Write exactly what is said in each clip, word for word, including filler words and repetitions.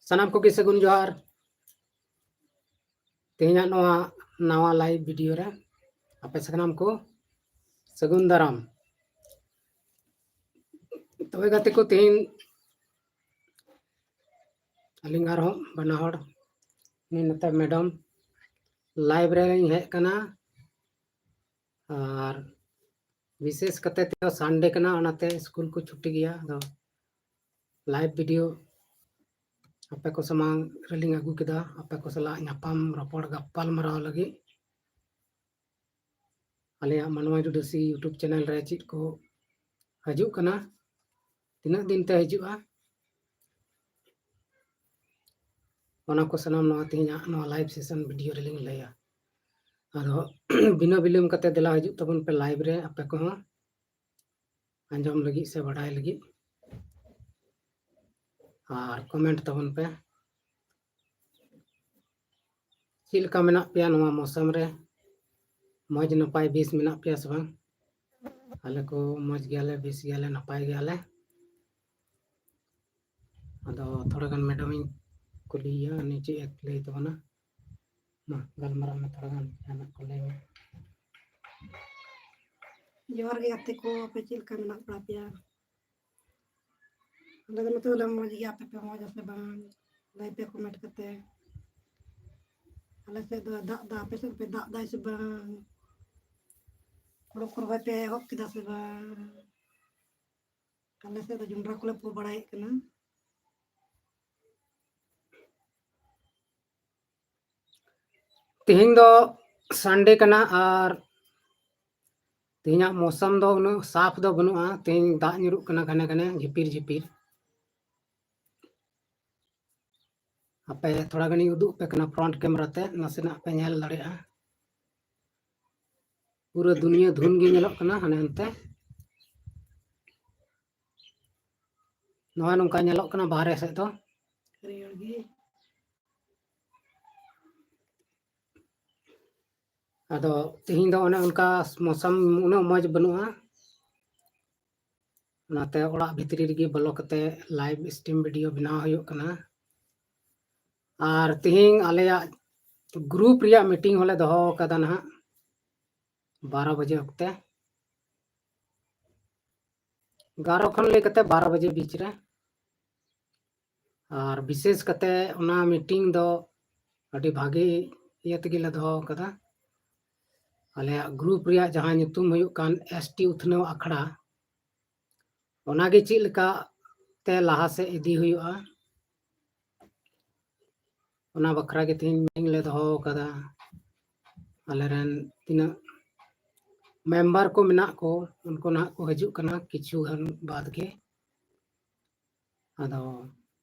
ᱥᱟᱱᱟᱢ ᱠᱚᱜᱮ ᱥᱟᱹᱜᱩᱱ ᱡᱚᱦᱟᱨ᱾ ᱛᱮᱦᱮᱧᱟᱜ ᱱᱚᱣᱟ ᱱᱟᱣᱟ live video ᱨᱮ ᱟᱯᱮ ᱥᱟᱱᱟᱢ ᱠᱚ ᱥᱟᱹᱜᱩᱱ ᱫᱟᱨᱟᱢ᱾ ᱛᱚᱵᱮ ᱜᱟᱛᱮ ᱠᱚ, ᱛᱮᱦᱮᱧ ᱟᱹᱞᱤᱧ ᱟᱨᱦᱚᱸ ᱵᱟᱱᱟ ᱦᱚᱲ ᱱᱤᱭᱟᱹ ᱱᱚᱛᱮ madam live ᱨᱮ ᱞᱤᱧ ᱦᱮᱡ ᱟᱠᱟᱱᱟ, ᱟᱨ ᱵᱤᱥᱮᱥ ᱠᱟᱛᱮ ᱛᱮᱦᱮᱧ ᱫᱚ Sunday ᱠᱟᱱᱟ, ᱚᱱᱟᱛᱮ ᱥᱠᱩᱞ ᱠᱚ ᱪᱷᱩᱴᱤ ᱜᱮᱭᱟ᱾ ᱟᱫᱚ live video ᱟᱯᱮ ᱠᱚ ᱥᱟᱢᱟᱝ ᱨᱮᱞᱤᱧ ᱟᱹᱜᱩ ᱠᱮᱫᱟ, ᱟᱯᱮ ᱠᱚ ᱥᱟᱞᱟᱜ ᱧᱟᱯᱟᱢ ᱨᱚᱯᱚᱲ ᱜᱟᱯᱟᱞ ᱢᱟᱨᱟᱣ ᱞᱟᱹᱜᱤᱫ᱾ ᱟᱞᱮᱭᱟᱜ ᱢᱟᱱᱣᱟ ᱡᱩᱰᱟᱹᱥᱤ YouTube channel ᱨᱮ ᱪᱮᱫ ᱠᱚ ᱦᱤᱡᱩᱜ ᱠᱟᱱᱟ, ᱛᱤᱱᱟᱹᱜ ᱫᱤᱱ ᱛᱮ ᱦᱤᱡᱩᱜᱼᱟ, ᱚᱱᱟ ᱠᱚ ᱥᱟᱱᱟᱢ ᱱᱚᱣᱟ ᱛᱮᱦᱮᱧᱟᱜ ᱱᱚᱣᱟ live session video ᱨᱮᱞᱤᱧ ᱞᱟᱹᱭᱟ᱾ ᱟᱫᱚ ᱵᱤᱱᱟᱹ ᱵᱤᱞᱚᱢ ᱠᱟᱛᱮ ᱫᱮᱞᱟ ᱦᱤᱡᱩᱜ ᱛᱟᱵᱚᱱ ᱯᱮ live ᱨᱮ, ᱟᱯᱮ ᱠᱚᱦᱚᱸ ᱟᱸᱡᱚᱢ ᱞᱟᱹᱜᱤᱫ ᱥᱮ ᱵᱟᱰᱟᱭ ᱞᱟᱹᱜᱤᱫ, ᱟᱨ comment ᱛᱟᱵᱚᱱ ᱯᱮ᱾ ᱪᱮᱫ ᱞᱮᱠᱟ ᱢᱮᱱᱟᱜ ᱯᱮᱭᱟ ᱱᱚᱣᱟ ᱢᱳᱥᱚᱢ ᱨᱮ? ᱢᱚᱡᱽ ᱱᱟᱯᱟᱭ ᱵᱮᱥ ᱢᱮᱱᱟᱜ ᱯᱮᱭᱟ ᱥᱮ ᱵᱟᱝ? ᱟᱞᱮ ᱠᱚ ᱢᱚᱡᱽ ᱜᱮᱭᱟᱞᱮ, ᱵᱮᱥ ᱜᱮᱭᱟᱞᱮ, ᱱᱟᱯᱟᱭ ᱜᱮᱭᱟᱞᱮ᱾ ᱟᱫᱚ ᱛᱷᱚᱲᱟ ᱜᱟᱱ madam ᱤᱧ ᱠᱩᱞᱤᱭᱮᱭᱟ, ᱩᱱᱤ ᱪᱮᱫ ᱮ ᱞᱟᱹᱭ ᱛᱟᱵᱚᱱᱟ᱾ ᱢᱟ, ᱜᱟᱞᱢᱟᱨᱟᱜ ᱢᱮ ᱛᱷᱚᱲᱟ ᱜᱟᱱ, ᱡᱟᱦᱟᱱᱟᱜ ᱠᱚ ᱞᱟᱹᱭ ᱢᱮ᱾ ᱡᱚᱦᱟᱨ ᱜᱮ ᱜᱟᱛᱮ ᱠᱚ, ᱟᱯᱮ ᱪᱮᱫ ᱞᱮᱠᱟ ᱢᱮᱱᱟᱜ ᱵᱟᱲᱟ ᱯᱮᱭᱟ? ᱟᱞᱮ ᱫᱚ ᱱᱚᱛᱮ ᱫᱚᱞᱮ ᱢᱚᱡᱽ ᱜᱮᱭᱟ, ᱟᱯᱮ ᱯᱮ ᱢᱚᱡᱽ ᱟᱥᱮ ᱵᱟᱝ? ᱞᱟᱹᱭ ᱯᱮ comment ᱠᱟᱛᱮ᱾ ᱟᱞᱮ ᱥᱮᱫ ᱫᱚ ᱫᱟᱜ ᱫᱟ, ᱟᱯᱮ ᱥᱮᱫ ᱯᱮ ᱫᱟᱜ ᱫᱟᱭ ᱥᱮ ᱵᱟᱝ? ᱦᱳᱲᱳ ᱠᱚ ᱨᱚᱦᱚᱭ ᱯᱮ ᱮᱦᱚᱵ ᱠᱮᱫᱟ ᱥᱮ ᱵᱟᱝ? ᱟᱞᱮ ᱥᱮᱫ ᱫᱚ ᱡᱚᱱᱰᱨᱟ ᱠᱚᱞᱮ ᱯᱩ ᱵᱟᱲᱟᱭᱮᱫ ᱠᱟᱱᱟ᱾ ᱛᱮᱦᱮᱧ ᱫᱚ Sunday ᱠᱟᱱᱟ, ᱟᱨ ᱛᱮᱦᱮᱧᱟᱜ ᱢᱳᱥᱚᱢ ᱫᱚ ᱩᱱᱟᱹᱜ ᱥᱟᱯᱷ ᱫᱚ ᱵᱟᱹᱱᱩᱜᱼᱟ᱾ ᱛᱮᱦᱮᱧ ᱫᱟᱜ ᱧᱩᱨᱩᱜ ᱠᱟᱱᱟ ᱜᱷᱟᱱᱮ ᱜᱷᱟᱱᱮ, ᱡᱷᱤᱯᱤᱨ ᱡᱷᱤᱯᱤᱨ᱾ ᱟᱯᱮ ᱛᱷᱚᱲᱟ ᱜᱟᱱᱤᱧ ᱩᱫᱩᱜ ᱟᱯᱮ ᱠᱟᱱᱟ front camera ᱛᱮ, ᱱᱟᱥᱮᱱᱟᱜ ᱯᱮ ᱧᱮᱞ ᱫᱟᱲᱮᱭᱟᱜᱼᱟ᱾ ᱯᱩᱨᱟᱹ ᱫᱩᱱᱤᱭᱟᱹ ᱫᱷᱩᱱ ᱜᱮ ᱧᱮᱞᱚᱜ ᱠᱟᱱᱟ ᱦᱟᱱᱮ ᱦᱟᱱᱛᱮ᱾ ᱱᱚᱜᱼᱚᱭ ᱱᱚᱝᱠᱟ ᱧᱮᱞᱚᱜ ᱠᱟᱱᱟ ᱵᱟᱦᱨᱮ ᱥᱮᱫ ᱫᱚ᱾ ᱦᱟᱹᱨᱭᱟᱹᱲ ᱜᱮ᱾ ᱟᱫᱚ ᱛᱮᱦᱮᱧ ᱫᱚ ᱚᱱᱮ ᱚᱱᱠᱟ ᱢᱳᱥᱚᱢ ᱩᱱᱟᱹᱜ ᱢᱚᱡᱽ ᱵᱟᱹᱱᱩᱜᱼᱟ, ᱚᱱᱟᱛᱮ ᱚᱲᱟᱜ ᱵᱷᱤᱛᱨᱤ ᱨᱮᱜᱮ ᱵᱚᱞᱚ ᱠᱟᱛᱮ live stream video ᱵᱮᱱᱟᱣ ᱦᱩᱭᱩᱜ ᱠᱟᱱᱟ᱾ ᱟᱨ ᱛᱤᱦᱤᱧ ᱟᱞᱮᱭᱟᱜ ᱜᱨᱩᱯ ᱨᱮᱭᱟᱜ ᱢᱤᱴᱤᱝ ᱦᱚᱸᱞᱮ ᱫᱚᱦᱚ ᱟᱠᱟᱫᱟ ᱱᱟᱦᱟᱜ ᱵᱟᱨᱚ ᱵᱟᱡᱮ ᱚᱠᱛᱮ, ᱮᱜᱟᱨᱚ ᱠᱷᱚᱱ ᱞᱟᱹᱭ ᱠᱟᱛᱮ ᱵᱟᱨᱚ ᱵᱟᱡᱮ ᱵᱤᱪ ᱨᱮ᱾ ᱟᱨ ᱵᱤᱥᱮᱥ ᱠᱟᱛᱮ ᱚᱱᱟ ᱢᱤᱴᱤᱝ ᱫᱚ ᱟᱹᱰᱤ ᱵᱷᱟᱜᱮ ᱤᱭᱟᱹ ᱛᱮᱜᱮ ᱞᱮ ᱫᱚᱦᱚ ᱟᱠᱟᱫᱟ᱾ ᱟᱞᱮᱭᱟᱜ ᱜᱨᱩᱯ ᱨᱮᱭᱟᱜ ᱡᱟᱦᱟᱸ ᱧᱩᱛᱩᱢ ᱦᱩᱭᱩᱜ ᱠᱟᱱ ᱮᱥ ᱴᱤ ᱩᱛᱷᱱᱟᱹᱣ ᱟᱠᱷᱲᱟ, ᱚᱱᱟᱜᱮ ᱪᱮᱫ ᱞᱮᱠᱟ ᱛᱮ ᱞᱟᱦᱟ ᱥᱮᱫ ᱤᱫᱤ ᱦᱩᱭᱩᱜᱼᱟ, ᱚᱱᱟ ᱵᱟᱠᱷᱨᱟ ᱜᱮ ᱛᱮᱦᱮᱧ ᱢᱤᱴᱤᱝ ᱞᱮ ᱫᱚᱦᱚ ᱟᱠᱟᱫᱟ᱾ ᱟᱞᱮᱨᱮᱱ ᱛᱤᱱᱟᱹᱜ ᱢᱮᱢᱵᱟᱨ ᱠᱚ ᱢᱮᱱᱟᱜ ᱠᱚ, ᱩᱱᱠᱩ ᱱᱟᱦᱟᱜ ᱠᱚ ᱦᱤᱡᱩᱜ ᱠᱟᱱᱟ ᱠᱤᱪᱷᱩ ᱜᱟᱱ ᱵᱟᱫᱽ ᱜᱮ᱾ ᱟᱫᱚ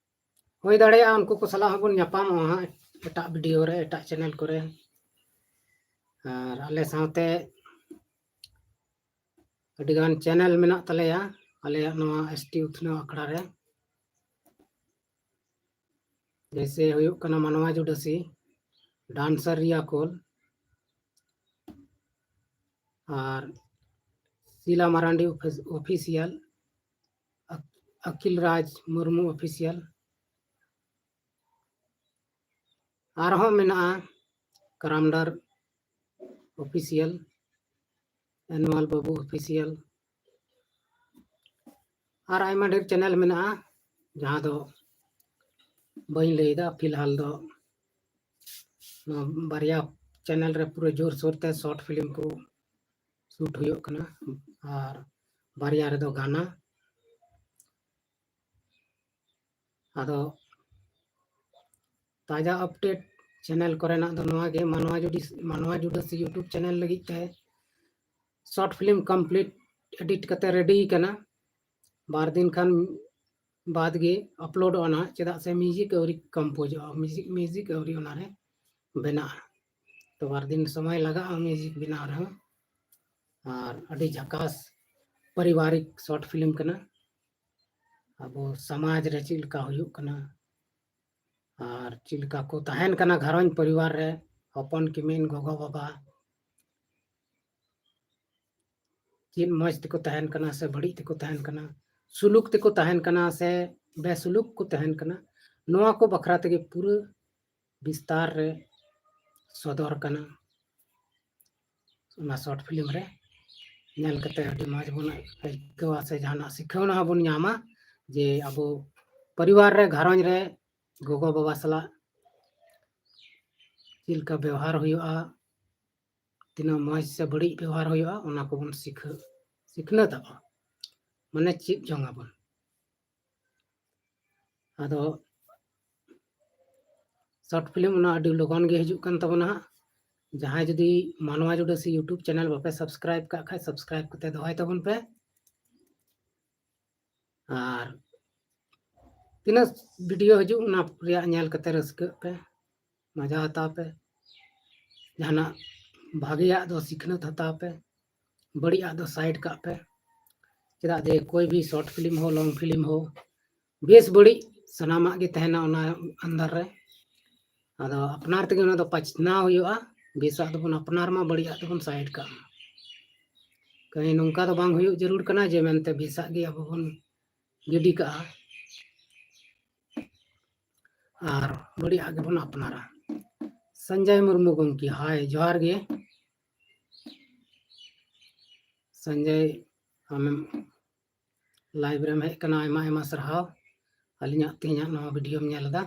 ᱦᱩᱭ ᱫᱟᱲᱮᱭᱟᱜᱼᱟ ᱩᱱᱠᱩ ᱠᱚ ᱥᱟᱞᱟᱜ ᱦᱚᱸᱵᱚᱱ ᱧᱟᱯᱟᱢᱚᱜᱼᱟ ᱦᱟᱸᱜ ᱮᱴᱟᱜ ᱵᱷᱤᱰᱤᱭᱳ ᱨᱮ, ᱮᱴᱟᱜ ᱪᱮᱱᱮᱞ ᱠᱚᱨᱮ᱾ ᱟᱨ ᱟᱞᱮ ᱥᱟᱶᱛᱮ ᱟᱹᱰᱤᱜᱟᱱ ᱪᱮᱱᱮᱞ ᱢᱮᱱᱟᱜ ᱛᱟᱞᱮᱭᱟ ᱟᱞᱮᱭᱟᱜ ᱱᱚᱣᱟ ᱮᱥ ᱴᱤ ᱩᱛᱷᱱᱟᱹᱣ ᱟᱠᱷᱲᱟ ᱨᱮ᱾ ᱡᱮᱭᱥᱮ ᱦᱩᱭᱩᱜ ᱠᱟᱱᱟ ᱢᱟᱱᱣᱟ ᱡᱩᱰᱟᱹᱥᱤ, ᱰᱟᱱᱥᱟᱨ ᱨᱤᱭᱟ ᱠᱳᱞ, ᱟᱨ ᱥᱤᱞᱟ ᱢᱟᱨᱟᱱᱰᱤ ᱚᱯᱷᱤᱥᱤᱭᱟᱞ, ᱟᱠᱤᱞ ᱨᱟᱡᱽ ᱢᱩᱨᱢᱩ ᱚᱯᱷᱤᱥᱤᱭᱟᱞ, ᱟᱨᱦᱚᱸ ᱢᱮᱱᱟᱜᱼᱟ ᱠᱟᱨᱟᱢᱰᱟᱨ ᱚᱯᱷᱤᱥᱤᱭᱟᱞ, ᱮᱱᱩᱣᱟᱞ ᱵᱟᱹᱵᱩ ᱚᱯᱷᱤᱥᱤᱭᱟᱞ, ᱟᱨ ᱟᱭᱢᱟ ᱰᱷᱮᱨ ᱪᱮᱱᱮᱞ ᱢᱮᱱᱟᱜᱼᱟ, ᱡᱟᱦᱟᱸ ᱫᱚ ᱵᱟᱹᱧ ᱞᱟᱹᱭᱫᱟ᱾ ᱯᱷᱤᱞᱦᱟᱞ ᱫᱚ ᱱᱚᱣᱟ ᱵᱟᱨᱭᱟ ᱪᱮᱱᱮᱞ ᱨᱮ ᱯᱩᱨᱟᱹ ᱡᱳᱨᱥᱳᱨ ᱛᱮ ᱥᱚᱨᱴ ᱯᱷᱤᱞᱢ ᱠᱚ ᱥᱩᱴ ᱦᱩᱭᱩᱜ ᱠᱟᱱᱟ, ᱟᱨ ᱵᱟᱨᱭᱟ ᱨᱮᱫᱚ ᱜᱟᱱᱟ᱾ ᱟᱫᱚ ᱛᱟᱡᱟ ᱟᱯᱰᱮᱴ ᱪᱮᱱᱮᱞ ᱠᱚᱨᱮᱱᱟᱜ ᱫᱚ ᱱᱚᱣᱟ ᱜᱮ, ᱢᱟᱱᱣᱟ ᱡᱩᱰᱤ-, ᱢᱟᱱᱣᱟ ᱡᱩᱰᱟᱹᱥᱤ YouTube ᱪᱮᱱᱮᱞ ᱞᱟᱹᱜᱤᱫ ᱛᱮ ᱥᱚᱨᱴ ᱯᱷᱤᱞᱢ ᱠᱚᱢᱯᱞᱤᱴ ᱮᱰᱤᱴ ᱠᱟᱛᱮ ᱨᱮᱰᱤ ᱠᱟᱱᱟ᱾ ᱵᱟᱨ ᱫᱤᱱ ᱠᱷᱟᱱ ᱵᱟᱫᱽ ᱜᱮ ᱟᱯᱞᱳᱰᱚᱜᱼᱟ ᱱᱟᱦᱟᱜ, ᱪᱮᱫᱟᱜ ᱥᱮ ᱢᱤᱣᱡᱤᱠ ᱟᱹᱣᱨᱤ ᱠᱚᱢᱯᱳᱡᱚᱜᱼᱟ, ᱢᱤᱣᱡᱤᱠ, ᱢᱤᱣᱡᱤᱠ ᱟᱹᱣᱨᱤ ᱚᱱᱟᱨᱮ ᱵᱮᱱᱟᱜᱼᱟ᱾ ᱛᱚ ᱵᱟᱨ ᱫᱤᱱ ᱥᱚᱢᱚᱭ ᱞᱟᱜᱟᱜᱼᱟ ᱢᱤᱣᱡᱤᱠ ᱵᱮᱱᱟᱣ ᱨᱮᱦᱚᱸ᱾ ᱟᱨ ᱟᱹᱰᱤ ᱡᱷᱟᱠᱟᱥ ᱯᱟᱨᱤᱵᱟᱨᱤᱠ ᱥᱚᱨᱴ ᱯᱷᱤᱞᱢ ᱠᱟᱱᱟ᱾ ᱟᱵᱚ ᱥᱚᱢᱟᱡᱽ ᱨᱮ ᱪᱮᱫ ᱞᱮᱠᱟ ᱦᱩᱭᱩᱜ ᱠᱟᱱᱟ ᱟᱨ ᱪᱮᱫ ᱞᱮᱠᱟ ᱠᱚ ᱛᱟᱦᱮᱱ ᱠᱟᱱᱟ ᱜᱷᱟᱨᱚᱸᱡᱽ ᱯᱚᱨᱤᱵᱟᱨ ᱨᱮ, ᱦᱚᱯᱚᱱ ᱠᱤᱢᱤᱱ, ᱜᱚᱜᱚ ᱵᱟᱵᱟ, ᱪᱮᱫ ᱢᱚᱡᱽ ᱛᱮᱠᱚ ᱛᱟᱦᱮᱱ ᱠᱟᱱᱟ ᱥᱮ ᱵᱟᱹᱲᱤᱡ ᱛᱮᱠᱚ ᱛᱟᱦᱮᱱ ᱠᱟᱱᱟ, ᱥᱩᱞᱩᱠ ᱛᱮᱠᱚ ᱛᱟᱦᱮᱱ ᱠᱟᱱᱟ ᱥᱮ ᱵᱮᱥᱩᱞᱩᱠ ᱠᱚ ᱛᱟᱦᱮᱱ ᱠᱟᱱᱟ, ᱱᱚᱣᱟ ᱠᱚ ᱵᱟᱠᱷᱨᱟ ᱛᱮᱜᱮ ᱯᱩᱨᱟᱹ ᱵᱤᱥᱛᱟᱨ ᱨᱮ ᱥᱚᱫᱚᱨ ᱠᱟᱱᱟ ᱚᱱᱟ ᱥᱚᱨᱴ ᱯᱷᱤᱞᱢ ᱨᱮ᱾ ᱧᱮᱞ ᱠᱟᱛᱮ ᱟᱹᱰᱤ ᱢᱚᱡᱽ ᱵᱚᱱ ᱟᱹᱭᱠᱟᱹᱣᱟ ᱥᱮ ᱡᱟᱦᱟᱱᱟᱜ ᱥᱤᱠᱷᱟᱹᱣᱱᱟ ᱦᱚᱸᱵᱚᱱ ᱧᱟᱢᱟ ᱡᱮ ᱟᱵᱚ ᱯᱚᱨᱤᱵᱟᱨ ᱨᱮ, ᱜᱷᱟᱨᱚᱸᱡᱽ ᱨᱮ ᱜᱚᱜᱚ ᱵᱟᱵᱟ ᱥᱟᱞᱟᱜ ᱪᱮᱫ ᱞᱮᱠᱟ ᱵᱮᱣᱦᱟᱨ ᱦᱩᱭᱩᱜᱼᱟ, ᱛᱤᱱᱟᱹᱜ ᱢᱚᱡᱽ ᱥᱮ ᱵᱟᱹᱲᱤᱡ ᱵᱮᱣᱦᱟᱨ ᱦᱩᱭᱩᱜᱼᱟ, ᱚᱱᱟ ᱠᱚᱵᱚᱱ ᱥᱤᱠᱷᱟᱹ ᱥᱤᱠᱷᱱᱟᱹᱛ ᱟᱵᱚᱱ, ᱢᱟᱱᱮ ᱪᱮᱫ ᱡᱚᱝ ᱟᱵᱚᱱ᱾ ᱟᱫᱚ ᱥᱚᱨᱴ ᱯᱷᱤᱞᱢ ᱚᱱᱟ ᱟᱹᱰᱤ ᱞᱚᱜᱚᱱ ᱜᱮ ᱦᱤᱡᱩᱜ ᱠᱟᱱ ᱛᱟᱵᱚᱱᱟ ᱦᱟᱸᱜ᱾ ᱡᱟᱦᱟᱸᱭ ᱡᱩᱫᱤ ᱢᱟᱱᱣᱟ ᱡᱩᱰᱟᱹᱥᱤ YouTube ᱪᱮᱱᱮᱞ ᱵᱟᱯᱮ ᱥᱟᱵᱥᱠᱨᱟᱭᱤᱵ ᱠᱟᱜ ᱠᱷᱟᱡ, ᱥᱟᱵᱥᱠᱨᱟᱭᱤᱵ ᱠᱟᱛᱮ ᱫᱚᱦᱚᱭ ᱛᱟᱵᱚᱱ ᱯᱮ᱾ ᱟᱨ ᱛᱤᱱᱟᱹᱜ ᱵᱷᱤᱰᱤᱭᱳ ᱦᱤᱡᱩᱜ, ᱚᱱᱟ ᱨᱮᱭᱟᱜ ᱧᱮᱞ ᱠᱟᱛᱮ ᱨᱟᱹᱥᱠᱟᱹᱜ ᱯᱮ, ᱢᱚᱡᱟ ᱦᱟᱛᱟᱣ ᱯᱮ᱾ ᱡᱟᱦᱟᱱᱟᱜ ᱵᱷᱟᱜᱮᱭᱟᱜ ᱫᱚ ᱥᱤᱠᱷᱱᱟᱹᱛ ᱦᱟᱛᱟᱣ ᱯᱮ, ᱵᱟᱹᱲᱤᱡᱟᱜ ᱫᱚ ᱥᱟᱭᱤᱰ ᱠᱟᱜ ᱯᱮ᱾ ᱪᱮᱫᱟᱜ ᱡᱮ ᱠᱳᱭ ᱵᱷᱤ ᱥᱚᱨᱴ ᱯᱷᱤᱞᱢ ᱦᱳ, ᱞᱚᱝ ᱯᱷᱤᱞᱢ ᱦᱳ, ᱵᱮᱥ ᱵᱟᱹᱲᱤᱡ ᱥᱟᱱᱟᱢᱟᱜ ᱜᱮ ᱛᱟᱦᱮᱱᱟ ᱚᱱᱟ ᱟᱱᱫᱟᱨ ᱨᱮ᱾ ᱟᱫᱚ ᱟᱯᱱᱟᱨ ᱛᱮᱜᱮ ᱚᱱᱟ ᱫᱚ ᱯᱟᱪᱷᱱᱟᱣ ᱦᱩᱭᱩᱜᱼᱟ᱾ ᱵᱮᱥᱟᱜ ᱫᱚᱵᱚᱱ ᱟᱯᱱᱟᱨ ᱢᱟ, ᱵᱟᱹᱲᱤᱡᱟᱜ ᱫᱚᱵᱚᱱ ᱥᱟᱭᱤᱰ ᱠᱟᱜ ᱢᱟ᱾ ᱠᱟᱹᱦᱤ ᱱᱚᱝᱠᱟ ᱫᱚ ᱵᱟᱝ ᱦᱩᱭᱩᱜ ᱡᱟᱹᱨᱩᱲ ᱠᱟᱱᱟ ᱡᱮ ᱢᱮᱱᱛᱮ ᱵᱮᱥᱟᱜ ᱜᱮ ᱟᱵᱚ ᱵᱚᱱ ᱜᱤᱰᱤ ᱠᱟᱜᱼᱟ ᱟᱨ ᱵᱟᱹᱲᱤᱡᱟᱜ ᱜᱮᱵᱚᱱ ᱟᱯᱱᱟᱨᱟ᱾ ᱥᱚᱧᱡᱚᱭ ᱢᱩᱨᱢᱩ ᱜᱚᱢᱠᱮ, ᱦᱟᱭ, ᱡᱚᱦᱟᱨ ᱜᱮ᱾ ᱥᱚᱧᱡᱚᱭ, ᱟᱢᱮᱢ ᱞᱟᱭᱤᱵᱷ ᱨᱮᱢ ᱦᱮᱡ ᱟᱠᱟᱱᱟ, ᱟᱭᱢᱟ ᱟᱭᱢᱟ ᱥᱟᱨᱦᱟᱣ᱾ ᱟᱹᱞᱤᱧᱟᱜ ᱛᱮᱦᱮᱧᱟᱜ ᱱᱚᱣᱟ ᱵᱷᱤᱰᱤᱭᱳᱢ ᱧᱮᱞ ᱮᱫᱟ᱾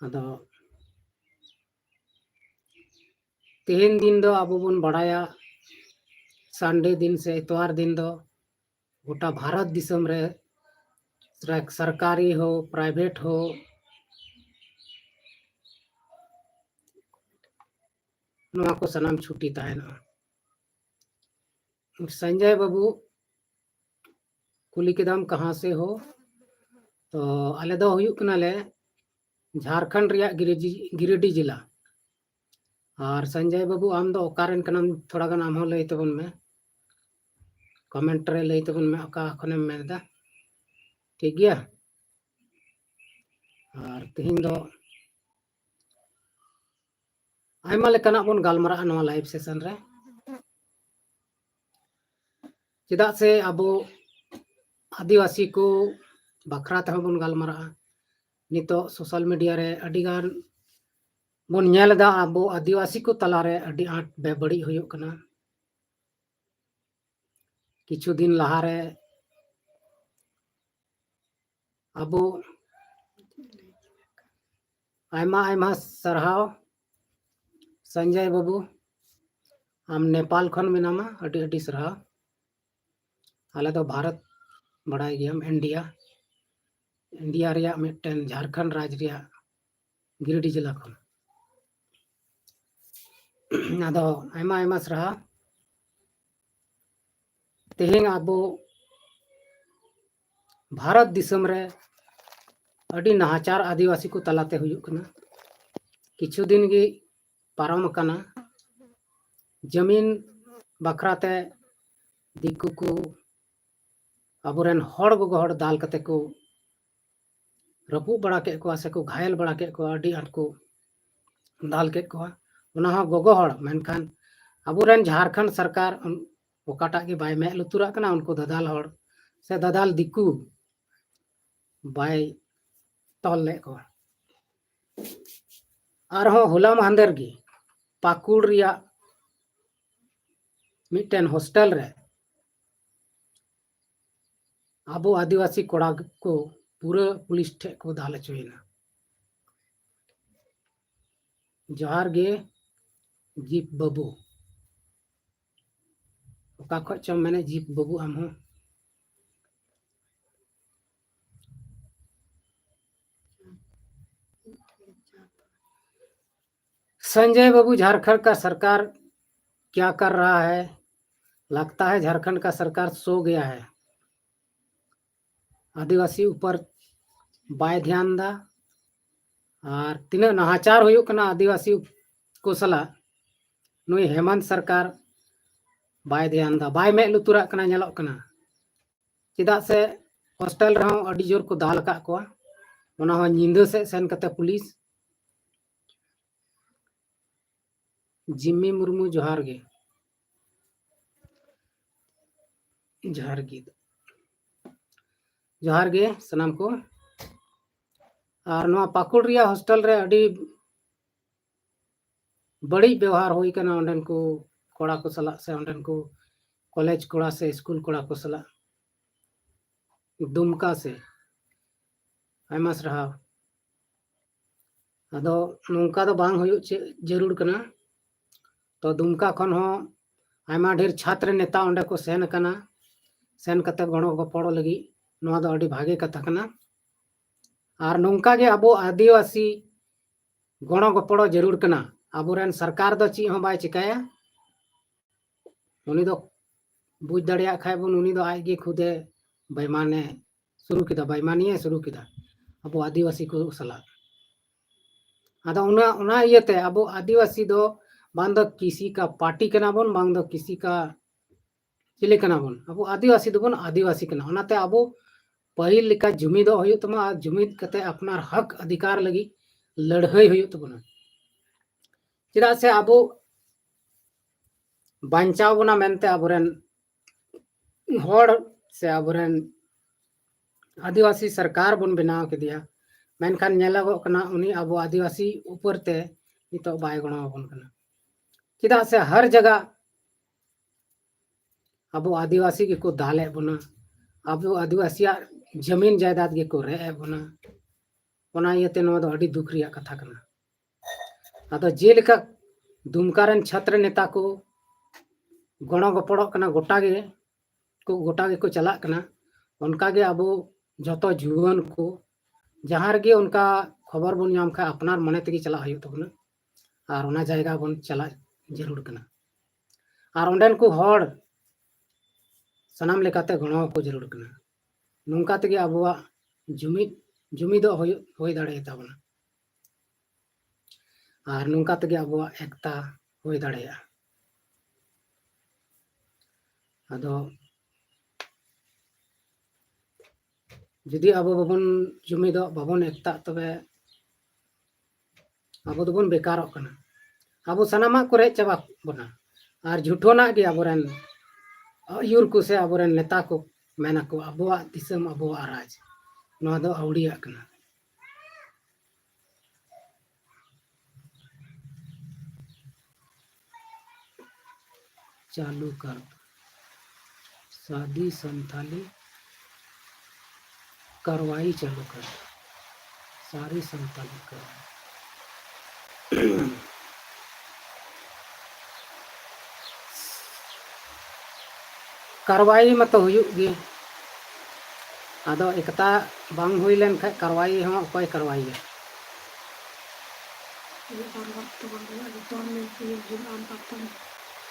ᱟᱫᱚ ᱛᱮᱦᱮᱧ ᱫᱤᱱ ᱫᱚ ᱟᱵᱚ ᱵᱚᱱ ᱵᱟᱲᱟᱭᱟ, ᱥᱟᱱᱰᱮ ᱫᱤᱱ ᱥᱮ ᱮᱛᱣᱟᱨ ᱫᱤᱱ ᱫᱚ ᱜᱚᱴᱟ ᱵᱷᱟᱨᱚᱛ ᱫᱤᱥᱚᱢ ᱨᱮ ᱥᱚᱨᱠᱟᱨᱤ ᱦᱳ, ᱯᱨᱟᱭᱵᱷᱮᱴ ᱦᱳ, ᱱᱚᱣᱟ ᱠᱚ ᱥᱟᱱᱟᱢ ᱪᱷᱩᱴᱤ ᱛᱟᱦᱮᱱᱟ᱾ ᱥᱚᱧᱡᱚᱭ ᱵᱟᱹᱵᱩ, ᱠᱩᱞᱤ ᱠᱮᱫᱟᱢ ᱠᱟᱦᱟᱸ ᱥᱮ ᱦᱳ? ᱛᱚ ᱟᱞᱮ ᱫᱚ ᱦᱩᱭᱩᱜ ᱠᱟᱱᱟᱞᱮ ᱡᱷᱟᱲᱠᱷᱚᱸᱰ ᱨᱮᱭᱟᱜ ᱜᱤᱨᱤᱰᱤ, ᱜᱤᱨᱤᱰᱤ ᱡᱮᱞᱟ᱾ ᱟᱨ ᱥᱚᱧᱡᱚᱭ ᱵᱟᱹᱵᱩ, ᱟᱢ ᱫᱚ ᱚᱠᱟ ᱨᱮᱱ ᱠᱟᱱᱟᱢ? ᱛᱷᱚᱲᱟ ᱜᱟᱱ ᱟᱢ ᱦᱚᱸ ᱞᱟᱹᱭ ᱛᱟᱵᱚᱱ ᱢᱮ, ᱠᱚᱢᱮᱱᱴ ᱨᱮ ᱞᱟᱹᱭ ᱛᱟᱵᱚᱱ ᱢᱮ ᱚᱠᱟ ᱠᱷᱚᱱᱮᱢ ᱢᱮᱱ ᱮᱫᱟ᱾ ᱴᱷᱤᱠ ᱜᱮᱭᱟ? ᱟᱨ ᱛᱮᱦᱮᱧ ᱫᱚ ᱟᱭᱢᱟ ᱞᱮᱠᱟᱱᱟᱜ ᱵᱚᱱ ᱜᱟᱞᱢᱟᱨᱟᱜᱼᱟ ᱱᱚᱣᱟ ᱞᱟᱭᱤᱵᱷ ᱥᱮᱥᱚᱱ ᱨᱮ, ᱪᱮᱫᱟᱜ ᱥᱮ ᱟᱵᱚ ᱟᱹᱫᱤᱵᱟᱹᱥᱤ ᱠᱚ ᱵᱟᱠᱷᱨᱟ ᱛᱮᱦᱚᱸ ᱵᱚᱱ ᱜᱟᱞᱢᱟᱨᱟᱜᱼᱟ᱾ ᱱᱤᱛᱚᱜ social media ᱨᱮ ᱟᱹᱰᱤ ᱜᱟᱱ ᱵᱚᱱ ᱧᱮᱞ ᱮᱫᱟ, ᱟᱵᱚ ᱟᱹᱫᱤᱵᱟᱹᱥᱤ ᱠᱚ ᱛᱟᱞᱟᱨᱮ ᱟᱹᱰᱤ ᱟᱸᱴ ᱵᱮᱵᱟᱹᱲᱤᱡ ᱦᱩᱭᱩᱜ ᱠᱟᱱᱟ᱾ ᱠᱤᱪᱷᱩ ᱫᱤᱱ ᱞᱟᱦᱟᱨᱮ ᱟᱵᱚ, ᱟᱭᱢᱟ ᱟᱭᱢᱟ ᱥᱟᱨᱦᱟᱣ ᱥᱚᱧᱡᱚᱭ ᱵᱟᱹᱵᱩ, ᱟᱢ ᱱᱮᱯᱟᱞ ᱠᱷᱚᱱ ᱢᱮᱱᱟᱢᱟ, ᱟᱹᱰᱤ ᱟᱹᱰᱤ ᱥᱟᱨᱦᱟᱣ᱾ ᱟᱞᱮ ᱫᱚ ᱵᱷᱟᱨᱚᱛ, ᱵᱟᱲᱟᱭ ᱜᱮᱭᱟᱢ, ᱤᱱᱰᱤᱭᱟ, ᱤᱱᱰᱤᱭᱟ ᱨᱮᱭᱟᱜ ᱢᱤᱫᱴᱮᱱ ᱡᱷᱟᱲᱠᱷᱚᱸᱰ ᱨᱟᱡᱽ ᱨᱮᱭᱟᱜ ᱜᱤᱨᱤᱰᱤ ᱡᱮᱞᱟ ᱠᱷᱚᱱ᱾ ᱟᱫᱚ ᱟᱭᱢᱟ ᱟᱭᱢᱟ ᱥᱟᱨᱦᱟᱣ᱾ ᱛᱮᱦᱮᱧ ᱟᱵᱚ ᱵᱷᱟᱨᱚᱛ ᱫᱤᱥᱚᱢ ᱨᱮ ᱟᱹᱰᱤ ᱱᱟᱦᱟᱪᱟᱨ ᱟᱹᱫᱤᱵᱟᱹᱥᱤ ᱠᱚ ᱛᱟᱞᱟᱛᱮ ᱦᱩᱭᱩᱜ ᱠᱟᱱᱟ᱾ ᱠᱤᱪᱷᱩ ᱫᱤᱱ ᱜᱮ ᱯᱟᱨᱚᱢ ᱟᱠᱟᱱᱟ, ᱡᱟᱢᱤᱱ ᱵᱟᱠᱷᱨᱟᱛᱮ ᱫᱤᱠᱩ ᱠᱚ ᱟᱵᱚᱨᱮᱱ ᱦᱚᱲ, ᱜᱚᱜᱚ ᱦᱚᱲ ᱫᱟᱞ ᱠᱟᱛᱮ ᱠᱚ ᱨᱟᱹᱯᱩᱫ ᱵᱟᱲᱟ ᱠᱮᱫ ᱠᱚᱣᱟ ᱥᱮᱠᱚ ᱜᱷᱟᱭᱮᱞ ᱵᱟᱲᱟ ᱠᱮᱫ ᱠᱚᱣᱟ, ᱟᱹᱰᱤ ᱟᱸᱴ ᱠᱚ ᱫᱟᱞ ᱠᱮᱫ ᱠᱚᱣᱟ᱾ ᱚᱱᱟ ᱦᱚᱸ ᱜᱚᱜᱚ ᱦᱚᱲ, ᱢᱮᱱᱠᱷᱟᱱ ᱟᱵᱚᱨᱮᱱ ᱡᱷᱟᱲᱠᱷᱚᱸᱰ ᱥᱚᱨᱠᱟᱨ ᱚᱠᱟᱴᱟᱜ ᱜᱮ ᱵᱟᱭ ᱢᱮᱫ ᱞᱩᱛᱩᱨᱟᱜ ᱠᱟᱱᱟ᱾ ᱩᱱᱠᱩ ᱫᱟᱫᱟᱞ ᱦᱚᱲ ᱥᱮ ᱫᱟᱫᱟᱞ ᱫᱤᱠᱩ ᱵᱟᱭ ᱛᱚᱞ ᱞᱮᱫ ᱠᱚᱣᱟ᱾ ᱟᱨᱦᱚᱸ ᱦᱚᱞᱟ ᱢᱟᱦᱫᱮᱨ ᱜᱮ ᱯᱟᱹᱠᱩᱲ ᱨᱮᱭᱟᱜ ᱢᱤᱫᱴᱮᱱ ᱦᱳᱥᱴᱮᱞ ᱨᱮ ᱟᱵᱚ ᱟᱹᱫᱤᱵᱟᱹᱥᱤ ᱠᱚᱲᱟ ᱠᱚ ᱯᱩᱨᱟᱹ ᱯᱩᱞᱤᱥ ᱴᱷᱮᱱ ᱠᱚ ᱫᱟᱞ ᱦᱚᱪᱚᱭᱮᱱᱟ᱾ ᱡᱚᱦᱟᱨ ᱜᱮ ᱡᱤᱯ ᱵᱟᱹᱵᱩ, ᱚᱠᱟ ᱠᱷᱚᱡ ᱪᱚᱢ ᱢᱮᱱᱮᱫ ᱡᱤᱯ ᱵᱟᱹᱵᱩ ᱟᱢ ᱦᱚᱸ? संजय बाबू, झारखंड का सरकार क्या कर रहा है? लगता है झारखंड का सरकार सो गया है। ᱟᱹᱫᱤᱵᱟᱹᱥᱤ ᱩᱯᱚᱨ ᱵᱟᱭ ᱫᱷᱮᱭᱟᱱ ᱫᱟ᱾ ᱟᱨ ᱛᱤᱱᱟᱹᱜ ᱱᱟᱦᱟᱪᱟᱨ ᱦᱩᱭᱩᱜ ᱠᱟᱱᱟ ᱟᱹᱫᱤᱵᱟᱹᱥᱤ ᱠᱚ ᱥᱟᱞᱟᱜ, ᱱᱩᱭ ᱦᱮᱢᱟᱱᱛ ᱥᱚᱨᱠᱟᱨ ᱵᱟᱭ ᱫᱷᱮᱭᱟᱱ ᱫᱟ, ᱵᱟᱭ ᱢᱮᱫ ᱞᱩᱛᱩᱨᱟᱜ ᱠᱟᱱᱟ᱾ ᱧᱮᱞᱚᱜ ᱠᱟᱱᱟ, ᱪᱮᱫᱟᱜ ᱥᱮ ᱦᱳᱥᱴᱮᱞ ᱨᱮᱦᱚᱸ ᱟᱹᱰᱤ ᱡᱳᱨ ᱠᱚ ᱫᱟᱞ ᱟᱠᱟᱫ ᱠᱚᱣᱟ, ᱚᱱᱟ ᱦᱚᱸ ᱧᱤᱫᱟᱹ ᱥᱮᱫ ᱥᱮᱱ ᱠᱟᱛᱮ ᱯᱩᱞᱤᱥ᱾ ᱡᱤᱢᱢᱤ ᱢᱩᱨᱢᱩ, ᱡᱚᱦᱟᱨ ᱜᱮ᱾ ᱡᱚᱦᱟᱨ ᱜᱮ, ᱡᱚᱦᱟᱨ ᱜᱮ ᱥᱟᱱᱟᱢ ᱠᱚ᱾ ᱟᱨ ᱱᱚᱣᱟ ᱯᱟᱹᱠᱩᱲ ᱨᱮᱭᱟᱜ ᱦᱳᱥᱴᱮᱞ ᱨᱮ ᱟᱹᱰᱤ ᱵᱟᱹᱲᱤᱡ ᱵᱮᱣᱦᱟᱨ ᱦᱩᱭ ᱠᱟᱱᱟ ᱚᱸᱰᱮᱱ ᱠᱚ ᱠᱚᱲᱟ ᱠᱚ ᱥᱟᱞᱟᱜ ᱥᱮ ᱚᱸᱰᱮᱱ ᱠᱚ ᱠᱚᱞᱮᱡᱽ ᱠᱚᱲᱟ ᱥᱮ ᱥᱠᱩᱞ ᱠᱚᱲᱟ ᱠᱚ ᱥᱟᱞᱟᱜ᱾ ᱫᱩᱢᱠᱟ ᱥᱮ ᱟᱭᱢᱟ ᱥᱟᱨᱦᱟᱣ᱾ ᱟᱫᱚ ᱱᱚᱝᱠᱟ ᱫᱚ ᱵᱟᱝ ᱦᱩᱭᱩᱜ ᱪᱮᱫ ᱡᱟᱹᱨᱩᱲ ᱠᱟᱱᱟ᱾ ᱛᱚ ᱫᱩᱢᱠᱟ ᱠᱷᱚᱱ ᱦᱚᱸ ᱟᱭᱢᱟ ᱰᱷᱮᱨ ᱪᱷᱟᱛᱨ ᱱᱮᱛᱟ ᱚᱸᱰᱮ ᱠᱚ ᱥᱮᱱ ᱟᱠᱟᱱᱟ, ᱥᱮᱱ ᱠᱟᱛᱮ ᱜᱚᱲᱚ ᱜᱚᱯᱚᱲᱚ ᱞᱟᱹᱜᱤᱫ᱾ ᱱᱚᱣᱟ ᱫᱚ ᱟᱹᱰᱤ ᱵᱷᱟᱜᱮ ᱠᱟᱛᱷᱟ ᱠᱟᱱᱟ᱾ ᱟᱨ ᱱᱚᱝᱠᱟ ᱜᱮ ᱟᱵᱚ ᱟᱹᱫᱤᱵᱟᱹᱥᱤ ᱜᱚᱲᱚ ᱜᱚᱯᱚᱲᱚ ᱡᱟᱹᱨᱩᱲ ᱠᱟᱱᱟ᱾ ᱟᱵᱚᱨᱮᱱ ᱥᱚᱨᱠᱟᱨ ᱫᱚ ᱪᱮᱫ ᱦᱚᱸ ᱵᱟᱭ ᱪᱤᱠᱟᱹᱭᱟ᱾ ᱩᱱᱤ ᱫᱚ ᱵᱩᱡᱽ ᱫᱟᱲᱮᱭᱟᱜ ᱠᱷᱟᱡ ᱵᱚᱱ, ᱩᱱᱤ ᱫᱚ ᱟᱡ ᱜᱮ ᱠᱷᱩᱫᱮ ᱵᱮᱭᱢᱟᱱᱮ ᱥᱩᱨᱩ ᱠᱮᱫᱟ, ᱵᱮᱭᱢᱟᱱᱤᱭᱮ ᱥᱩᱨᱩ ᱠᱮᱫᱟ ᱟᱵᱚ ᱟᱹᱫᱤᱵᱟᱹᱥᱤ ᱠᱚ ᱥᱟᱞᱟᱜ᱾ ᱟᱫᱚ ᱚᱱᱟ, ᱚᱱᱟ ᱤᱭᱟᱹᱛᱮ ᱟᱵᱚ ᱟᱹᱫᱤᱵᱟᱹᱥᱤ ᱫᱚ ᱵᱟᱝ ᱫᱚ ᱠᱤᱥᱤ ᱠᱟ ᱯᱟᱨᱴᱤ ᱠᱟᱱᱟ ᱵᱚᱱ, ᱵᱟᱝ ᱫᱚ ᱠᱤᱥᱤ ᱠᱟ ᱪᱤᱞᱤ ᱠᱟᱱᱟ ᱵᱚᱱ, ᱟᱵᱚ ᱟᱹᱫᱤᱵᱟᱹᱥᱤ ᱫᱚᱵᱚᱱ ᱟᱹᱫᱤᱵᱟᱹᱥᱤ ᱠᱟᱱᱟ᱾ ᱚᱱᱟᱛᱮ ᱟᱵᱚ ᱯᱟᱹᱦᱤᱞ ᱞᱮᱠᱟ ᱡᱩᱢᱤᱫᱚᱜ ᱦᱩᱭᱩᱜ ᱛᱟᱢᱟ ᱟᱨ ᱡᱩᱢᱤᱫ ᱠᱟᱛᱮ ᱟᱯᱱᱟᱨ ᱦᱚᱠ ᱚᱫᱷᱤᱠᱟᱨ ᱞᱟᱹᱜᱤᱫ ᱞᱟᱹᱲᱦᱟᱹᱭ ᱦᱩᱭᱩᱜ ᱛᱟᱵᱚᱱᱟ᱾ ᱪᱮᱫᱟᱜ ᱥᱮ ᱟᱵᱚ ᱵᱟᱧᱪᱟᱣ ᱵᱚᱱᱟ ᱢᱮᱱᱛᱮ ᱟᱵᱚᱨᱮᱱ ᱦᱚᱲ ᱥᱮ ᱟᱵᱚᱨᱮᱱ ᱟᱹᱫᱤᱵᱟᱹᱥᱤ ᱥᱚᱨᱠᱟᱨ ᱵᱚᱱ ᱵᱮᱱᱟᱣ ᱠᱮᱫᱮᱭᱟ, ᱢᱮᱱᱠᱷᱟᱱ ᱧᱮᱞᱚᱜᱚᱜ ᱠᱟᱱᱟ ᱩᱱᱤ ᱟᱵᱚ ᱟᱹᱫᱤᱵᱟᱹᱥᱤ ᱩᱯᱚᱨ ᱛᱮ ᱱᱤᱛᱚᱜ ᱵᱟᱭ ᱜᱚᱲᱚ ᱟᱵᱚᱱ ᱠᱟᱱᱟ᱾ ᱪᱮᱫᱟᱜ ᱥᱮ ᱦᱟᱨ ᱡᱟᱭᱜᱟ ᱟᱵᱚ ᱟᱹᱫᱤᱵᱟᱹᱥᱤ ᱜᱮᱠᱚ ᱫᱟᱞᱮᱫ ᱵᱚᱱᱟ, ᱟᱵᱚ ᱟᱹᱫᱤᱵᱟᱹᱥᱤᱭᱟᱜ ᱡᱟᱹᱢᱤᱱ ᱡᱟᱭᱫᱟᱫ ᱜᱮᱠᱚ ᱨᱮᱡ ᱮᱫ ᱵᱚᱱᱟ᱾ ᱚᱱᱟ ᱤᱭᱟᱹᱛᱮ ᱱᱚᱣᱟ ᱫᱚ ᱟᱹᱰᱤ ᱫᱩᱠ ᱨᱮᱭᱟᱜ ᱠᱟᱛᱷᱟ ᱠᱟᱱᱟ᱾ ᱟᱫᱚ ᱡᱮᱞᱮᱠᱟ ᱫᱩᱢᱠᱟ ᱨᱮᱱ ᱪᱷᱟᱛᱨᱚ ᱱᱮᱛᱟ ᱠᱚ ᱜᱚᱲᱚ ᱜᱚᱯᱚᱲᱚᱜ ᱠᱟᱱᱟ, ᱜᱚᱴᱟ ᱜᱮ ᱠᱚ, ᱜᱚᱴᱟ ᱜᱮᱠᱚ ᱪᱟᱞᱟᱜ ᱠᱟᱱᱟ, ᱚᱱᱠᱟ ᱜᱮ ᱟᱵᱚ ᱡᱚᱛᱚ ᱡᱩᱣᱟᱹᱱ ᱠᱚ ᱡᱟᱦᱟᱸ ᱨᱮᱜᱮ ᱚᱱᱠᱟ ᱠᱷᱚᱵᱚᱨ ᱵᱚᱱ ᱧᱟᱢ ᱠᱷᱟᱡ ᱟᱯᱱᱟᱨ ᱢᱚᱱᱮ ᱛᱮᱜᱮ ᱪᱟᱞᱟᱜ ᱦᱩᱭᱩᱜ ᱛᱟᱵᱚᱱᱟ ᱟᱨ ᱚᱱᱟ ᱡᱟᱭᱜᱟ ᱵᱚᱱ ᱪᱟᱞᱟᱜ ᱡᱟᱹᱨᱩᱲ ᱠᱟᱱᱟ᱾ ᱟᱨ ᱚᱸᱰᱮᱱ ᱠᱚ ᱦᱚᱲ ᱥᱟᱱᱟᱢ ᱞᱮᱠᱟᱛᱮ ᱜᱚᱲᱚ ᱟᱠᱚ ᱡᱟᱹᱨᱩᱲ ᱠᱟᱱᱟ᱾ ᱱᱚᱝᱠᱟ ᱛᱮᱜᱮ ᱟᱵᱚᱣᱟᱜ ᱡᱩᱢᱤᱫ, ᱡᱩᱢᱤᱫᱚᱜ ᱦᱩᱭᱩᱜ, ᱦᱩᱭ ᱫᱟᱲᱮᱭᱟᱛᱟ ᱵᱚᱱᱟ᱾ ᱟᱨ ᱱᱚᱝᱠᱟ ᱛᱮᱜᱮ ᱟᱵᱚᱣᱟᱜ ᱮᱠᱛᱟ ᱦᱩᱭ ᱫᱟᱲᱮᱭᱟᱜᱼᱟ᱾ ᱟᱫᱚ ᱡᱩᱫᱤ ᱟᱵᱚ ᱵᱟᱵᱚᱱ ᱡᱩᱢᱤᱫᱚᱜ, ᱵᱟᱵᱚᱱ ᱮᱠᱛᱟᱜ, ᱛᱚᱵᱮ ᱟᱵᱚ ᱫᱚᱵᱚᱱ ᱵᱮᱠᱟᱨᱚᱜ ᱠᱟᱱᱟ᱾ ᱟᱵᱚ ᱥᱟᱱᱟᱢᱟᱜ ᱠᱚ ᱨᱮᱡ ᱪᱟᱵᱟ ᱵᱚᱱᱟ᱾ ᱟᱨ ᱡᱷᱩᱴᱷᱚᱱᱟᱜ ᱜᱮ ᱟᱵᱚᱨᱮᱱ ᱟᱹᱭᱩᱨ ᱠᱚ ᱥᱮ ᱟᱵᱚᱨᱮᱱ ᱱᱮᱛᱟ ᱠᱚ ᱢᱮᱱᱟᱠᱚ, "ᱟᱵᱚᱣᱟᱜ ᱫᱤᱥᱚᱢ, ᱟᱵᱚᱣᱟᱜ ᱨᱟᱡᱽ, ᱱᱚᱣᱟ ᱫᱚ ᱟᱹᱣᱲᱤᱭᱟᱜ ᱠᱟᱱᱟ, चालू कर दो। शादी संथाली कार्रवाई चालू कर दो। सारी संथाली कार्रवाई। कार्रवाई ᱢᱟᱛᱚ ᱦᱩᱭᱩᱜ ᱜᱮ, ᱟᱫᱚ ᱮᱠᱛᱟ ᱵᱟᱝ ᱦᱩᱭ ᱞᱮᱱ ᱠᱷᱟᱡ ᱠᱟᱨᱣᱟᱭᱤ ᱦᱚᱸ ᱚᱠᱚᱭ ᱠᱟᱨᱣᱟᱭᱤᱭᱟ? ᱢᱤᱫ ᱵᱟᱨ ᱦᱚᱲ ᱛᱚ ᱵᱟᱝ ᱦᱩᱭᱩᱜᱼᱟ, ᱡᱚᱛᱚ ᱦᱚᱲ ᱢᱮᱱ ᱛᱮᱜᱮ ᱦᱩᱭᱩᱜᱼᱟ, ᱟᱢ ᱵᱟᱢ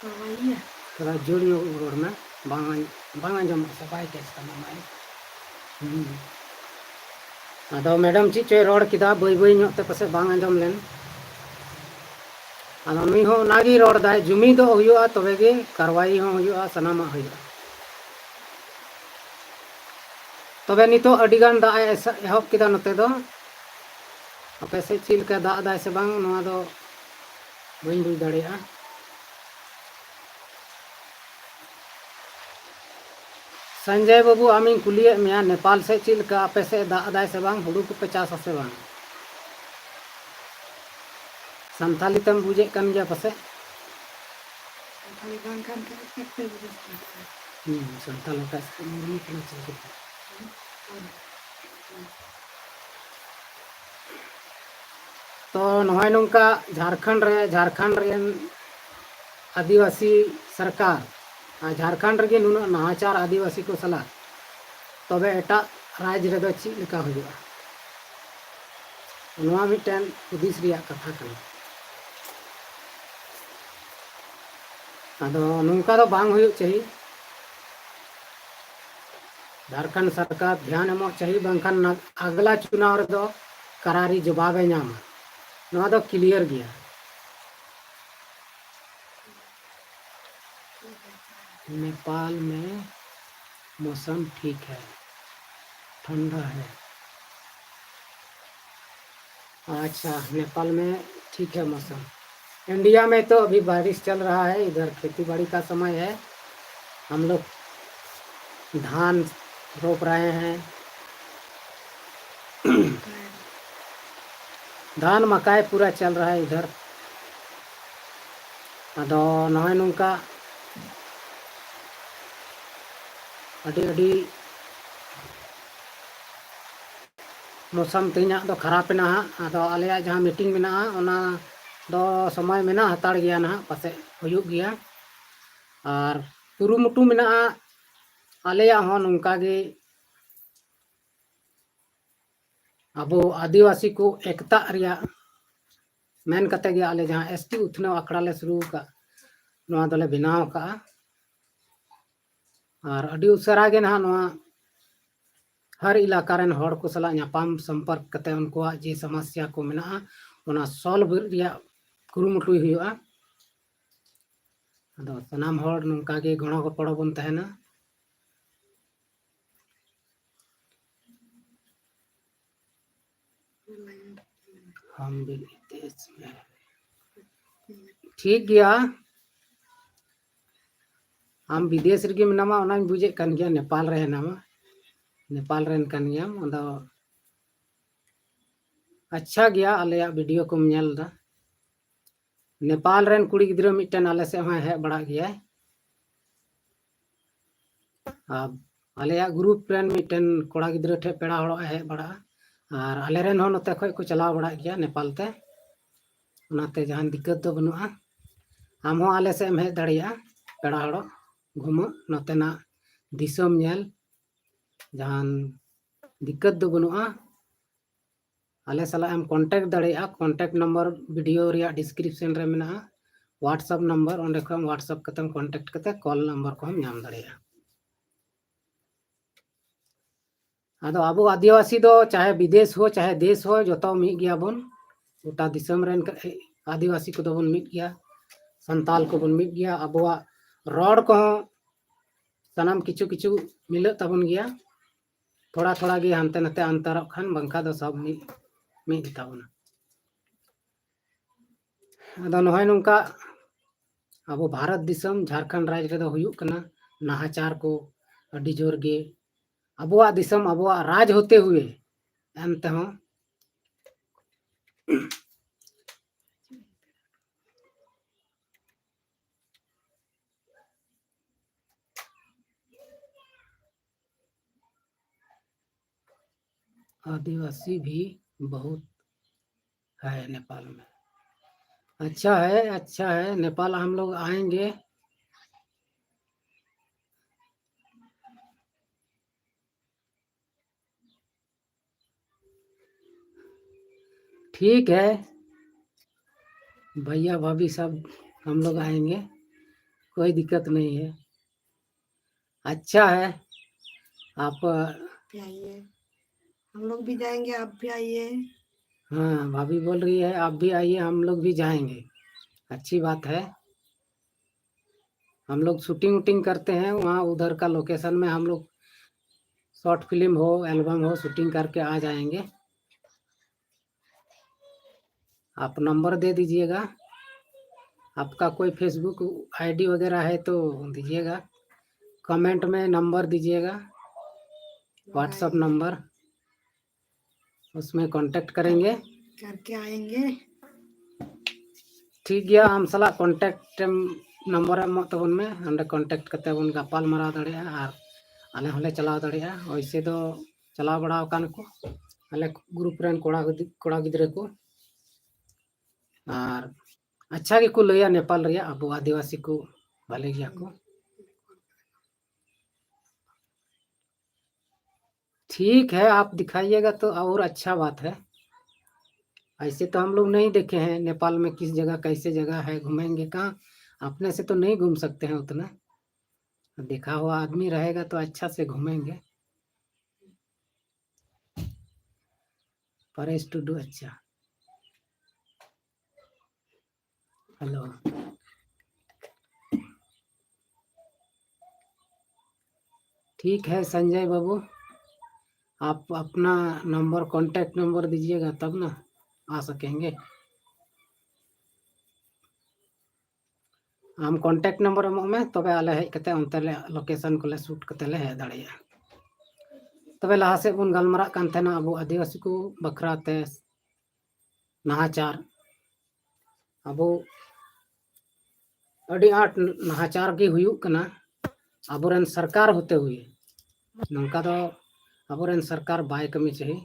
ᱠᱟᱨᱣᱟᱭᱤᱭᱟ᱾ ᱛᱷᱚᱲᱟ ᱡᱳᱨ ᱧᱚᱜ ᱨᱚᱲ ᱢᱮ, ᱵᱟᱝ ᱟᱸᱡ-, ᱵᱟᱝ ᱟᱸᱡᱚᱢᱚᱜ ᱥᱮ ᱵᱟᱭ ᱠᱮᱪ ᱛᱟᱢᱟ ᱢᱟᱭᱤᱠ᱾ ᱦᱩᱸ᱾ ᱟᱫᱚ ᱢᱮᱰᱟᱢ ᱪᱮᱫ ᱪᱚᱭ ᱨᱚᱲ ᱠᱮᱫᱟ, ᱵᱟᱹᱭ ᱵᱟᱹᱭ ᱧᱚᱜ ᱛᱮ ᱯᱟᱥᱮᱡ ᱵᱟᱝ ᱟᱸᱡᱚᱢ ᱞᱮᱱ᱾ ᱟᱫᱚ ᱱᱩᱭ ᱦᱚᱸ ᱚᱱᱟᱜᱮᱭ ᱨᱚᱲ ᱫᱟᱭ, ᱡᱩᱢᱤᱫᱚᱜ ᱦᱩᱭᱩᱜᱼᱟ, ᱛᱚᱵᱮ ᱜᱮ ᱠᱟᱨᱣᱟᱭᱤ ᱦᱚᱸ ᱦᱩᱭᱩᱜᱼᱟ, ᱥᱟᱱᱟᱢᱟᱜ ᱦᱩᱭᱩᱜᱼᱟ᱾ ᱛᱚᱵᱮ ᱱᱤᱛᱚᱜ ᱟᱹᱰᱤ ᱜᱟᱱ ᱫᱟᱜ ᱮ ᱮᱥ-, ᱮᱦᱚᱵ ᱠᱮᱫᱟ ᱱᱚᱛᱮ ᱫᱚ᱾ ᱟᱯᱮ ᱥᱮᱫ ᱪᱮᱫ ᱞᱮᱠᱟ ᱫᱟᱜ ᱮᱫᱟᱭ ᱥᱮ ᱵᱟᱝ, ᱱᱚᱣᱟ ᱫᱚ ᱵᱟᱹᱧ ᱵᱩᱡᱽ ᱫᱟᱲᱮᱭᱟᱜᱼᱟ᱾ ᱥᱚᱧᱡᱚᱭ ᱵᱟᱹᱵᱩ, ᱟᱢᱤᱧ ᱠᱩᱞᱤᱭᱮᱫ ᱢᱮᱭᱟ, ᱱᱮᱯᱟᱞ ᱥᱮᱫ ᱪᱮᱫ ᱞᱮᱠᱟ, ᱟᱯᱮ ᱥᱮᱫ ᱫᱟᱜ ᱮᱫᱟᱭ ᱥᱮ ᱵᱟᱝ, ᱦᱩᱲᱩ ᱠᱚᱯᱮ ᱪᱟᱥ ᱟᱥᱮ ᱵᱟᱝ? ᱥᱟᱱᱛᱟᱞᱤ ᱛᱮᱢ ᱵᱩᱡᱮᱫ ᱠᱟᱱ ᱜᱮᱭᱟ ᱯᱟᱥᱮᱡ? ᱥᱟᱱᱛᱟᱞᱤ ᱵᱟᱝ ᱠᱟᱱ ᱠᱷᱟᱡ ᱪᱮᱫ ᱯᱮ ᱵᱩᱡᱷᱟᱹᱣ ᱠᱟᱱᱟ? ᱦᱩᱸ, ᱥᱟᱱᱛᱟᱞ ᱚᱠᱟ ᱥᱮᱫ ᱠᱟᱱᱟ ᱪᱮᱫ? ᱛᱚ ᱱᱚᱜᱼᱚᱭ ᱱᱚᱝᱠᱟ ᱡᱷᱟᱲᱠᱷᱚᱸᱰ ᱨᱮ, ᱡᱷᱟᱲᱠᱷᱚᱸᱰ ᱨᱮᱱ ᱟᱹᱫᱤᱵᱟᱹᱥᱤ ᱥᱚᱨᱠᱟᱨ ᱟᱨ ᱡᱷᱟᱲᱠᱷᱚᱸᱰ ᱨᱮᱜᱮ ᱱᱩᱱᱟᱹᱜ ᱱᱟᱦᱟᱪᱟᱨ ᱟᱹᱫᱤᱵᱟᱹᱥᱤ ᱠᱚ ᱥᱟᱞᱟᱜ, ᱛᱚᱵᱮ ᱮᱴᱟᱜ ᱨᱟᱡᱽ ᱨᱮᱫᱚ ᱪᱮᱫ ᱞᱮᱠᱟ ᱦᱩᱭᱩᱜᱼᱟ? ᱱᱚᱣᱟ ᱢᱤᱫᱴᱮᱱ ᱦᱩᱫᱤᱥ ᱨᱮᱭᱟᱜ ᱠᱟᱛᱷᱟ ᱠᱟᱱᱟ᱾ ᱟᱫᱚ ᱱᱚᱝᱠᱟ ᱫᱚ ᱵᱟᱝ ᱦᱩᱭᱩᱜ ᱪᱟᱹᱦᱤ᱾ ᱡᱷᱟᱲᱠᱷᱚᱸᱰ ᱥᱚᱨᱠᱟᱨ ᱫᱷᱮᱭᱟᱱ ᱮᱢᱚᱜ ᱪᱟᱹᱦᱤ, ᱵᱟᱝᱠᱷᱟᱱ ᱱᱟ-, ᱟᱜᱽᱞᱟ ᱪᱩᱱᱟᱣ ᱨᱮᱫᱚ ᱠᱟᱨᱟᱨᱤ ᱡᱚᱵᱟᱵᱮ ᱧᱟᱢᱟ᱾ ᱱᱚᱣᱟ ᱫᱚ clear ᱜᱮᱭᱟ᱾ नेपाल में मौसम ठीक है, ठंडा है। अच्छा, नेपाल में ठीक है मौसम। इंडिया में तो अभी बारिश चल रहा है, इधर खेती बाड़ी का समय है, हम लोग धान रोप रहे हैं। धान मकाई पूरा चल रहा है इधर। ᱟᱫᱚ ᱱᱚᱜᱼᱚᱭ ᱱᱚᱝᱠᱟ ᱟᱹᱰᱤ ᱟᱹᱰᱤ ᱢᱳᱥᱟᱢ ᱛᱮᱦᱮᱧᱟᱜ ᱫᱚ ᱠᱷᱟᱨᱟᱯ ᱮᱱᱟ ᱦᱟᱸᱜ᱾ ᱟᱫᱚ ᱟᱞᱮᱭᱟᱜ ᱡᱟᱦᱟᱸ ᱢᱤᱴᱤᱝ ᱢᱮᱱᱟᱜᱼᱟ, ᱚᱱᱟ ᱫᱚ ᱥᱚᱢᱚᱭ ᱢᱮᱱᱟᱜ ᱦᱟᱛᱟᱲ ᱜᱮᱭᱟ ᱱᱟᱦᱟᱜ, ᱯᱟᱥᱮᱡ ᱦᱩᱭᱩᱜ ᱜᱮᱭᱟ᱾ ᱟᱨ ᱠᱩᱨᱩᱢᱩᱴᱩ ᱢᱮᱱᱟᱜᱼᱟ ᱟᱞᱮᱭᱟᱜ ᱦᱚᱸ ᱱᱚᱝᱠᱟ ᱜᱮ ᱟᱵᱚ ᱟᱹᱫᱤᱵᱟᱹᱥᱤ ᱠᱚ ᱮᱠᱛᱟᱜ ᱨᱮᱭᱟᱜ ᱢᱮᱱ ᱠᱟᱛᱮ ᱜᱮ ᱟᱞᱮ ᱡᱟᱦᱟᱸ ᱮᱥ ᱴᱤ ᱩᱛᱷᱱᱟᱹᱣ ᱟᱠᱷᱲᱟ ᱞᱮ ᱥᱩᱨᱩ ᱟᱠᱟᱫ, ᱱᱚᱣᱟ ᱫᱚᱞᱮ ᱵᱮᱱᱟᱣ ᱟᱠᱟᱫᱼᱟ᱾ ᱟᱨ ᱟᱹᱰᱤ ᱩᱥᱟᱹᱨᱟ ᱜᱮ ᱱᱟᱦᱟᱜ ᱱᱚᱣᱟ ᱦᱟᱨ ᱮᱞᱟᱠᱟ ᱨᱮᱱ ᱦᱚᱲ ᱠᱚ ᱥᱟᱞᱟᱜ ᱧᱟᱯᱟᱢ ᱥᱚᱢᱯᱚᱨᱠ ᱠᱟᱛᱮ ᱩᱱᱠᱩᱣᱟᱜ ᱡᱮ ᱥᱚᱢᱚᱥᱥᱟ ᱠᱚ ᱢᱮᱱᱟᱜᱼᱟ, ᱚᱱᱟ ᱥᱚᱞᱵᱷ ᱨᱮᱭᱟᱜ ᱠᱩᱨᱩᱢᱩᱴᱩᱭ ᱦᱩᱭᱩᱜᱼᱟ᱾ ᱟᱫᱚ ᱥᱟᱱᱟᱢ ᱦᱚᱲ ᱱᱚᱝᱠᱟ ᱜᱮ ᱜᱚᱲᱚ ᱜᱚᱯᱚᱲᱚ ᱵᱚᱱ ᱛᱟᱦᱮᱱᱟ᱾ ᱦᱟᱢ ᱵᱤᱫᱮᱥ ᱢᱮ᱾ ᱴᱷᱤᱠ ᱜᱮᱭᱟ, ᱟᱢ ᱵᱤᱫᱮᱥ ᱨᱮᱜᱮ ᱢᱮᱱᱟᱢᱟ, ᱚᱱᱟᱧ ᱵᱩᱡᱮᱫ ᱠᱟᱱ ᱜᱮᱭᱟ, ᱱᱮᱯᱟᱞ ᱨᱮ ᱦᱮᱱᱟᱢᱟ, ᱱᱮᱯᱟᱞ ᱨᱮᱱ ᱠᱟᱱ ᱜᱮᱭᱟᱢ᱾ ᱟᱫᱚ ᱟᱪᱪᱷᱟ ᱜᱮᱭᱟ, ᱟᱞᱮᱭᱟᱜ ᱵᱷᱤᱰᱤᱭᱳ ᱠᱚᱢ ᱧᱮᱞ ᱮᱫᱟ᱾ ᱱᱮᱯᱟᱞ ᱨᱮᱱ ᱠᱩᱲᱤ ᱜᱤᱫᱽᱨᱟᱹ ᱢᱤᱫᱴᱮᱱ ᱟᱞᱮ ᱥᱮᱫ ᱦᱚᱸᱭ ᱦᱮᱡ ᱵᱟᱲᱟᱜ ᱜᱮᱭᱟᱭ᱾ ᱟᱨ ᱟᱞᱮᱭᱟᱜ ᱜᱨᱩᱯ ᱨᱮᱱ ᱢᱤᱫᱴᱮᱱ ᱠᱚᱲᱟ ᱜᱤᱫᱽᱨᱟᱹ ᱴᱷᱮᱱ ᱯᱮᱲᱟ ᱦᱚᱲᱚᱜ ᱮ ᱦᱮᱡ ᱵᱟᱲᱟᱜᱼᱟ᱾ ᱟᱨ ᱟᱞᱮ ᱨᱮᱱ ᱦᱚᱸ ᱱᱚᱛᱮ ᱠᱷᱚᱱ ᱠᱚ ᱪᱟᱞᱟᱣ ᱵᱟᱲᱟᱜ ᱜᱮᱭᱟ ᱱᱮᱯᱟᱞ ᱛᱮ᱾ ᱚᱱᱟᱛᱮ ᱡᱟᱦᱟᱱ ᱫᱤᱠᱠᱟᱹᱛ ᱫᱚ ᱵᱟᱹᱱᱩᱜᱼᱟ᱾ ᱟᱢ ᱦᱚᱸ ᱟᱞᱮ ᱥᱮᱫ ᱮᱢ ᱦᱮᱡ ᱫᱟᱲᱮᱭᱟᱜᱼᱟ, ᱯᱮᱲᱟ ᱦᱚᱲᱚᱜ, ᱜᱷᱩᱢᱟᱹᱜ, ᱱᱚᱛᱮᱱᱟᱜ ᱫᱤᱥᱚᱢ ᱧᱮᱞ, ᱡᱟᱦᱟᱱ ᱫᱤᱠᱠᱟᱹᱛ ᱫᱚ ᱵᱟᱹᱱᱩᱜᱼᱟ᱾ ᱟᱞᱮ ᱥᱟᱞᱟᱜ ᱮᱢ ᱠᱚᱱᱴᱮᱠᱴ ᱫᱟᱲᱮᱭᱟᱜᱼᱟ᱾ ᱠᱚᱱᱴᱮᱠᱴ ᱱᱚᱢᱵᱚᱨ ᱵᱷᱤᱰᱤᱭᱳ ᱨᱮᱭᱟᱜ ᱰᱤᱥᱠᱨᱤᱯᱥᱚᱱ ᱨᱮ ᱢᱮᱱᱟᱜᱼᱟ᱾ WhatsApp ᱱᱚᱢᱵᱚᱨ, ᱚᱸᱰᱮ ᱠᱷᱚᱱ WhatsApp ᱠᱟᱛᱮᱢ ᱠᱚᱱᱴᱮᱠᱴ ᱠᱟᱛᱮ ᱠᱚᱞ ᱱᱚᱢᱵᱚᱨ ᱠᱚᱦᱚᱸᱢ ᱧᱟᱢ ᱫᱟᱲᱮᱭᱟᱜᱼᱟ᱾ ᱟᱫᱚ ᱟᱵᱚ ᱟᱹᱫᱤᱵᱟᱹᱥᱤ ᱫᱚ ᱪᱟᱦᱮ ᱵᱤᱫᱮᱥ ᱦᱳ ᱪᱟᱦᱮ ᱫᱮᱥ ᱦᱳ, ᱡᱚᱛᱚ ᱢᱤᱫ ᱜᱮᱭᱟᱵᱚᱱ᱾ ᱜᱚᱴᱟ ᱫᱤᱥᱚᱢ ᱨᱮᱱ ᱠᱟ-, ᱟᱹᱫᱤᱵᱟᱹᱥᱤ ᱠᱚᱫᱚ ᱵᱚᱱ ᱢᱤᱫ ᱜᱮᱭᱟ, ᱥᱟᱱᱛᱟᱞ ᱠᱚᱵᱚᱱ ᱢᱤᱫ ᱜᱮᱭᱟ᱾ ᱟᱵᱚᱣᱟᱜ ᱨᱚᱲ ᱠᱚᱦᱚᱸ ᱥᱟᱱᱟᱢ ᱠᱤᱪᱷᱩ ᱠᱤᱪᱷᱩ ᱢᱤᱞᱟᱹᱜ ᱛᱟᱵᱚᱱ ᱜᱮᱭᱟ᱾ ᱛᱷᱚᱲᱟ ᱛᱷᱚᱲᱟ ᱜᱮ ᱦᱟᱱᱛᱮ ᱱᱟᱛᱮ ᱟᱱᱛᱟᱨᱚᱜ ᱠᱷᱟᱱ, ᱵᱟᱝᱠᱷᱟᱱ ᱫᱚ ᱥᱚᱵ ᱢᱤᱫ, ᱢᱤᱫ ᱜᱮᱛᱟ ᱵᱚᱱᱟ᱾ ᱟᱫᱚ ᱱᱚᱜᱼᱚᱭ ᱱᱚᱝᱠᱟ ᱟᱵᱚ ᱵᱷᱟᱨᱚᱛ ᱫᱤᱥᱚᱢ ᱡᱷᱟᱲᱠᱷᱚᱸᱰ ᱨᱟᱡᱽ ᱨᱮᱫᱚ ᱦᱩᱭᱩᱜ ᱠᱟᱱᱟ ᱱᱟᱦᱟᱪᱟᱨ ᱠᱚ ᱟᱹᱰᱤ ᱡᱳᱨ ᱜᱮ᱾ ᱟᱵᱚᱣᱟᱜ ᱫᱤᱥᱚᱢ ᱟᱵᱚᱣᱟᱜ ᱨᱟᱡᱽ ᱦᱚᱛᱮ ᱦᱩᱭᱮ ᱮᱱ ᱛᱮᱦᱚᱸ आदिवासी भी बहुत है नेपाल में। अच्छा है, अच्छा है, नेपाल हम लोग आएंगे। ठीक है भैया भाभी सब, हम लोग आएंगे, कोई दिक्कत नहीं है। अच्छा है, आप आइए, हम लोग भी जाएंगे, आप भी आइए। हाँ, भाभी बोल रही है आप भी आइए, हम लोग भी जाएंगे। अच्छी बात है। हम लोग शूटिंग वूटिंग करते हैं वहाँ, उधर का लोकेशन में हम लोग शॉर्ट फिल्म हो, एल्बम हो, शूटिंग करके आ जाएंगे। आप नंबर दे दीजिएगा, आपका कोई फेसबुक आईडी वगैरह है तो दीजिएगा, कमेंट में नंबर दीजिएगा, व्हाट्सएप नंबर, उसमें कांटेक्ट करेंगे। करके आएंगे। ᱴᱷᱤᱠ ᱜᱮᱭᱟ, ᱟᱢ ᱥᱟᱞᱟᱜ ᱠᱚᱱᱴᱮᱠᱴ ᱱᱚᱢᱵᱚᱨ ᱮᱢᱚᱜ ᱛᱟᱵᱚᱱ ᱢᱮ, ᱚᱸᱰᱮ ᱠᱚᱱᱴᱮᱠᱴ ᱠᱟᱛᱮ ᱵᱚᱱ ᱜᱟᱯᱟᱞ ᱢᱟᱨᱟᱣ ᱫᱟᱲᱮᱭᱟᱜᱼᱟ ᱟᱨ ᱟᱞᱮ ᱦᱚᱸᱞᱮ ᱪᱟᱞᱟᱣ ᱫᱟᱲᱮᱭᱟᱜᱼᱟ᱾ ᱳᱭᱥᱮ ᱫᱚ ᱪᱟᱞᱟᱣ ᱵᱟᱲᱟ ᱟᱠᱟᱱ ᱠᱚ ᱟᱞᱮ ᱜᱨᱩᱯ ᱨᱮᱱ ᱠᱚᱲᱟ ᱜᱤᱫ- ᱠᱚᱲᱟ ᱜᱤᱫᱽᱨᱟᱹ ᱠᱚ, ᱟᱨ ᱟᱪᱪᱷᱟ ᱜᱮᱠᱚ ᱞᱟᱹᱭᱟ ᱱᱮᱯᱟᱞ ᱨᱮᱭᱟᱜ ᱟᱵᱚ ᱟᱹᱫᱤᱵᱟᱹᱥᱤ ᱠᱚ ᱵᱷᱟᱞᱮ ᱜᱮᱭᱟ ᱠᱚ᱾ ठीक है, आप दिखाइएगा तो और अच्छा बात है। ऐसे तो हम लोग नहीं देखे हैं नेपाल में किस जगह कैसे जगह है, घूमेंगे कहाँ, अपने से तो नहीं घूम सकते हैं उतना। देखा हुआ आदमी रहेगा तो अच्छा से घूमेंगे। परेश टुडू, अच्छा, हेलो। ठीक है संजय बाबू, आप अपना नंबर, कांटेक्ट नंबर दीजिएगा तब ना आ सकेंगे। ᱟᱢ ᱠᱚᱱᱴᱮᱠᱴ ᱱᱚᱢᱵᱚᱨ ᱮᱢᱚᱜ ᱢᱮ, ᱛᱚᱵᱮ ᱟᱞᱮ ᱦᱮᱡ ᱠᱟᱛᱮ ᱚᱱᱛᱮ ᱞᱮ ᱞᱳᱠᱮᱥᱚᱱ ᱠᱚᱞᱮ ᱥᱩᱴ ᱠᱟᱛᱮ ᱞᱮ ᱦᱮᱡ ᱫᱟᱲᱮᱭᱟᱜᱼᱟ᱾ ᱛᱚᱵᱮ ᱞᱟᱦᱟ ᱥᱮᱫ ᱵᱚᱱ ᱜᱟᱞᱢᱟᱨᱟᱜ ᱠᱟᱱ ᱛᱟᱦᱮᱱᱟ ᱟᱵᱚ ᱟᱹᱫᱤᱵᱟᱹᱥᱤ ᱠᱚ ᱵᱟᱠᱷᱨᱟ ᱛᱮ ᱱᱟᱦᱟᱪᱟᱨ᱾ ᱟᱵᱚ ᱟᱹᱰᱤ ᱟᱸᱴ ᱱᱟᱦᱟᱪᱟᱨ ᱜᱮ ᱦᱩᱭᱩᱜ ᱠᱟᱱᱟ ᱟᱵᱚᱨᱮᱱ ᱥᱚᱨᱠᱟᱨ ᱦᱚᱛᱮ ᱦᱩᱭ᱾ ᱱᱚᱝᱠᱟ ᱫᱚ ᱟᱵᱚᱨᱮᱱ ᱥᱚᱨᱠᱟᱨ ᱵᱟᱭ ᱠᱟᱹᱢᱤ ᱪᱟᱹᱦᱤ᱾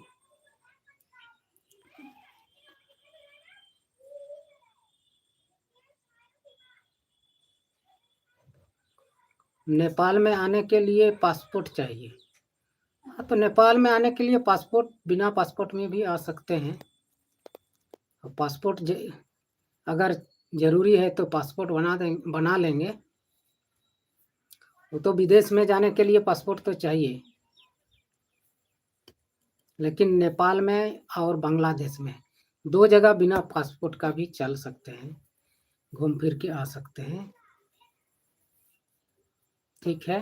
नेपाल में आने के लिए पासपोर्ट चाहिए। हाँ, तो नेपाल में आने के लिए पासपोर्ट, बिना पासपोर्ट में भी आ सकते हैं। पासपोर्ट अगर जरूरी है तो पासपोर्ट बना दें, बना लेंगे। वो तो विदेश में जाने के लिए पासपोर्ट तो चाहिए, लेकिन नेपाल में और बांग्लादेश में दो जगह बिना पासपोर्ट का भी चल सकते हैं, घूम फिर के आ सकते हैं। ठीक है,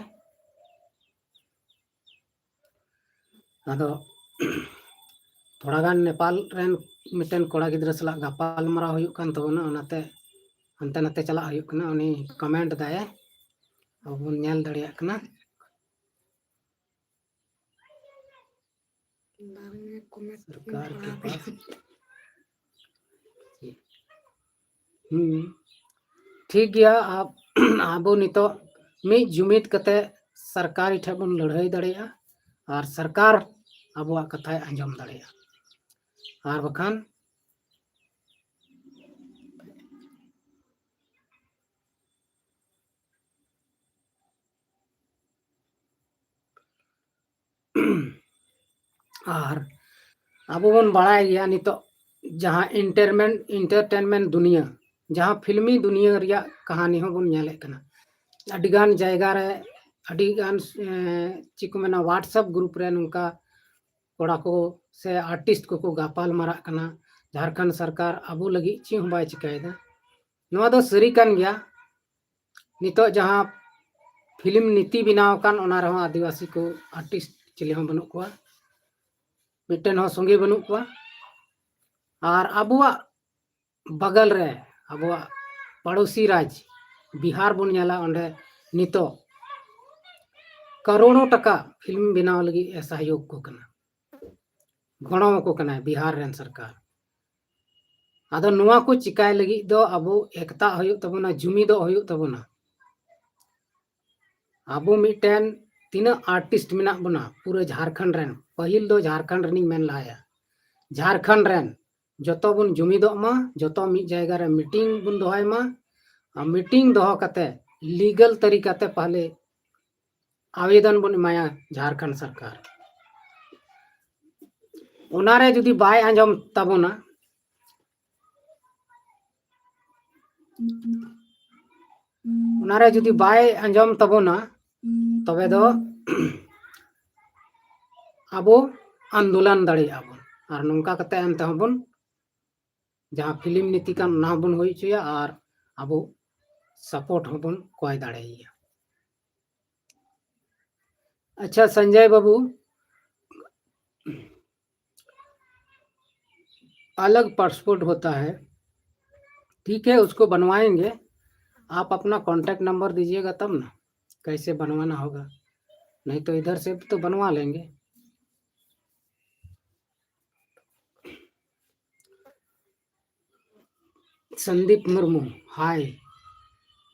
ᱟᱫᱚ ᱛᱷᱚᱲᱟ ᱜᱟᱱ ᱱᱮᱯᱟᱞ ᱨᱮᱱ ᱢᱤᱫᱴᱮᱱ ᱠᱚᱲᱟ ᱜᱤᱫᱽᱨᱟᱹ ᱥᱟᱞᱟᱜ ᱜᱟᱯᱟᱞ ᱢᱟᱨᱟᱣ ᱦᱩᱭᱩᱜ ᱠᱟᱱ ᱛᱟᱵᱚᱱᱟ, ᱚᱱᱟᱛᱮ ᱦᱟᱱᱛᱮ ᱱᱟᱛᱮ ᱪᱟᱞᱟᱜ ᱦᱩᱭᱩᱜ ᱠᱟᱱᱟ᱾ ᱩᱱᱤ ᱠᱚᱢᱮᱱᱴ ᱫᱟᱭ, ᱟᱵᱚ ᱵᱚᱱ ᱧᱮᱞ ᱫᱟᱲᱮᱭᱟᱜ ᱠᱟᱱᱟ᱾ ᱥᱚᱨᱠᱟᱨ ᱠᱮ ᱯᱟᱥ᱾ ᱦᱩᱸ, ᱴᱷᱤᱠ ᱜᱮᱭᱟ᱾ ᱟᱵᱚ ᱱᱤᱛᱚᱜ ᱢᱤᱫ ᱡᱩᱢᱤᱫ ᱠᱟᱛᱮ ᱥᱚᱨᱠᱟᱨᱤ ᱴᱷᱮᱱ ᱵᱚᱱ ᱞᱟᱹᱲᱦᱟᱹᱭ ᱫᱟᱲᱮᱭᱟᱜᱼᱟ ᱟᱨ ᱥᱚᱨᱠᱟᱨ ᱟᱵᱚᱣᱟᱜ ᱠᱟᱛᱷᱟᱭ ᱟᱸᱡᱚᱢ ᱫᱟᱲᱮᱭᱟᱜᱼᱟ᱾ ᱟᱨ ᱵᱟᱠᱷᱟᱱ ᱟᱨ ᱟᱵᱚ ᱵᱚᱱ ᱵᱟᱲᱟᱭ ᱜᱮᱭᱟ, ᱱᱤᱛᱚᱜ ᱡᱟᱦᱟᱸ entertainment, entertainment ᱫᱩᱱᱤᱭᱟᱹ, ᱡᱟᱦᱟᱸ ᱯᱷᱤᱞᱢᱤ ᱫᱩᱱᱤᱭᱟᱹ ᱨᱮᱭᱟᱜ ᱠᱟᱹᱦᱱᱤ ᱦᱚᱸ ᱵᱚᱱ ᱧᱮᱞᱮᱫ ᱠᱟᱱᱟ᱾ ᱟᱹᱰᱤᱜᱟᱱ ᱡᱟᱭᱜᱟ ᱨᱮ, ᱟᱹᱰᱤᱜᱟᱱ, ᱮᱸ, ᱪᱮᱫ ᱠᱚ ᱢᱮᱱᱟ, WhatsApp group ᱨᱮ ᱱᱚᱝᱠᱟ ᱠᱚᱲᱟ ᱠᱚ ᱥᱮ artist ᱠᱚᱠᱚ ᱜᱟᱯᱟᱞ ᱢᱟᱨᱟᱜ ᱠᱟᱱᱟ, ᱡᱷᱟᱲᱠᱷᱚᱸᱰ ᱥᱚᱨᱠᱟᱨ ᱟᱵᱚ ᱞᱟᱹᱜᱤᱫ ᱪᱮᱫ ᱦᱚᱸ ᱵᱟᱭ ᱪᱤᱠᱟᱹᱭᱮᱫᱟ᱾ ᱱᱚᱣᱟ ᱫᱚ ᱥᱟᱹᱨᱤ ᱠᱟᱱ ᱜᱮᱭᱟ᱾ ᱱᱤᱛᱚᱜ ᱡᱟᱦᱟᱸ ᱯᱷᱤᱞᱢ ᱱᱤᱛᱤ ᱵᱮᱱᱟᱣ ᱟᱠᱟᱱ, ᱚᱱᱟ ᱨᱮᱦᱚᱸ ᱟᱹᱫᱤᱵᱟᱹᱥᱤ ᱠᱚ artist ᱪᱤᱞᱤ ᱦᱚᱸ ᱵᱟᱹᱱᱩᱜ ᱠᱚᱣᱟ, ᱢᱤᱫᱴᱮᱱ ᱦᱚᱸ ᱥᱚᱸᱜᱮ ᱵᱟᱹᱱᱩᱜ ᱠᱚᱣᱟ᱾ ᱟᱨ ᱟᱵᱚᱣᱟᱜ ᱵᱟᱜᱟᱞ ᱨᱮ, ᱟᱵᱚᱣᱟᱜ ᱯᱟᱲᱳᱥᱤ ᱨᱟᱡᱽ ᱵᱤᱦᱟᱨ ᱵᱚᱱ ᱧᱮᱞᱟ, ᱚᱸᱰᱮ ᱱᱤᱛᱚᱜ ᱠᱟᱨᱳᱲᱚ ᱴᱟᱠᱟ ᱯᱷᱤᱞᱢ ᱵᱮᱱᱟᱣ ᱞᱟᱹᱜᱤᱫ ᱮ ᱥᱚᱦᱭᱳᱜᱽ ᱠᱚ ᱠᱟᱱᱟ, ᱜᱚᱲᱚ ᱟᱠᱚ ᱠᱟᱱᱟᱭ ᱵᱤᱦᱟᱨ ᱨᱮᱱ ᱥᱚᱨᱠᱟᱨ᱾ ᱟᱫᱚ ᱱᱚᱣᱟ ᱠᱚ ᱪᱤᱠᱟᱭ ᱞᱟᱹᱜᱤᱫ ᱫᱚ ᱟᱵᱚ ᱮᱠᱛᱟᱜ ᱦᱩᱭᱩᱜ ᱛᱟᱵᱚᱱᱟ, ᱡᱩᱢᱤᱫᱚᱜ ᱦᱩᱭᱩᱜ ᱛᱟᱵᱚᱱᱟ᱾ ᱟᱵᱚ ᱢᱤᱫᱴᱮᱱ ᱛᱤᱱᱟᱹᱜ artist ᱢᱮᱱᱟᱜ ᱵᱚᱱᱟ ᱯᱩᱨᱟᱹ ᱡᱷᱟᱲᱠᱷᱚᱸᱰ ᱨᱮᱱ, ᱯᱟᱹᱦᱤᱞ ᱫᱚ ᱡᱷᱟᱲᱠᱷᱚᱸᱰ ᱨᱮᱱᱤᱧ ᱢᱮᱱ ᱞᱟᱦᱟᱭᱟ, ᱡᱷᱟᱲᱠᱷᱚᱸᱰ ᱨᱮᱱ ᱡᱚᱛᱚ ᱵᱚᱱ ᱡᱩᱢᱤᱫᱚᱜ ᱢᱟ, ᱡᱚᱛᱚ ᱢᱤᱫ ᱡᱟᱭᱜᱟ ᱨᱮ meeting ᱵᱚᱱ ᱫᱚᱦᱚᱭ ᱢᱟ᱾ ᱟᱨ meeting ᱫᱚᱦᱚ ᱠᱟᱛᱮ लीगल तरीका ते पहले आवेदन ᱵᱚᱱ ᱮᱢᱟᱭᱟ ᱡᱷᱟᱲᱠᱷᱚᱸᱰ ᱥᱚᱨᱠᱟᱨ᱾ ᱚᱱᱟᱨᱮ ᱡᱩᱫᱤ ᱵᱟᱭ ᱟᱸᱡᱚᱢ ᱛᱟᱵᱚᱱᱟ, ᱚᱱᱟᱨᱮ ᱡᱩᱫᱤ ᱵᱟᱭ ᱟᱸᱡᱚᱢ ᱛᱟᱵᱚᱱᱟ, ᱛᱚᱵᱮ ᱫᱚ ᱟᱵᱚ ᱟᱱᱫᱳᱞᱚᱱ ᱫᱟᱲᱮᱭᱟᱜᱼᱟ ᱵᱚᱱ᱾ ᱟᱨ ᱱᱚᱝᱠᱟ ᱠᱟᱛᱮ ᱮᱱ ᱛᱮᱦᱚᱸ ᱵᱚᱱ ᱡᱟᱦᱟᱸ ᱯᱷᱤᱞᱢ ᱱᱤᱛᱤ ᱠᱟᱱ, ᱚᱱᱟ ᱦᱚᱸᱵᱚᱱ ᱦᱩᱭ ᱦᱚᱪᱚᱭᱟ ᱟᱨ ᱟᱵᱚ ᱥᱟᱯᱳᱨᱴ ᱦᱚᱸᱵᱚᱱ ᱠᱚᱭ ᱫᱟᱲᱮᱭᱟᱭᱟ᱾ अच्छा संजय बाबू, अलग पासपोर्ट होता है, ठीक है, उसको बनवाएंगे। आप अपना कॉन्टैक्ट नंबर दीजिएगा तब ना, कैसे बनवाना होगा, नहीं तो इधर से तो बनवा लेंगे। संदीप मुर्मू, हाय,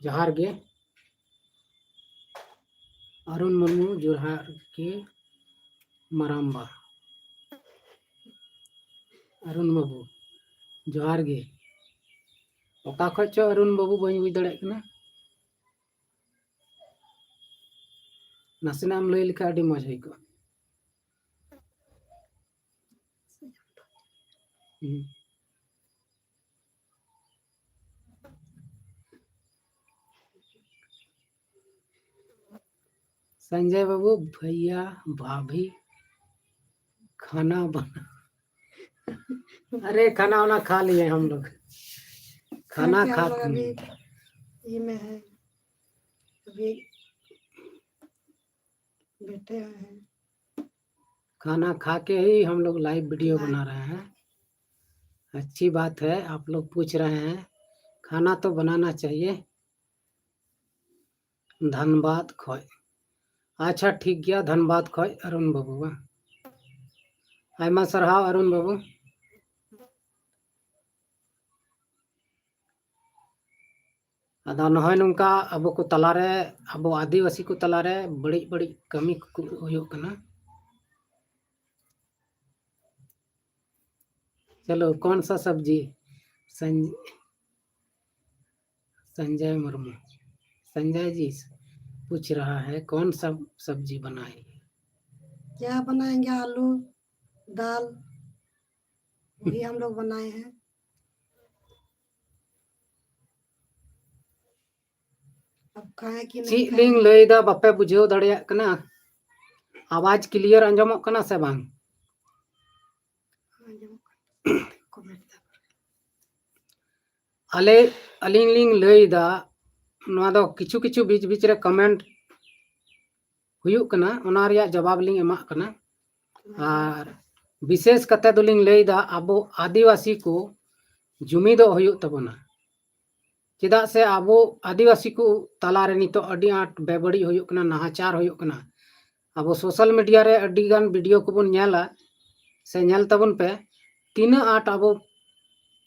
जोहार गे। ᱟᱨᱩᱱ ᱢᱩᱨᱢᱩ, ᱡᱚᱦᱟᱨ ᱜᱮ ᱢᱟᱨᱟᱢᱵᱟ᱾ ᱟᱨᱩᱱ ᱵᱟᱹᱵᱩ, ᱡᱚᱦᱟᱨ ᱜᱮ᱾ ᱚᱠᱟ ᱠᱷᱚᱡ ᱪᱚ ᱟᱨᱩᱱ ᱵᱟᱹᱵᱩ, ᱵᱟᱹᱧ ᱵᱩᱡᱽ ᱫᱟᱲᱮᱭᱟᱜ ᱠᱟᱱᱟ᱾ ᱱᱟᱥᱮᱱᱟᱜ ᱮᱢ ᱞᱟᱹᱭ ᱞᱮᱠᱷᱟᱱ ᱟᱹᱰᱤ ᱢᱚᱡᱽ ᱦᱩᱭ ᱠᱚᱜᱼᱟ᱾ ᱦᱩᱸ᱾ संजय बाबू, भैया भाभी खाना बना। अरे, खाना वाना खा लिए हम लोग। खाना खा के हम लोग अभी ये में है, अभी बैठे हुए हैं। खाना खा के ही हम लोग लाइव वीडियो बना रहे हैं। अच्छी बात है, आप लोग पूछ रहे हैं, खाना तो बनाना चाहिए। धनबाद खोय। अच्छा, ठीक गया, धनबाद खोय अरुण बाबू। ᱟᱭᱢᱟ ᱥᱟᱨᱦᱟᱣ ᱟᱨᱩᱱ ᱵᱟᱹᱵᱩ᱾ ᱟᱫᱚ ᱱᱚᱜᱼᱚᱭ ᱱᱚᱝᱠᱟ ᱟᱵᱚ ᱠᱚ ᱛᱟᱞᱟᱨᱮ, ᱟᱵᱚ ᱟᱹᱫᱤᱵᱟᱹᱥᱤ ᱠᱚ ᱛᱟᱞᱟᱨᱮ ᱵᱟᱹᱲᱤᱡ ᱵᱟᱹᱲᱤᱡ ᱠᱟᱹᱢᱤ ᱠᱚ ᱦᱩᱭᱩᱜ ᱠᱟᱱᱟ᱾ चलो, कौन सा सब्जी? संज-, संजय मुर्मू। संजय जी पूछ रहा है कौन सा सब्जी बनाए? क्या बनाएंगे? आलू, दाल, वही हम लोग बनाए हैं। अब खाए कि नहीं ᱪᱮᱫ खाए? ᱞᱤᱧ ᱞᱟᱹᱭᱫᱟ, ᱵᱟᱯᱮ ᱵᱩᱡᱷᱟᱹᱣ ᱫᱟᱲᱮᱭᱟᱜ ᱠᱟᱱᱟ? ᱟᱣᱟᱡ ᱠᱞᱤᱭᱟᱨ ᱟᱸᱡᱚᱢᱚᱜ ᱠᱟᱱᱟ ᱥᱮ ᱵᱟᱝ? ᱟᱸᱡᱚᱢᱚᱜ ᱠᱟᱱᱟ᱾ ᱠᱚᱢᱮᱱᱴ ᱫᱟ᱾ ᱟᱞᱮ ᱟᱹᱞᱤᱧ ᱞᱤᱧ ᱞᱟᱹᱭᱫᱟ, ᱱᱚᱣᱟ ᱫᱚ ᱠᱤᱪᱷᱩ ᱠᱤᱪᱷᱩ ᱵᱤᱪ ᱵᱤᱪ ᱨᱮ ᱠᱚᱢᱮᱱᱴ ᱦᱩᱭᱩᱜ ᱠᱟᱱᱟ, ᱚᱱᱟ ᱨᱮᱭᱟᱜ ᱡᱚᱵᱟᱵ ᱞᱤᱧ ᱮᱢᱟᱜ ᱠᱟᱱᱟ᱾ ᱟᱨ ᱵᱤᱥᱮᱥ ᱠᱟᱛᱮ ᱫᱚᱞᱤᱧ ᱞᱟᱹᱭᱫᱟ, ᱟᱵᱚ ᱟᱹᱫᱤᱵᱟᱹᱥᱤ ᱠᱚ ᱡᱩᱢᱤᱫᱚᱜ ᱦᱩᱭᱩᱜ ᱛᱟᱵᱚᱱᱟ᱾ ᱪᱮᱫᱟᱜ ᱥᱮ ᱟᱵᱚ ᱟᱹᱫᱤᱵᱟᱹᱥᱤ ᱠᱚ ᱛᱟᱞᱟᱨᱮ ᱱᱤᱛᱚᱜ ᱟᱹᱰᱤ ᱟᱸᱴ ᱵᱮᱵᱟᱹᱲᱤᱡ ᱦᱩᱭᱩᱜ ᱠᱟᱱᱟ, ᱱᱟᱦᱟᱪᱟᱨ ᱦᱩᱭᱩᱜ ᱠᱟᱱᱟ᱾ ᱟᱵᱚ ᱥᱳᱥᱟᱞ ᱢᱤᱰᱤᱭᱟ ᱨᱮ ᱟᱹᱰᱤ ᱜᱟᱱ ᱵᱷᱤᱰᱤᱭᱳ ᱠᱚᱵᱚᱱ ᱧᱮᱞᱟ, ᱥᱮ ᱧᱮᱞ ᱛᱟᱵᱚᱱ ᱯᱮ, ᱛᱤᱱᱟᱹᱜ ᱟᱸᱴ ᱟᱵᱚ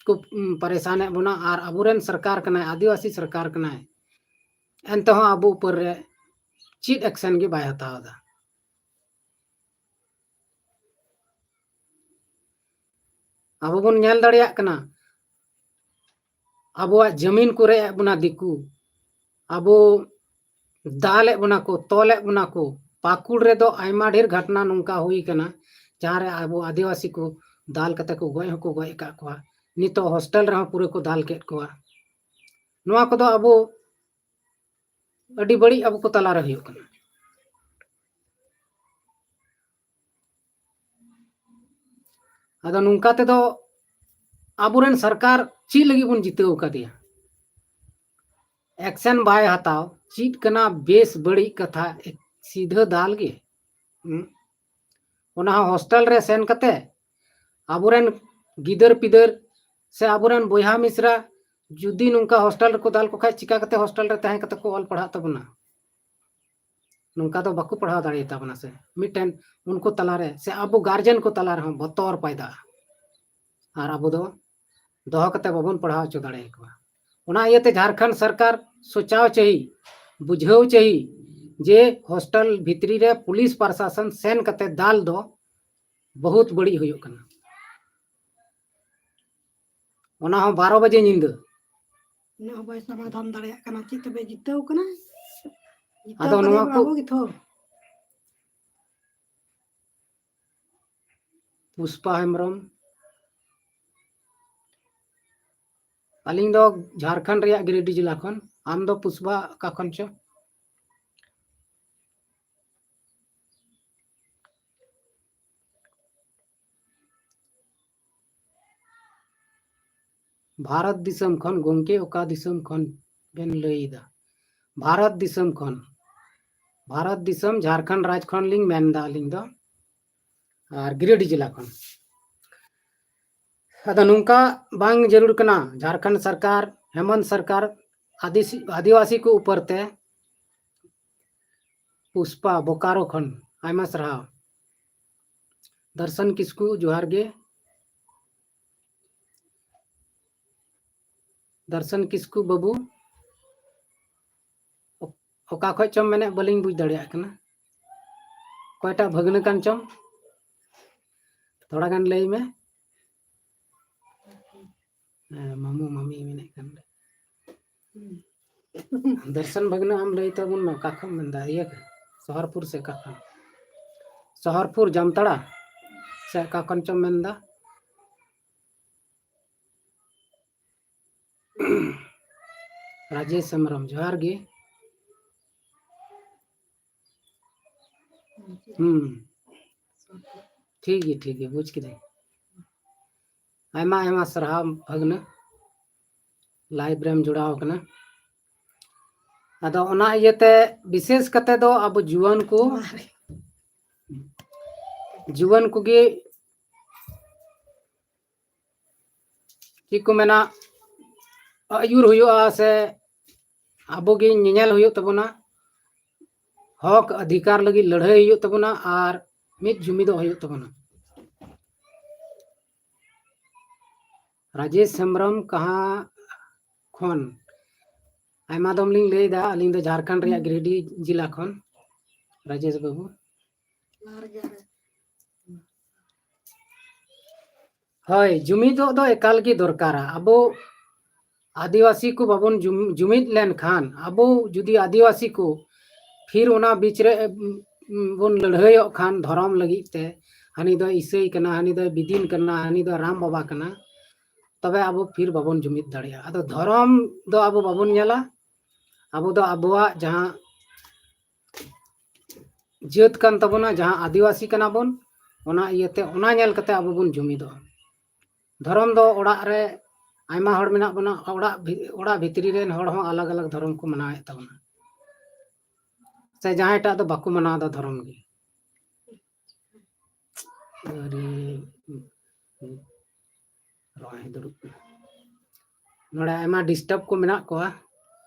ᱠᱚ ᱩᱢ, ᱯᱟᱨᱮᱥᱟᱱᱮᱫ ᱵᱚᱱᱟ᱾ ᱟᱨ ᱟᱵᱚᱨᱮᱱ ᱥᱚᱨᱠᱟᱨ ᱠᱟᱱᱟᱭ, ᱟᱹᱫᱤᱵᱟᱹᱥᱤ ᱥᱚᱨᱠᱟᱨ ᱠᱟᱱᱟᱭ, ᱮᱱᱛᱮᱦᱚᱸ ᱟᱵᱚ ᱩᱯᱚᱨ ᱨᱮ ᱪᱮᱫ ᱮᱠᱥᱮᱱ ᱜᱮ ᱵᱟᱭ ᱦᱟᱛᱟᱣ ᱮᱫᱟ᱾ ᱟᱵᱚ ᱵᱚᱱ ᱧᱮᱞ ᱫᱟᱲᱮᱭᱟᱜ ᱠᱟᱱᱟ, ᱟᱵᱚᱣᱟᱜ ᱡᱟᱹᱢᱤᱱ ᱠᱚ ᱨᱮᱡ ᱮᱫ ᱵᱚᱱᱟ ᱫᱤᱠᱩ, ᱟᱵᱚ ᱫᱟᱞᱮᱫ ᱵᱚᱱᱟ ᱠᱚ, ᱛᱚᱞᱮᱫ ᱵᱚᱱᱟ ᱠᱚ᱾ ᱯᱟᱹᱠᱩᱲ ᱨᱮᱫᱚ ᱟᱭᱢᱟ ᱰᱷᱮᱨ ᱜᱷᱚᱴᱚᱱᱟ ᱱᱚᱝᱠᱟ ᱦᱩᱭ ᱠᱟᱱᱟ, ᱡᱟᱦᱟᱸ ᱨᱮ ᱟᱵᱚ ᱟᱹᱫᱤᱵᱟᱹᱥᱤ ᱠᱚ ᱫᱟᱞ ᱠᱟᱛᱮ ᱠᱚ ᱜᱚᱡ ᱦᱚᱸᱠᱚ ᱜᱚᱡ ᱟᱠᱟᱫ ᱠᱚᱣᱟ᱾ ᱱᱤᱛᱚᱜ ᱦᱳᱥᱴᱮᱞ ᱨᱮᱦᱚᱸ ᱯᱩᱨᱟᱹ ᱠᱚ ᱫᱟᱞ ᱠᱮᱫ ᱠᱚᱣᱟ᱾ ᱱᱚᱣᱟ ᱠᱚᱫᱚ ᱟᱵᱚ ᱟᱹᱰᱤ ᱵᱟᱹᱲᱤᱡ ᱟᱵᱚ ᱠᱚ ᱛᱟᱞᱟᱨᱮ ᱦᱩᱭᱩᱜ ᱠᱟᱱᱟ᱾ ᱟᱫᱚ ᱱᱚᱝᱠᱟ ᱛᱮᱫᱚ ᱟᱵᱚᱨᱮᱱ ᱥᱚᱨᱠᱟᱨ ᱪᱮᱫ ᱞᱟᱹᱜᱤᱫ ᱵᱚᱱ ᱡᱤᱛᱟᱹᱣ ᱟᱠᱟᱫᱮᱭᱟ? ᱮᱠᱥᱮᱱ ᱵᱟᱭ ᱦᱟᱛᱟᱣ, ᱪᱮᱫ ᱠᱟᱱᱟ ᱵᱮᱥ ᱵᱟᱹᱲᱤᱡ ᱠᱟᱛᱷᱟ, ᱮᱠ-, ᱥᱤᱫᱷᱟᱹ ᱫᱟᱞ ᱜᱮ᱾ ᱦᱩᱸ? ᱚᱱᱟ ᱦᱚᱸ ᱦᱳᱥᱴᱮᱞ ᱨᱮ ᱥᱮᱱ ᱠᱟᱛᱮ ᱟᱵᱚᱨᱮᱱ ᱜᱤᱫᱟᱹᱨ ᱯᱤᱫᱟᱹᱨ ᱥᱮ ᱟᱵᱚᱨᱮᱱ ᱵᱚᱭᱦᱟ ᱢᱤᱥᱨᱟ ᱡᱩᱫᱤ ᱱᱚᱝᱠᱟ ᱦᱳᱥᱴᱮᱞ ᱨᱮᱠᱚ ᱫᱟᱞ ᱠᱚ ᱠᱷᱟᱡ, ᱪᱤᱠᱟ ᱠᱟᱛᱮ ᱦᱳᱥᱴᱮᱞ ᱨᱮ ᱛᱟᱦᱮᱸ ᱠᱟᱛᱮ ᱠᱚ ᱚᱞ ᱯᱟᱲᱦᱟᱜ ᱛᱟᱵᱚᱱᱟ? ᱱᱚᱝᱠᱟ ᱫᱚ ᱵᱟᱠᱚ ᱯᱟᱲᱦᱟᱣ ᱫᱟᱲᱮᱭᱟᱛᱟ ᱵᱚᱱᱟ ᱥᱮ᱾ ᱢᱤᱫᱴᱮᱱ ᱩᱱᱠᱩ ᱛᱟᱞᱟᱨᱮ ᱥᱮ ᱟᱵᱚ ᱜᱟᱨᱡᱮᱱ ᱠᱚ ᱛᱟᱞᱟ ᱨᱮᱦᱚᱸ ᱵᱚᱛᱚᱨ ᱯᱟᱭᱫᱟᱜᱼᱟ᱾ ᱟᱨ ᱟᱵᱚ ᱫᱚ ᱫᱚᱦᱚ ᱠᱟᱛᱮ ᱵᱟᱵᱚᱱ ᱯᱟᱲᱦᱟᱣ ᱦᱚᱪᱚ ᱫᱟᱲᱮᱭᱟᱠᱚᱣᱟ᱾ ᱚᱱᱟ ᱤᱭᱟᱹᱛᱮ ᱡᱷᱟᱲᱠᱷᱚᱸᱰ ᱥᱚᱨᱠᱟᱨ ᱥᱳᱪᱟᱣ ᱪᱟᱹᱦᱤ, ᱵᱩᱡᱷᱟᱹᱣ ᱪᱟᱹᱦᱤ ᱡᱮ ᱦᱳᱥᱴᱮᱞ ᱵᱷᱤᱛᱨᱤ ᱨᱮ ᱯᱩᱞᱤᱥ ᱯᱨᱚᱥᱟᱥᱚᱱ ᱥᱮᱱ ᱠᱟᱛᱮ ᱫᱟᱞ ᱫᱚ ᱵᱚᱦᱩᱛ ᱵᱟᱹᱲᱤᱡ ᱦᱩᱭᱩᱜ ᱠᱟᱱᱟ᱾ ᱚᱱᱟ ᱦᱚᱸ ᱵᱟᱨᱚ ᱵᱟᱡᱮ ᱧᱤᱫᱟᱹ᱾ ᱤᱱᱟᱹᱜ ᱦᱚᱸ ᱵᱟᱭ ᱥᱚᱢᱟᱫᱷᱟᱱ ᱫᱟᱲᱮᱭᱟᱜ ᱠᱟᱱᱟ᱾ ᱪᱮᱫ ᱛᱮᱯᱮ ᱡᱤᱛᱟᱹᱣ ᱠᱟᱱᱟ? ᱡᱤᱛᱟᱹᱣ ᱟᱫᱚ ᱠᱟᱱᱟ ᱱᱚᱣᱟ ᱵᱚᱱ ᱠᱚ ᱟᱵᱚ ᱜᱮᱛᱚ᱾ ᱯᱩᱥᱯᱟ ᱦᱮᱢᱵᱨᱚᱢ, ᱟᱹᱞᱤᱧ ᱫᱚ ᱡᱷᱟᱲᱠᱷᱚᱸᱰ ᱨᱮᱭᱟᱜ ᱜᱤᱨᱤᱰᱤ ᱡᱮᱞᱟ ᱠᱷᱚᱱ᱾ ᱟᱢ ᱫᱚ ᱯᱩᱥᱯᱟ ᱚᱠᱟ ᱠᱷᱚᱱ ᱪᱚ? ᱵᱷᱟᱨᱚᱛ ᱫᱤᱥᱚᱢ ᱠᱷᱚᱱ, ᱜᱚᱢᱠᱮ, ᱚᱠᱟ ᱫᱤᱥᱚᱢ ᱠᱷᱚᱱ ᱵᱮᱱ ᱞᱟᱹᱭ ᱮᱫᱟ? ᱵᱷᱟᱨᱚᱛ ᱫᱤᱥᱚᱢ ᱠᱷᱚᱱ, ᱵᱷᱟᱨᱚᱛ ᱫᱤᱥᱚᱢ ᱡᱷᱟᱲᱠᱷᱚᱸᱰ ᱨᱟᱡᱽ ᱠᱷᱚᱱ ᱞᱤᱧ ᱢᱮᱱᱫᱟ ᱟᱹᱞᱤᱧ ᱫᱚ, ᱟᱨ ᱜᱤᱨᱤᱰᱤ ᱡᱮᱞᱟ ᱠᱷᱚᱱ᱾ ᱟᱫᱚ ᱱᱚᱝᱠᱟ ᱵᱟᱝ ᱡᱟᱹᱨᱩᱲ ᱠᱟᱱᱟ ᱡᱷᱟᱲᱠᱷᱚᱸᱰ ᱥᱚᱨᱠᱟᱨ, ᱦᱮᱢᱚᱱᱛ ᱥᱚᱨᱠᱟᱨ ᱟᱹᱫᱤᱥᱤ-, ᱟᱹᱫᱤᱵᱟᱹᱥᱤ ᱠᱚ ᱩᱯᱚᱨ ᱛᱮ᱾ ᱯᱩᱥᱯᱟ, ᱵᱳᱠᱟᱨᱳ ᱠᱷᱚᱱ ᱟᱭᱢᱟ ᱥᱟᱨᱦᱟᱣ᱾ ᱫᱚᱨᱥᱚᱱ ᱠᱤᱥᱠᱩ, ᱡᱚᱦᱟᱨ ᱜᱮ᱾ ᱫᱚᱨᱥᱚᱱ ᱠᱤᱥᱠᱩ ᱵᱟᱹᱵᱩ, ᱚ-, ᱚᱠᱟ ᱠᱷᱚᱡ ᱪᱚᱢ ᱢᱮᱱᱮᱫ, ᱵᱟᱹᱞᱤᱧ ᱵᱩᱡᱽ ᱫᱟᱲᱮᱭᱟᱜ ᱠᱟᱱᱟ᱾ ᱚᱠᱚᱭᱴᱟᱜ ᱵᱷᱟᱹᱜᱽᱱᱟᱹ ᱠᱟᱱ ᱪᱚᱢ? ᱛᱷᱚᱲᱟ ᱜᱟᱱ ᱞᱟᱹᱭ ᱢᱮ᱾ ᱦᱮᱸ, ᱢᱟᱢᱩ ᱢᱟᱢᱤ ᱢᱮᱱᱮᱫ ᱠᱟᱱ᱾ ᱫᱚᱨᱥᱚᱱ ᱵᱷᱟᱹᱜᱽᱱᱟᱹ, ᱟᱢ ᱞᱟᱹᱭ ᱛᱟᱵᱚᱱ ᱢᱮ, ᱚᱠᱟ ᱠᱷᱚᱱ ᱢᱮᱱᱫᱟ? ᱤᱭᱟᱹ, ᱥᱚᱦᱚᱨᱯᱩᱨ ᱥᱮ ᱚᱠᱟ ᱠᱷᱚᱱ? ᱥᱚᱦᱚᱨᱯᱩᱨ, ᱡᱟᱢᱛᱟᱲᱟ ᱥᱮ ᱚᱠᱟ ᱠᱷᱚᱱ ᱪᱚᱢ ᱢᱮᱱᱫᱟ? ᱨᱟᱡᱮᱥ ᱦᱮᱢᱵᱨᱚᱢ, ᱡᱚᱦᱟᱨ ᱜᱮ᱾ ᱦᱩᱸ, ᱴᱷᱤᱠ ᱜᱮ, ᱴᱷᱤᱠ ᱜᱮ, ᱵᱩᱡᱽ ᱠᱤᱫᱟᱹᱧ᱾ ᱟᱭᱢᱟ ᱟᱭᱢᱟ ᱥᱟᱨᱦᱟᱣ ᱵᱷᱟᱹᱜᱽᱱᱟᱹ, live ᱨᱮᱢ ᱡᱚᱲᱟᱣ ᱟᱠᱟᱱᱟ᱾ ᱟᱫᱚ ᱚᱱᱟ ᱤᱭᱟᱹᱛᱮ ᱵᱤᱥᱮᱥ ᱠᱟᱛᱮ ᱫᱚ ᱟᱵᱚ ᱡᱩᱣᱟᱹᱱ ᱠᱚ, ᱡᱩᱣᱟᱹᱱ ᱠᱚᱜᱮ ᱪᱮᱫ ᱠᱚ ᱢᱮᱱᱟ, ᱟᱹᱭᱩᱨ ᱦᱩᱭᱩᱜᱼᱟ ᱥᱮ ᱟᱵᱚ ᱜᱮ ᱧᱮᱧᱮᱞ ᱦᱩᱭᱩᱜ ᱛᱟᱵᱚᱱᱟ᱾ ᱦᱚᱠ ᱚᱫᱷᱤᱠᱟᱨ ᱞᱟᱹᱜᱤᱫ ᱞᱟᱹᱲᱦᱟᱹᱭ ᱦᱩᱭᱩᱜ ᱛᱟᱵᱚᱱᱟ ᱟᱨ ᱢᱤᱫ ᱡᱩᱢᱤᱫᱚᱜ ᱦᱩᱭᱩᱜ ᱛᱟᱵᱚᱱᱟ᱾ ᱨᱟᱡᱮᱥ ᱦᱮᱢᱵᱨᱚᱢ ᱠᱟᱦᱟᱸ ᱠᱷᱚᱱ? ᱟᱭᱢᱟ ᱫᱚᱢ ᱞᱤᱧ ᱞᱟᱹᱭ ᱮᱫᱟ, ᱟᱹᱞᱤᱧ ᱫᱚ ᱡᱷᱟᱲᱠᱷᱚᱸᱰ ᱨᱮᱭᱟᱜ ᱜᱤᱨᱤᱰᱤ ᱡᱮᱞᱟ ᱠᱷᱚᱱ᱾ ᱨᱟᱡᱮᱥ ᱵᱟᱹᱵᱩ᱾ ᱦᱳᱭ, ᱡᱩᱢᱤᱫᱚᱜ ᱫᱚ ᱮᱠᱟᱞ ᱜᱮ ᱫᱚᱨᱠᱟᱨᱟ᱾ ᱟᱵᱚ ᱟᱹᱫᱤᱵᱟᱹᱥᱤ ᱠᱚ ᱵᱟᱵᱚᱱ ᱡᱩᱢ-, ᱡᱩᱢᱤᱫ ᱞᱮᱱᱠᱷᱟᱱ, ᱟᱵᱚ ᱡᱩᱫᱤ ᱟᱹᱫᱤᱵᱟᱹᱥᱤ ᱠᱚ ᱯᱷᱤᱨ ᱚᱱᱟ ᱵᱤᱪ ᱨᱮ, ᱩᱢ, ᱩᱢ, ᱵᱚᱱ ᱞᱟᱹᱲᱦᱟᱹᱭᱚᱜ ᱠᱷᱟᱱ ᱫᱷᱚᱨᱚᱢ ᱞᱟᱹᱜᱤᱫ ᱛᱮ, ᱦᱟᱹᱱᱤ ᱫᱚ ᱤᱥᱟᱹᱭ ᱠᱟᱱᱟ, ᱦᱟᱹᱱᱤ ᱫᱚ ᱵᱤᱫᱤᱱ ᱠᱟᱱᱟ, ᱦᱟᱹᱱᱤ ᱫᱚ ᱨᱟᱢ ᱵᱟᱵᱟ ᱠᱟᱱᱟ, ᱛᱚᱵᱮ ᱟᱵᱚ ᱯᱷᱤᱨ ᱵᱟᱵᱚᱱ ᱡᱩᱢᱤᱫ ᱫᱟᱲᱮᱭᱟᱜᱼᱟ᱾ ᱟᱫᱚ ᱫᱷᱚᱨᱚᱢ ᱫᱚ ᱟᱵᱚ ᱵᱟᱵᱚᱱ ᱧᱮᱞᱟ, ᱟᱵᱚ ᱫᱚ ᱟᱵᱚᱣᱟᱜ ᱡᱟᱦᱟᱸ ᱡᱟᱹᱛ ᱠᱟᱱ ᱛᱟᱵᱚᱱᱟ, ᱡᱟᱦᱟᱸ ᱟᱹᱫᱤᱵᱟᱹᱥᱤ ᱠᱟᱱᱟ ᱵᱚᱱ, ᱚᱱᱟ ᱤᱭᱟᱹᱛᱮ ᱚᱱᱟ ᱧᱮᱞ ᱠᱟᱛᱮ ᱟᱵᱚ ᱵᱚᱱ ᱡᱩᱢᱤᱫᱚᱜᱼᱟ᱾ ᱫᱷᱚᱨᱚᱢ ᱫᱚ ᱚᱲᱟᱜ ᱨᱮ ᱟᱭᱢᱟ ᱦᱚᱲ ᱢᱮᱱᱟᱜ ᱵᱚᱱᱟ, ᱚᱲᱟᱜ ᱵᱷᱤ-, ᱚᱲᱟᱜ ᱵᱷᱤᱛᱨᱤ ᱨᱮᱱ ᱦᱚᱲ ᱦᱚᱸ ᱟᱞᱟᱜᱽ ᱟᱞᱟᱜᱽ ᱫᱷᱚᱨᱚᱢ ᱠᱚ ᱢᱟᱱᱟᱣᱮᱫ ᱛᱟᱵᱚᱱᱟ, ᱥᱮ ᱡᱟᱦᱟᱸᱭᱴᱟᱜ ᱫᱚ ᱵᱟᱠᱚ ᱢᱟᱱᱟᱣ ᱮᱫᱟ ᱫᱷᱚᱨᱚᱢ ᱜᱮ᱾ ᱟᱹᱰᱤ ᱨᱚᱦᱚᱭ ᱫᱩᱲᱩᱵ ᱠᱟᱱᱟ᱾ ᱱᱚᱰᱮ ᱟᱭᱢᱟ ᱰᱤᱥᱴᱟᱨᱵ ᱠᱚ ᱢᱮᱱᱟᱜ ᱠᱚᱣᱟ,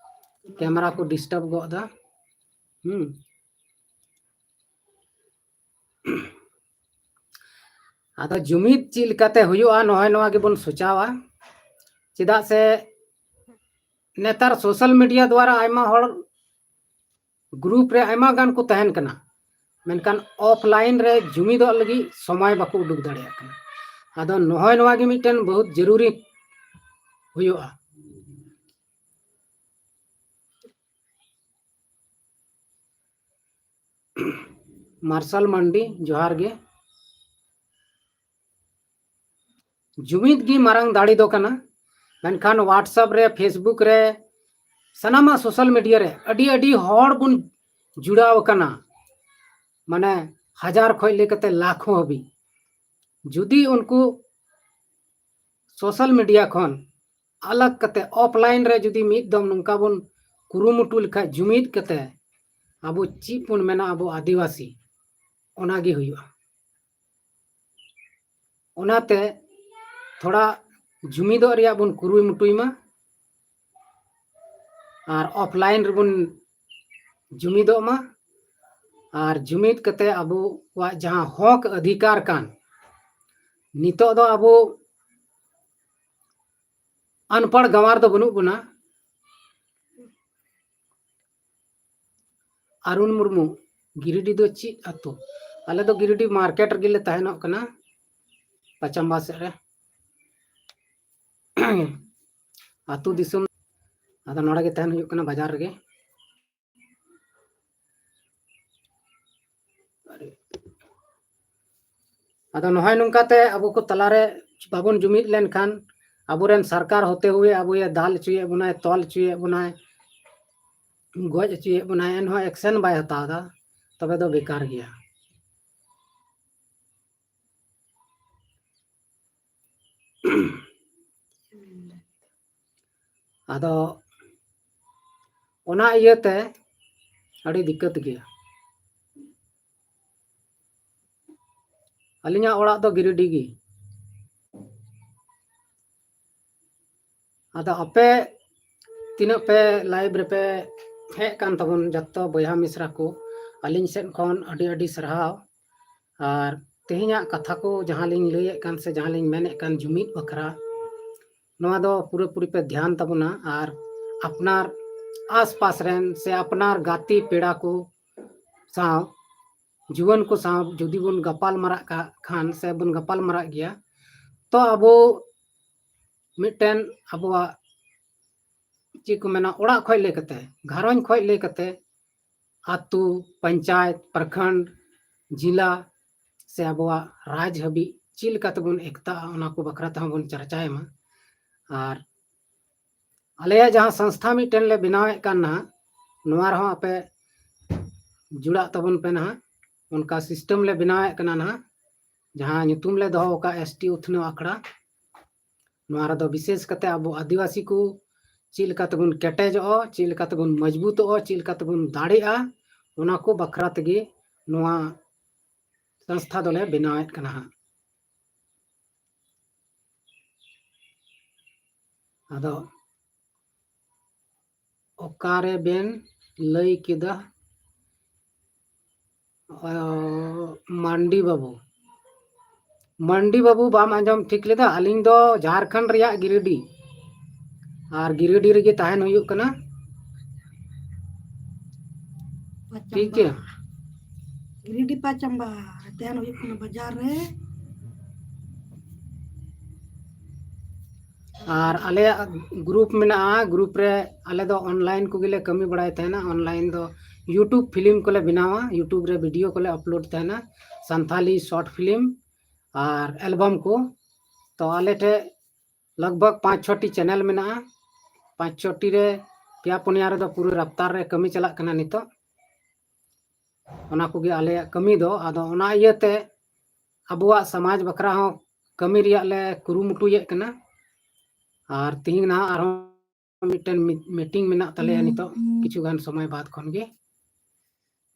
ᱠᱮᱢᱮᱨᱟ ᱠᱚ ᱰᱤᱥᱴᱟᱨᱵ ᱜᱚᱫ ᱮᱫᱟ᱾ ᱦᱩᱸ᱾ ᱟᱫᱚ ᱡᱩᱢᱤᱫ ᱪᱮᱫ ᱞᱮᱠᱟᱛᱮ ᱦᱩᱭᱩᱜᱼᱟ, ᱱᱚᱜᱼᱚᱭ ᱱᱚᱣᱟ ᱜᱮᱵᱚᱱ ᱥᱚᱪᱟᱣᱟ᱾ ᱪᱮᱫᱟᱜ ᱥᱮ ᱱᱮᱛᱟᱨ ᱥᱳᱥᱟᱞ ᱢᱤᱰᱤᱭᱟ ᱫᱣᱟᱨᱟ ᱟᱭᱢᱟ ᱦᱚᱲ ᱜᱨᱩᱯ ᱨᱮ ᱟᱭᱢᱟ ᱜᱟᱱ ᱠᱚ ᱛᱟᱦᱮᱱ ᱠᱟᱱᱟ, ᱢᱮᱱᱠᱷᱟᱱ ᱚᱯᱷᱞᱟᱭᱤᱱ ᱨᱮ ᱡᱩᱢᱤᱫᱚᱜ ᱞᱟᱹᱜᱤᱫ ᱥᱚᱢᱚᱭ ᱵᱟᱠᱚ ᱩᱰᱩᱠ ᱫᱟᱲᱮᱭᱟᱜ ᱠᱟᱱᱟ᱾ ᱟᱫᱚ ᱱᱚᱜᱼᱚᱭ ᱱᱚᱣᱟ ᱜᱮ ᱢᱤᱫᱴᱮᱱ ᱵᱚᱦᱩᱛ ᱡᱟᱹᱨᱩᱨᱤ ᱦᱩᱭᱩᱜᱼᱟ᱾ ᱢᱟᱨᱥᱟᱞ ᱢᱟᱱᱰᱤ, ᱡᱚᱦᱟᱨ ᱜᱮ᱾ ᱡᱩᱢᱤᱫ ᱜᱮ ᱢᱟᱨᱟᱝ ᱫᱟᱲᱮ ᱫᱚ ᱠᱟᱱᱟ, ᱢᱮᱱᱠᱷᱟᱱ WhatsApp ᱨᱮ, Facebook ᱨᱮ, ᱥᱟᱱᱟᱢᱟᱜ ᱥᱳᱥᱟᱞ ᱢᱤᱰᱤᱭᱟ ᱨᱮ ᱟᱹᱰᱤ ᱟᱹᱰᱤ ᱦᱚᱲ ᱵᱚᱱ ᱡᱩᱲᱟᱣ ᱟᱠᱟᱱᱟ, ᱢᱟᱱᱮ ᱦᱟᱡᱟᱨ ᱠᱷᱚᱱ ᱞᱟᱹᱭ ᱠᱟᱛᱮ ᱞᱟᱠᱷ ᱦᱚᱸ ᱦᱟᱹᱵᱤᱡ᱾ ᱡᱩᱫᱤ ᱩᱱᱠᱩ ᱥᱳᱥᱟᱞ ᱢᱤᱰᱤᱭᱟ ᱠᱷᱚᱱ ᱟᱞᱟᱜᱽ ᱠᱟᱛᱮ ᱚᱯᱷᱞᱟᱭᱤᱱ ᱨᱮ ᱡᱩᱫᱤ ᱢᱤᱫ ᱫᱚᱢ ᱱᱚᱝᱠᱟ ᱵᱚᱱ ᱠᱩᱨᱩᱢᱩᱴᱩ ᱞᱮᱠᱷᱟᱡ, ᱡᱩᱢᱤᱫ ᱠᱟᱛᱮ ᱟᱵᱚ ᱪᱮᱫ ᱵᱚᱱ ᱢᱮᱱᱟ, ᱟᱵᱚ ᱟᱹᱫᱤᱵᱟᱹᱥᱤ, ᱚᱱᱟ ᱜᱮ ᱦᱩᱭᱩᱜᱼᱟ᱾ ᱚᱱᱟᱛᱮ ᱛᱷᱚᱲᱟ ᱡᱩᱢᱤᱫᱚᱜ ᱨᱮᱭᱟᱜ ᱵᱚᱱ ᱠᱩᱨᱩᱢᱩᱴᱩᱭ ᱢᱟ ᱟᱨ ᱚᱯᱷᱞᱟᱭᱤᱱ ᱨᱮᱵᱚᱱ ᱡᱩᱢᱤᱫᱚᱜ ᱢᱟ᱾ ᱟᱨ ᱡᱩᱢᱤᱫ ᱠᱟᱛᱮ ᱟᱵᱚᱣᱟᱜ ᱡᱟᱦᱟᱸ ᱦᱚᱠ ᱚᱫᱷᱤᱠᱟᱨ ᱠᱟᱱ, ᱱᱤᱛᱚᱜ ᱫᱚ ᱟᱵᱚ ᱟᱱᱯᱟᱲ ᱜᱟᱸᱣᱟᱨ ᱫᱚ ᱵᱟᱹᱱᱩᱜ ᱵᱚᱱᱟ᱾ ᱟᱨᱩᱱ ᱢᱩᱨᱢᱩ, ᱜᱤᱨᱤᱰᱤ ᱫᱚ ᱪᱮᱫ ᱟᱹᱛᱩ? ᱟᱞᱮ ᱫᱚ ᱜᱤᱨᱤᱰᱤ ᱢᱟᱨᱠᱮᱴ ᱨᱮᱜᱮ ᱞᱮ ᱛᱟᱦᱮᱱᱚᱜ ᱠᱟᱱᱟ, ᱯᱟᱪᱟᱢᱵᱟ ᱥᱮᱫ ᱨᱮ᱾ ᱟᱹᱛᱩ ᱫᱤᱥᱚᱢ, ᱟᱫᱚ ᱱᱚᱰᱮ ᱜᱮ ᱛᱟᱦᱮᱱ ᱦᱩᱭᱩᱜ ᱠᱟᱱᱟ, ᱵᱟᱡᱟᱨ ᱨᱮᱜᱮ᱾ ᱟᱫᱚ ᱱᱚᱜᱼᱚᱭ ᱱᱚᱝᱠᱟᱛᱮ ᱟᱵᱚ ᱠᱚ ᱛᱟᱞᱟᱨᱮ ᱵᱟᱵᱚᱱ ᱡᱩᱢᱤᱫ ᱞᱮᱱᱠᱷᱟᱱ, ᱟᱵᱚᱨᱮᱱ ᱥᱚᱨᱠᱟᱨ ᱦᱚᱛᱮ ᱦᱩᱭᱮ ᱟᱵᱚᱭᱮ ᱫᱟᱞ ᱦᱚᱪᱚᱭᱮᱫ ᱵᱚᱱᱟᱭ, ᱛᱚᱞ ᱦᱚᱪᱚᱭᱮᱫ ᱵᱚᱱᱟᱭ, ᱜᱚᱡ ᱦᱚᱪᱚᱭᱮᱫ ᱵᱚᱱᱟᱭ, ᱮᱱᱦᱚᱸ ᱮᱠᱥᱮᱱ ᱵᱟᱭ ᱦᱟᱛᱟᱣ ᱮᱫᱟ, ᱛᱚᱵᱮ ᱫᱚ ᱵᱮᱠᱟᱨ ᱜᱮᱭᱟ᱾ ᱟᱫᱚ ᱚᱱᱟ ᱤᱭᱟᱹᱛᱮ ᱟᱹᱰᱤ ᱫᱤᱠᱠᱟᱹᱛ ᱜᱮᱭᱟ᱾ ᱟᱹᱞᱤᱧᱟᱜ ᱚᱲᱟᱜ ᱫᱚ ᱜᱤᱨᱤᱰᱤ ᱜᱮ᱾ ᱟᱫᱚ ᱟᱯᱮ ᱛᱤᱱᱟᱹᱜ ᱯᱮ ᱞᱟᱭᱤᱵᱷ ᱨᱮᱯᱮ ᱦᱮᱡ ᱠᱟᱱ ᱛᱟᱵᱚᱱ, ᱡᱚᱛᱚ ᱵᱚᱭᱦᱟ ᱢᱤᱥᱨᱟ ᱠᱚ, ᱟᱹᱞᱤᱧ ᱥᱮᱫ ᱠᱷᱚᱱ ᱟᱹᱰᱤ ᱟᱹᱰᱤ ᱥᱟᱨᱦᱟᱣ᱾ ᱟᱨ ᱛᱮᱦᱮᱧᱟᱜ ᱠᱟᱛᱷᱟ ᱠᱚ ᱡᱟᱦᱟᱸ ᱞᱤᱧ ᱞᱟᱹᱭᱮᱫ ᱠᱟᱱ ᱥᱮ ᱡᱟᱦᱟᱸ ᱞᱤᱧ ᱢᱮᱱᱮᱫ ᱠᱟᱱ ᱡᱩᱢᱤᱫ ᱵᱟᱠᱷᱨᱟ, ᱱᱚᱣᱟ ᱫᱚ ᱯᱩᱨᱟᱹᱯᱩᱨᱤ ᱯᱮ ᱫᱷᱮᱭᱟᱱ ᱛᱟᱵᱚᱱᱟ᱾ ᱟᱨ ᱟᱯᱱᱟᱨ ᱟᱥᱯᱟᱥ ᱨᱮᱱ ᱥᱮ ᱟᱯᱱᱟᱨ ᱜᱟᱛᱮ ᱯᱮᱲᱟ ᱠᱚ ᱥᱟᱶ, ᱡᱩᱣᱟᱹᱱ ᱠᱚ ᱥᱟᱶ ᱡᱩᱫᱤ ᱵᱚᱱ ᱜᱟᱯᱟᱞ ᱢᱟᱨᱟᱜ ᱠᱟᱜ ᱠᱷᱟᱱ ᱥᱮ ᱵᱚᱱ ᱜᱟᱯᱟᱞ ᱢᱟᱨᱟᱜ ᱜᱮᱭᱟ, ᱛᱚ ᱟᱵᱚ ᱢᱤᱫᱴᱮᱱ ᱟᱵᱚᱣᱟᱜ ᱪᱮᱫ ᱠᱚ ᱢᱮᱱᱟ, ᱚᱲᱟᱜ ᱠᱷᱚᱡ ᱞᱟᱹᱭ ᱠᱟᱛᱮ, ᱜᱷᱟᱨᱚᱸᱡᱽ ᱠᱷᱚᱡ ᱞᱟᱹᱭ ᱠᱟᱛᱮ, ᱟᱛᱳ, ᱯᱚᱧᱪᱟᱭᱮᱛ, ᱯᱨᱚᱠᱷᱚᱸᱰ, ᱡᱤᱞᱟ ᱥᱮ ᱟᱵᱚᱣᱟᱜ ᱨᱟᱡᱽ ᱦᱟᱹᱵᱤᱡ ᱪᱮᱫ ᱞᱮᱠᱟ ᱛᱮᱵᱚᱱ ᱮᱠᱛᱟᱜᱼᱟ, ᱚᱱᱟ ᱠᱚ ᱵᱟᱠᱷᱨᱟ ᱛᱮᱦᱚᱸ ᱵᱚᱱ ᱪᱟᱨᱪᱟᱭ ᱢᱟ᱾ ᱟᱨ ᱟᱞᱮᱭᱟᱜ ᱡᱟᱦᱟᱸ ᱥᱚᱝᱥᱛᱷᱟ ᱢᱤᱫᱴᱮᱱ ᱞᱮ ᱵᱮᱱᱟᱣᱮᱫ ᱠᱟᱱ ᱱᱟᱦᱟᱜ, ᱱᱚᱣᱟ ᱨᱮᱦᱚᱸ ᱟᱯᱮ ᱡᱩᱲᱟᱜ ᱛᱟᱵᱚᱱ ᱯᱮ ᱱᱟᱦᱟᱜ᱾ ᱚᱱᱠᱟ ᱥᱤᱥᱴᱮᱢ ᱞᱮ ᱵᱮᱱᱟᱣᱮᱫ ᱠᱟᱱᱟ ᱱᱟᱦᱟᱜ, ᱡᱟᱦᱟᱸ ᱧᱩᱛᱩᱢ ᱞᱮ ᱫᱚᱦᱚ ᱟᱠᱟᱫ ᱮᱥ ᱴᱤ ᱩᱛᱷᱱᱟᱹᱣ ᱟᱠᱷᱲᱟ᱾ ᱱᱚᱣᱟ ᱨᱮᱫᱚ ᱵᱤᱥᱮᱥ ᱠᱟᱛᱮ ᱟᱵᱚ ᱟᱹᱫᱤᱵᱟᱹᱥᱤ ᱠᱚ ᱪᱮᱫ ᱞᱮᱠᱟ ᱛᱮᱵᱚᱱ ᱠᱮᱴᱮᱡᱚᱜᱼᱟ, ᱪᱮᱫ ᱞᱮᱠᱟ ᱛᱮᱵᱚᱱ ᱢᱚᱡᱽᱵᱩᱛᱚᱜᱼᱟ, ᱪᱮᱫ ᱞᱮᱠᱟ ᱛᱮᱵᱚᱱ ᱫᱟᱲᱮᱜᱼᱟ, ᱚᱱᱟ ᱠᱚ ᱵᱟᱠᱷᱨᱟ ᱛᱮᱜᱮ ᱱᱚᱣᱟ ᱥᱚᱝᱥᱛᱷᱟ ᱫᱚᱞᱮ ᱵᱮᱱᱟᱣᱮᱫ ᱠᱟᱱᱟ ᱦᱟᱸᱜ᱾ ᱟᱫᱚ ᱚᱠᱟᱨᱮ ᱵᱮᱱ ᱞᱟᱹᱭ ᱠᱮᱫᱟ? ᱚ, ᱢᱟᱱᱰᱤ ᱵᱟᱹᱵᱩ, ᱢᱟᱱᱰᱤ ᱵᱟᱹᱵᱩ, ᱵᱟᱢ ᱟᱸᱡᱚᱢ ᱴᱷᱤᱠ ᱞᱮᱫᱟ? ᱟᱹᱞᱤᱧ ᱫᱚ ᱡᱷᱟᱲᱠᱷᱚᱸᱰ ᱨᱮᱭᱟᱜ ᱜᱤᱨᱤᱰᱤ, ᱟᱨ ᱜᱤᱨᱤᱰᱤ ᱨᱮᱜᱮ ᱛᱟᱦᱮᱱ ᱦᱩᱭᱩᱜ ᱠᱟᱱᱟ᱾ ᱴᱷᱤᱠ ᱜᱮᱭᱟ᱾ ᱜᱤᱨᱤᱰᱤ ᱯᱟᱪᱟᱢᱵᱟ ᱛᱟᱦᱮᱱ ᱦᱩᱭᱩᱜ ᱠᱟᱱᱟ ᱵᱟᱡᱟᱨ ᱨᱮ᱾ ᱟᱨ ᱟᱞᱮᱭᱟᱜ ᱜᱨᱩᱯ ᱢᱮᱱᱟᱜᱼᱟ, ᱜᱨᱩᱯ ᱨᱮ ᱟᱞᱮ ᱫᱚ ᱚᱱᱞᱟᱭᱤᱱ ᱠᱚᱜᱮ ᱞᱮ ᱠᱟᱹᱢᱤ ᱵᱟᱲᱟᱭ ᱛᱟᱦᱮᱱᱟ᱾ ᱚᱱᱞᱟᱭᱤᱱ ᱫᱚ YouTube ᱯᱷᱤᱞᱢ ᱠᱚᱞᱮ ᱵᱮᱱᱟᱣᱟ, YouTube ᱨᱮ ᱵᱷᱤᱰᱤᱭᱳ ᱠᱚᱞᱮ ᱟᱯᱞᱳᱰ ᱛᱟᱦᱮᱱᱟ, ᱥᱟᱱᱛᱷᱟᱞᱤ ᱥᱚᱨᱴ ᱯᱷᱤᱞᱢ ᱟᱨ ᱮᱞᱵᱟᱢ ᱠᱚ᱾ ᱛᱚ ᱟᱞᱮ ᱴᱷᱮᱡ ᱞᱟᱜᱽ ᱵᱷᱟᱜᱽ ᱯᱟᱸᱪ ᱪᱷᱚᱴᱤ ᱪᱮᱱᱮᱞ ᱢᱮᱱᱟᱜᱼᱟ᱾ ᱯᱟᱸᱪ ᱪᱷᱚᱴᱤ ᱨᱮ ᱯᱮᱭᱟ ᱯᱩᱱᱭᱟ ᱨᱮᱫᱚ ᱯᱩᱨᱟᱹ ᱨᱟᱯᱛᱟᱨ ᱨᱮ ᱠᱟᱹᱢᱤ ᱪᱟᱞᱟᱜ ᱠᱟᱱᱟ ᱱᱤᱛᱚᱜ᱾ ᱚᱱᱟ ᱠᱚᱜᱮ ᱟᱞᱮᱭᱟᱜ ᱠᱟᱹᱢᱤ ᱫᱚ᱾ ᱟᱫᱚ ᱚᱱᱟ ᱤᱭᱟᱹᱛᱮ ᱟᱵᱚᱣᱟᱜ ᱥᱚᱢᱟᱡᱽ ᱵᱟᱠᱷᱨᱟ ᱦᱚᱸ ᱠᱟᱹᱢᱤ ᱨᱮᱭᱟᱜ ᱞᱮ ᱠᱩᱨᱩᱢᱩᱴᱩᱭᱮᱫ ᱠᱟᱱᱟ᱾ ᱟᱨ ᱛᱤᱦᱤᱧ ᱱᱟᱦᱟᱜ ᱟᱨᱦᱚᱸ ᱢᱤᱫᱴᱮᱱ ᱢᱤ-, ᱢᱤᱴᱤᱝ ᱢᱮᱱᱟᱜ ᱛᱟᱞᱮᱭᱟ ᱱᱤᱛᱚᱜ ᱠᱤᱪᱷᱩ ᱜᱟᱱ ᱥᱚᱢᱚᱭ ᱵᱟᱫ ᱠᱷᱚᱱ ᱜᱮ,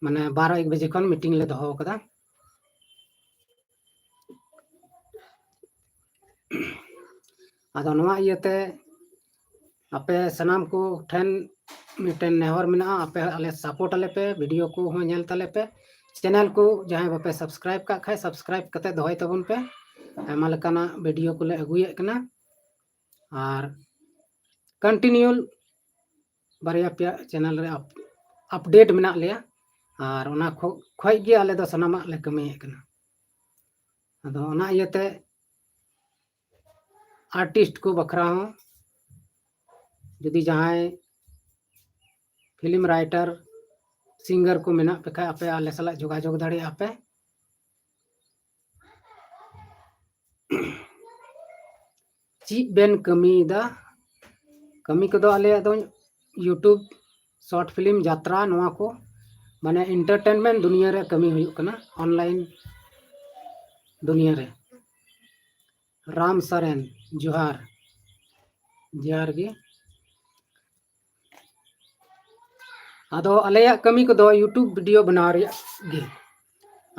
ᱢᱟᱱᱮ ᱵᱟᱨᱚ ᱮᱠ ᱵᱟᱡᱮ ᱠᱷᱚᱱ ᱢᱤᱴᱤᱝ ᱞᱮ ᱫᱚᱦᱚ ᱟᱠᱟᱫᱟ᱾ ᱟᱫᱚ ᱱᱚᱣᱟ ᱤᱭᱟᱹᱛᱮ ᱟᱯᱮ ᱥᱟᱱᱟᱢ ᱠᱚ ᱴᱷᱮᱱ ᱢᱤᱫᱴᱮᱱ ᱱᱮᱦᱚᱨ ᱢᱮᱱᱟᱜᱼᱟ, ᱟᱯᱮ ᱟᱞᱮ ᱥᱟᱯᱳᱨᱴ ᱟᱞᱮ ᱯᱮ, ᱵᱷᱤᱰᱤᱭᱳ ᱠᱚᱦᱚᱸ ᱧᱮᱞ ᱛᱟᱞᱮ ᱯᱮ᱾ ᱪᱮᱱᱮᱞ ᱠᱚ ᱡᱟᱦᱟᱸᱭ ᱵᱟᱯᱮ ᱥᱟᱵᱥᱠᱨᱟᱭᱤᱵ ᱠᱟᱜ ᱠᱷᱟᱡ ᱥᱟᱵᱥᱠᱨᱟᱭᱤᱵ ᱠᱟᱛᱮ ᱫᱚᱦᱚᱭ ᱛᱟᱵᱚᱱ ᱯᱮ᱾ ᱟᱭᱢᱟ ᱞᱮᱠᱟᱱᱟᱜ ᱵᱷᱤᱰᱤᱭᱳ ᱠᱚᱞᱮ ᱟᱹᱜᱩᱭᱮᱫ ᱠᱟᱱᱟ᱾ ᱟᱨ ᱠᱚᱱᱴᱤᱱᱤᱭᱩ ᱵᱟᱨᱭᱟ ᱯᱮᱭᱟ ᱪᱮᱱᱮᱞ ᱨᱮ ᱟᱯ-, ᱟᱯᱰᱮᱴ ᱢᱮᱱᱟᱜ ᱞᱮᱭᱟ᱾ ᱟᱨ ᱚᱱᱟ ᱠᱷᱚ-, ᱠᱷᱚᱡ ᱜᱮ ᱟᱞᱮ ᱫᱚ ᱥᱟᱱᱟᱢᱟᱜ ᱞᱮ ᱠᱟᱹᱢᱤᱭᱮᱫ ᱠᱟᱱᱟ᱾ ᱟᱫᱚ ᱚᱱᱟ ᱤᱭᱟᱹᱛᱮ ᱟᱨᱴᱤᱥᱴ ᱠᱚ ᱵᱟᱠᱷᱨᱟ ᱦᱚᱸ ᱡᱩᱫᱤ ᱡᱟᱦᱟᱸᱭ ᱯᱷᱤᱞᱢ ᱨᱟᱭᱴᱟᱨ, ᱥᱤᱝᱜᱟᱨ ᱠᱚ ᱢᱮᱱᱟᱜ ᱯᱮ ᱠᱷᱟᱡ ᱟᱯᱮ ᱟᱞᱮ ᱥᱟᱞᱟᱜ ᱡᱳᱜᱟᱡᱳᱜᱽ ᱫᱟᱲᱮᱭᱟᱜᱼᱟ ᱯᱮ᱾ ᱪᱮᱫ ᱵᱮᱱ ᱠᱟᱹᱢᱤᱭᱮᱫᱟ? ᱠᱟᱹᱢᱤ ᱠᱚᱫᱚ ᱟᱞᱮᱭᱟᱜ ᱫᱚ YouTube, ᱥᱚᱨᱴ ᱯᱷᱤᱞᱢ, ᱡᱟᱛᱨᱟ, ᱱᱚᱣᱟ ᱠᱚ, ᱢᱟᱱᱮ ᱮᱱᱴᱟᱨᱴᱮᱱᱢᱮᱱᱴ ᱫᱩᱱᱤᱭᱟᱹ ᱨᱮ ᱠᱟᱹᱢᱤ ᱦᱩᱭᱩᱜ ᱠᱟᱱᱟ, ᱚᱱᱞᱟᱭᱤᱱ ᱫᱩᱱᱤᱭᱟᱹ ᱨᱮ᱾ ᱨᱟᱢ ᱥᱚᱨᱮᱱ, ᱡᱚᱦᱟᱨ᱾ ᱡᱚᱦᱟᱨ ᱜᱮ᱾ ᱟᱫᱚ ᱟᱞᱮᱭᱟᱜ ᱠᱟᱹᱢᱤ ᱠᱚᱫᱚ YouTube ᱵᱷᱤᱰᱤᱭᱳ ᱵᱮᱱᱟᱣ ᱨᱮᱭᱟᱜ ᱜᱮ᱾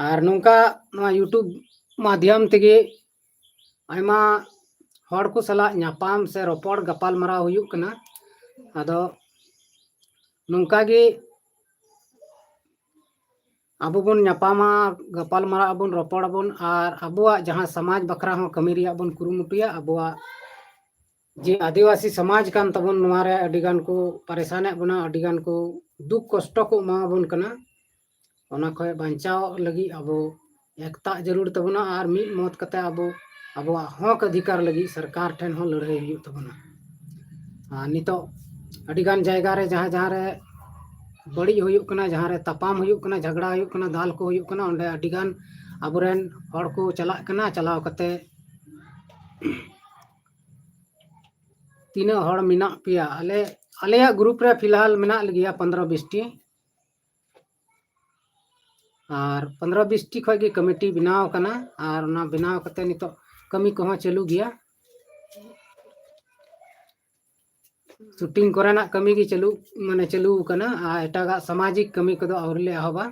ᱟᱨ ᱱᱚᱝᱠᱟ ᱱᱚᱣᱟ YouTube ᱢᱟᱫᱷᱭᱚᱢ ᱛᱮᱜᱮ ᱟᱭᱢᱟ ᱦᱚᱲ ᱠᱚ ᱥᱟᱞᱟᱜ ᱧᱟᱯᱟᱢ ᱥᱮ ᱨᱚᱯᱚᱲ ᱜᱟᱯᱟᱞ ᱢᱟᱨᱟᱣ ᱦᱩᱭᱩᱜ ᱠᱟᱱᱟ᱾ ᱟᱫᱚ ᱱᱚᱝᱠᱟ ᱜᱮ ᱟᱵᱚ ᱵᱚᱱ ᱧᱟᱯᱟᱢᱟ, ᱜᱟᱯᱟᱞ ᱢᱟᱨᱟᱜ ᱟᱵᱚᱱ, ᱨᱚᱯᱚᱲ ᱟᱵᱚᱱ ᱟᱨ ᱟᱵᱚᱣᱟᱜ ᱡᱟᱦᱟᱸ ᱥᱚᱢᱟᱡᱽ ᱵᱟᱠᱷᱨᱟ ᱦᱚᱸ ᱠᱟᱹᱢᱤ ᱨᱮᱭᱟᱜ ᱵᱚᱱ ᱠᱩᱨᱩᱢᱩᱴᱩᱭᱟ᱾ ᱟᱵᱚᱣᱟᱜ ᱡᱮ ᱟᱹᱫᱤᱵᱟᱹᱥᱤ ᱥᱚᱢᱟᱡᱽ ᱠᱟᱱ ᱛᱟᱵᱚᱱ, ᱱᱚᱣᱟ ᱨᱮ ᱟᱹᱰᱤ ᱜᱟᱱ ᱠᱚ ᱯᱟᱨᱮᱥᱟᱱᱮᱫ ᱵᱚᱱᱟ, ᱟᱹᱰᱤ ᱜᱟᱱ ᱠᱚ ᱫᱩᱠ ᱠᱚᱥᱴᱚ ᱠᱚ ᱮᱢᱟ ᱵᱚᱱ ᱠᱟᱱᱟ᱾ ᱚᱱᱟ ᱠᱷᱚᱱ ᱵᱟᱧᱪᱟᱣ ᱞᱟᱹᱜᱤᱫ ᱟᱵᱚ ᱮᱠᱛᱟᱜ ᱡᱟᱹᱨᱩᱲ ᱛᱟᱵᱚᱱᱟ ᱟᱨ ᱢᱤᱫ ᱢᱚᱛ ᱠᱟᱛᱮ ᱟᱵᱚ ᱟᱵᱚᱣᱟᱜ ᱦᱚᱠ ᱚᱫᱷᱤᱠᱟᱨ ᱞᱟᱹᱜᱤᱫ ᱥᱚᱨᱠᱟᱨ ᱴᱷᱮᱱ ᱦᱚᱸ ᱞᱟᱹᱲᱦᱟᱹᱭ ᱦᱩᱭᱩᱜ ᱛᱟᱵᱚᱱᱟ᱾ ᱟᱨ ᱱᱤᱛᱚᱜ ᱟᱹᱰᱤᱜᱟᱱ ᱡᱟᱭᱜᱟ ᱨᱮ ᱡᱟᱦᱟᱸ ᱡᱟᱦᱟᱸ ᱨᱮ ᱵᱟᱹᱲᱤᱡ ᱦᱩᱭᱩᱜ ᱠᱟᱱᱟ, ᱡᱟᱦᱟᱸ ᱨᱮ ᱛᱟᱯᱟᱢ ᱦᱩᱭᱩᱜ ᱠᱟᱱᱟ, ᱡᱷᱟᱜᱽᱲᱟ ᱦᱩᱭᱩᱜ ᱠᱟᱱᱟ, ᱫᱟᱞ ᱠᱚ ᱦᱩᱭᱩᱜ ᱠᱟᱱᱟ, ᱚᱸᱰᱮ ᱟᱹᱰᱤᱜᱟᱱ ᱟᱵᱚᱨᱮᱱ ᱦᱚᱲ ᱠᱚ ᱪᱟᱞᱟᱜ ᱠᱟᱱᱟ᱾ ᱪᱟᱞᱟᱣ ᱠᱟᱛᱮ ᱛᱤᱱᱟᱹᱜ ᱦᱚᱲ ᱢᱮᱱᱟᱜ ᱯᱮᱭᱟ? ᱟᱞᱮ, ᱟᱞᱮᱭᱟᱜ ᱜᱨᱩᱯ ᱨᱮ ᱯᱷᱤᱞᱦᱟᱞ ᱢᱮᱱᱟᱜ ᱞᱮᱜᱮᱭᱟ ᱯᱚᱱᱫᱽᱨᱚ ᱵᱤᱥ ᱴᱤ᱾ ᱟᱨ ᱯᱚᱱᱫᱽᱨᱚ ᱵᱤᱥ ᱴᱤ ᱠᱷᱚᱡ ᱜᱮ ᱠᱚᱢᱤᱴᱤ ᱵᱮᱱᱟᱣ ᱟᱠᱟᱱᱟ᱾ ᱟᱨ ᱚᱱᱟ ᱵᱮᱱᱟᱣ ᱠᱟᱛᱮ ᱱᱤᱛᱚᱜ ᱠᱟᱹᱢᱤ ᱠᱚᱦᱚᱸ ᱪᱟᱹᱞᱩ ᱜᱮᱭᱟ᱾ ᱥᱩᱴᱤᱝ ᱠᱚᱨᱮᱱᱟᱜ ᱠᱟᱹᱢᱤ ᱜᱮ ᱪᱟᱹᱞᱩ, ᱢᱟᱱᱮ ᱪᱟᱹᱞᱩ ᱟᱠᱟᱱᱟ᱾ ᱟᱨ ᱮᱴᱟᱜᱟᱜ ᱥᱟᱢᱟᱡᱤᱠ ᱠᱟᱹᱢᱤ ᱠᱚᱫᱚ ᱟᱹᱣᱨᱤ ᱞᱮ ᱮᱦᱚᱵᱟ᱾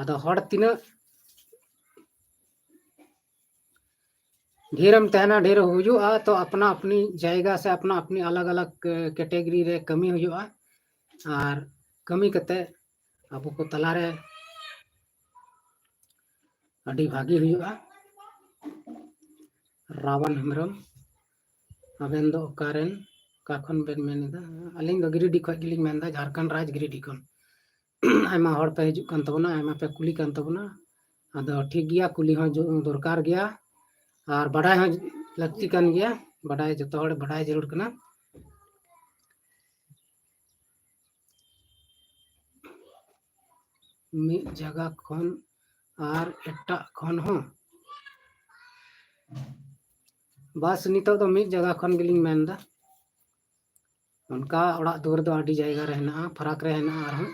ᱟᱫᱚ ᱦᱚᱲ ᱛᱤᱱᱟᱹᱜ ᱰᱷᱮᱨᱮᱢ ᱛᱟᱦᱮᱱᱟ, ᱰᱷᱮᱨ ᱦᱩᱭᱩᱜᱼᱟ, ᱛᱚ ᱟᱯᱱᱟ ᱟᱯᱱᱤ ᱡᱟᱭᱜᱟ ᱥᱮ ᱟᱯᱱᱟ ᱟᱯᱱᱤ ᱟᱞᱟᱜᱽ ᱟᱞᱟᱜᱽ ᱠᱮᱴᱮᱜᱚᱨᱤ ᱨᱮ ᱠᱟᱹᱢᱤ ᱦᱩᱭᱩᱜᱼᱟ᱾ ᱟᱨ ᱠᱟᱹᱢᱤ ᱠᱟᱛᱮ ᱟᱵᱚ ᱠᱚ ᱛᱟᱞᱟᱨᱮ ᱟᱹᱰᱤ ᱵᱷᱟᱹᱜᱤ ᱦᱩᱭᱩᱜᱼᱟ᱾ ᱨᱟᱵᱚᱱ ᱦᱮᱢᱵᱨᱚᱢ, ᱟᱵᱮᱱ ᱫᱚ ᱚᱠᱟᱨᱮᱱ, ᱚᱠᱟ ᱠᱷᱚᱱ ᱵᱮᱱ ᱢᱮᱱ ᱮᱫᱟ? ᱟᱹᱞᱤᱧ ᱫᱚ ᱜᱤᱨᱤᱰᱤ ᱠᱷᱚᱱ ᱜᱮᱞᱤᱧ ᱢᱮᱱᱫᱟ, ᱡᱷᱟᱲᱠᱷᱚᱸᱰ ᱨᱟᱡᱽ ᱜᱤᱨᱤᱰᱤ ᱠᱷᱚᱱ᱾ ᱟᱭᱢᱟ ᱦᱚᱲ ᱯᱮ ᱦᱤᱡᱩᱜ ᱠᱟᱱ ᱛᱟᱵᱚᱱᱟ, ᱟᱭᱢᱟ ᱯᱮ ᱠᱩᱞᱤ ᱠᱟᱱ ᱛᱟᱵᱚᱱᱟ᱾ ᱟᱫᱚ ᱴᱷᱤᱠ ᱜᱮᱭᱟ, ᱠᱩᱞᱤ ᱦᱚᱸ ᱡᱚ-, ᱫᱚᱨᱠᱟᱨ ᱜᱮᱭᱟ, ᱟᱨ ᱵᱟᱰᱟᱭ ᱦᱚᱸ ᱞᱟᱹᱠᱛᱤ ᱠᱟᱱ ᱜᱮᱭᱟ᱾ ᱵᱟᱰᱟᱭ ᱡᱚᱛᱚ ᱦᱚᱲ ᱵᱟᱰᱟᱭ ᱡᱟᱹᱨᱩᱲ ᱠᱟᱱᱟ᱾ ᱢᱤᱫ ᱡᱟᱭᱜᱟ ᱠᱷᱚᱱ ᱟᱨ ᱮᱴᱟᱜ ᱠᱷᱚᱱ ᱦᱚᱸ? ᱵᱟᱥ, ᱱᱤᱛᱚᱜ ᱫᱚ ᱢᱤᱫ ᱡᱟᱭᱜᱟ ᱠᱷᱚᱱ ᱜᱮᱞᱤᱧ ᱢᱮᱱᱫᱟ᱾ ᱚᱱᱠᱟ ᱚᱲᱟᱜ ᱫᱩᱣᱟᱹᱨ ᱫᱚ ᱟᱹᱰᱤ ᱡᱟᱭᱜᱟ ᱨᱮ ᱦᱮᱱᱟᱜᱼᱟ, ᱯᱷᱟᱨᱟᱠ ᱨᱮ ᱦᱮᱱᱟᱜᱼᱟ ᱟᱨᱦᱚᱸ᱾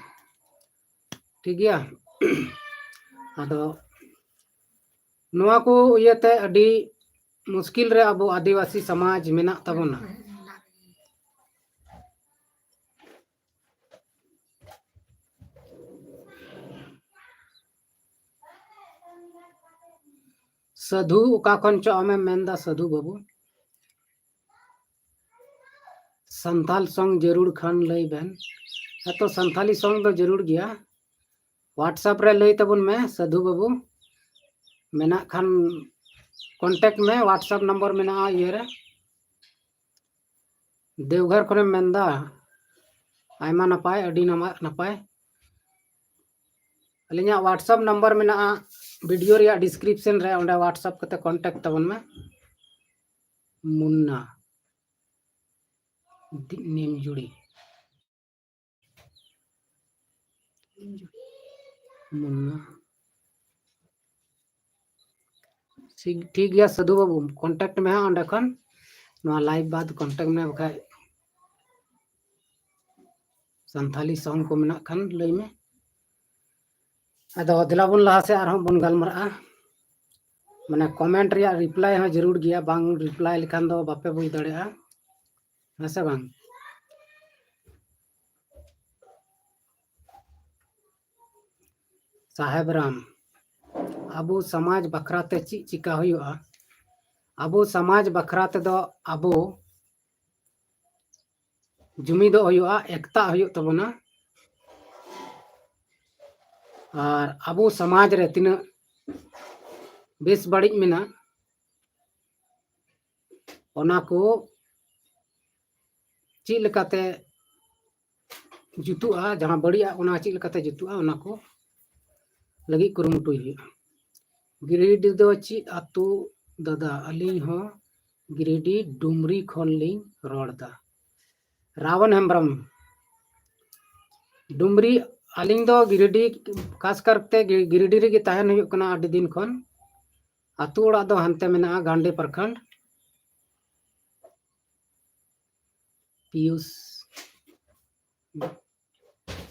ᱴᱷᱤᱠ ᱜᱮᱭᱟ᱾ ᱟᱫᱚ ᱱᱚᱣᱟ ᱠᱚ ᱤᱭᱟᱹᱛᱮ ᱟᱹᱰᱤ ᱢᱩᱥᱠᱤᱞ ᱨᱮ ᱟᱵᱚ ᱟᱹᱫᱤᱵᱟᱹᱥᱤ ᱥᱚᱢᱟᱡᱽ ᱢᱮᱱᱟᱜ ᱛᱟᱵᱚᱱᱟ᱾ ᱥᱟᱹᱫᱷᱩ, ᱚᱠᱟ ᱠᱷᱚᱱ ᱪᱚ ᱟᱢᱮᱢ ᱢᱮᱱᱫᱟ ᱥᱟᱹᱫᱷᱩ ᱵᱟᱹᱵᱩ? ᱥᱟᱱᱛᱟᱞ song ᱡᱟᱹᱨᱩᱲ ᱠᱷᱟᱱ ᱞᱟᱹᱭ ᱵᱮᱱ᱾ ᱦᱮᱸ ᱛᱚ, ᱥᱟᱱᱛᱟᱞᱤ song ᱫᱚ ᱡᱟᱹᱨᱩᱲ ᱜᱮᱭᱟ᱾ WhatsApp ᱨᱮ ᱞᱟᱹᱭ ᱛᱟᱵᱚᱱ ᱢᱮ ᱥᱟᱹᱫᱷᱩ ᱵᱟᱹᱵᱩ, ᱢᱮᱱᱟᱜ ᱠᱷᱟᱱ contact ᱢᱮ, WhatsApp number ᱢᱮᱱᱟᱜᱼᱟ ᱤᱭᱟᱹ ᱨᱮ᱾ ᱫᱮᱣᱜᱷᱚᱨ ᱠᱷᱚᱱᱮᱢ ᱢᱮᱱᱫᱟ? ᱟᱭᱢᱟ ᱱᱟᱯᱟᱭ, ᱟᱹᱰᱤ ᱱᱟᱢᱟ-, ᱱᱟᱯᱟᱭ᱾ ᱟᱹᱞᱤᱧᱟᱜ WhatsApp number ᱢᱮᱱᱟᱜᱼᱟ video ᱨᱮᱭᱟᱜ description ᱨᱮ, ᱚᱸᱰᱮ WhatsApp ᱠᱟᱛᱮ contact ᱛᱟᱵᱚᱱ ᱢᱮ᱾ ᱢᱩᱱᱱᱟ ᱫᱤ-, ᱱᱤᱢᱡᱩᱲᱤ᱾ ᱢᱩᱱᱱᱟ᱾ ᱴᱷᱤᱠ, ᱴᱷᱤᱠ ᱜᱮᱭᱟ ᱥᱟᱹᱫᱷᱩ ᱵᱟᱹᱵᱩ, contact ᱢᱮ ᱦᱟᱸᱜ ᱚᱸᱰᱮ ᱠᱷᱚᱱ, ᱱᱚᱣᱟ live ᱵᱟᱫ contact ᱢᱮ, ᱵᱟᱠᱷᱟᱡ ᱥᱟᱱᱛᱷᱟᱞᱤ song ᱠᱚ ᱢᱮᱱᱟᱜ ᱠᱷᱟᱱ ᱞᱟᱹᱭ ᱢᱮ᱾ ᱟᱫᱚ ᱫᱮᱞᱟ ᱵᱚᱱ ᱞᱟᱦᱟ ᱥᱮᱫ ᱟᱨᱦᱚᱸ ᱵᱚᱱ ᱜᱟᱞᱢᱟᱨᱟᱜᱼᱟ᱾ ᱢᱟᱱᱮ comment ᱨᱮᱭᱟᱜ reply ᱦᱚᱸ ᱡᱟᱹᱨᱩᱲ ᱜᱮᱭᱟ, ᱵᱟᱝ reply ᱞᱮᱠᱷᱟᱱ ᱫᱚ ᱵᱟᱯᱮ ᱵᱩᱡᱽ ᱫᱟᱲᱮᱭᱟᱜᱼᱟ, ᱦᱮᱸ ᱥᱮ ᱵᱟᱝ? ᱥᱟᱦᱮᱵ ᱨᱟᱢ, ᱟᱵᱚ ᱥᱚᱢᱟᱡᱽ ᱵᱟᱠᱷᱨᱟ ᱛᱮ ᱪᱮᱫ ᱪᱤᱠᱟ ᱦᱩᱭᱩᱜᱼᱟ? ᱟᱵᱚ ᱥᱚᱢᱟᱡᱽ ᱵᱟᱠᱷᱨᱟ ᱛᱮᱫᱚ ᱟᱵᱚ ᱡᱩᱢᱤᱫᱚᱜ ᱦᱩᱭᱩᱜᱼᱟ, ᱮᱠᱛᱟᱜ ᱦᱩᱭᱩᱜ ᱛᱟᱵᱚᱱᱟ᱾ ᱟᱨ ᱟᱵᱚ ᱥᱚᱢᱟᱡᱽ ᱨᱮ ᱛᱤᱱᱟᱹᱜ ᱵᱮᱥ ᱵᱟᱹᱲᱤᱡ ᱢᱮᱱᱟᱜ, ᱚᱱᱟ ᱠᱚ ᱪᱮᱫ ᱞᱮᱠᱟᱛᱮ ᱡᱩᱛᱩᱜᱼᱟ, ᱡᱟᱦᱟᱸ ᱵᱟᱹᱲᱤᱡᱟᱜ ᱚᱱᱟ ᱪᱮᱫ ᱞᱮᱠᱟᱛᱮ ᱡᱩᱛᱩᱜᱼᱟ, ᱚᱱᱟ ᱠᱚ ᱞᱟᱹᱜᱤᱫ ᱠᱩᱨᱩᱢᱩᱴᱩᱭ ᱦᱩᱭᱩᱜᱼᱟ᱾ ᱜᱤᱨᱤᱰᱤ ᱫᱚ ᱪᱮᱫ ᱟᱹᱛᱩ ᱫᱟᱫᱟ? ᱟᱹᱞᱤᱧ ᱦᱚᱸ ᱜᱤᱨᱤᱰᱤ ᱰᱩᱢᱨᱤ ᱠᱷᱚᱱ ᱞᱤᱧ ᱨᱚᱲ ᱮᱫᱟ᱾ ᱨᱟᱵᱚᱱ ᱦᱮᱢᱵᱨᱚᱢ, ᱰᱩᱢᱨᱤ, ᱟᱹᱞᱤᱧ ᱫᱚ ᱜᱤᱨᱤᱰᱤ, ᱠᱷᱟᱥ ᱠᱟᱨᱛᱮ ᱜᱤ-, ᱜᱤᱨᱤᱰᱤ ᱨᱮᱜᱮ ᱛᱟᱦᱮᱱ ᱦᱩᱭᱩᱜ ᱠᱟᱱᱟ ᱟᱹᱰᱤ ᱫᱤᱱ ᱠᱷᱚᱱ᱾ ᱟᱹᱛᱩ ᱚᱲᱟᱜ ᱫᱚ ᱦᱟᱱᱛᱮ ᱢᱮᱱᱟᱜᱼᱟ ᱜᱟᱱᱰᱤ ᱯᱨᱚᱠᱷᱚᱸᱰ᱾ ᱯᱤᱭᱩᱥ,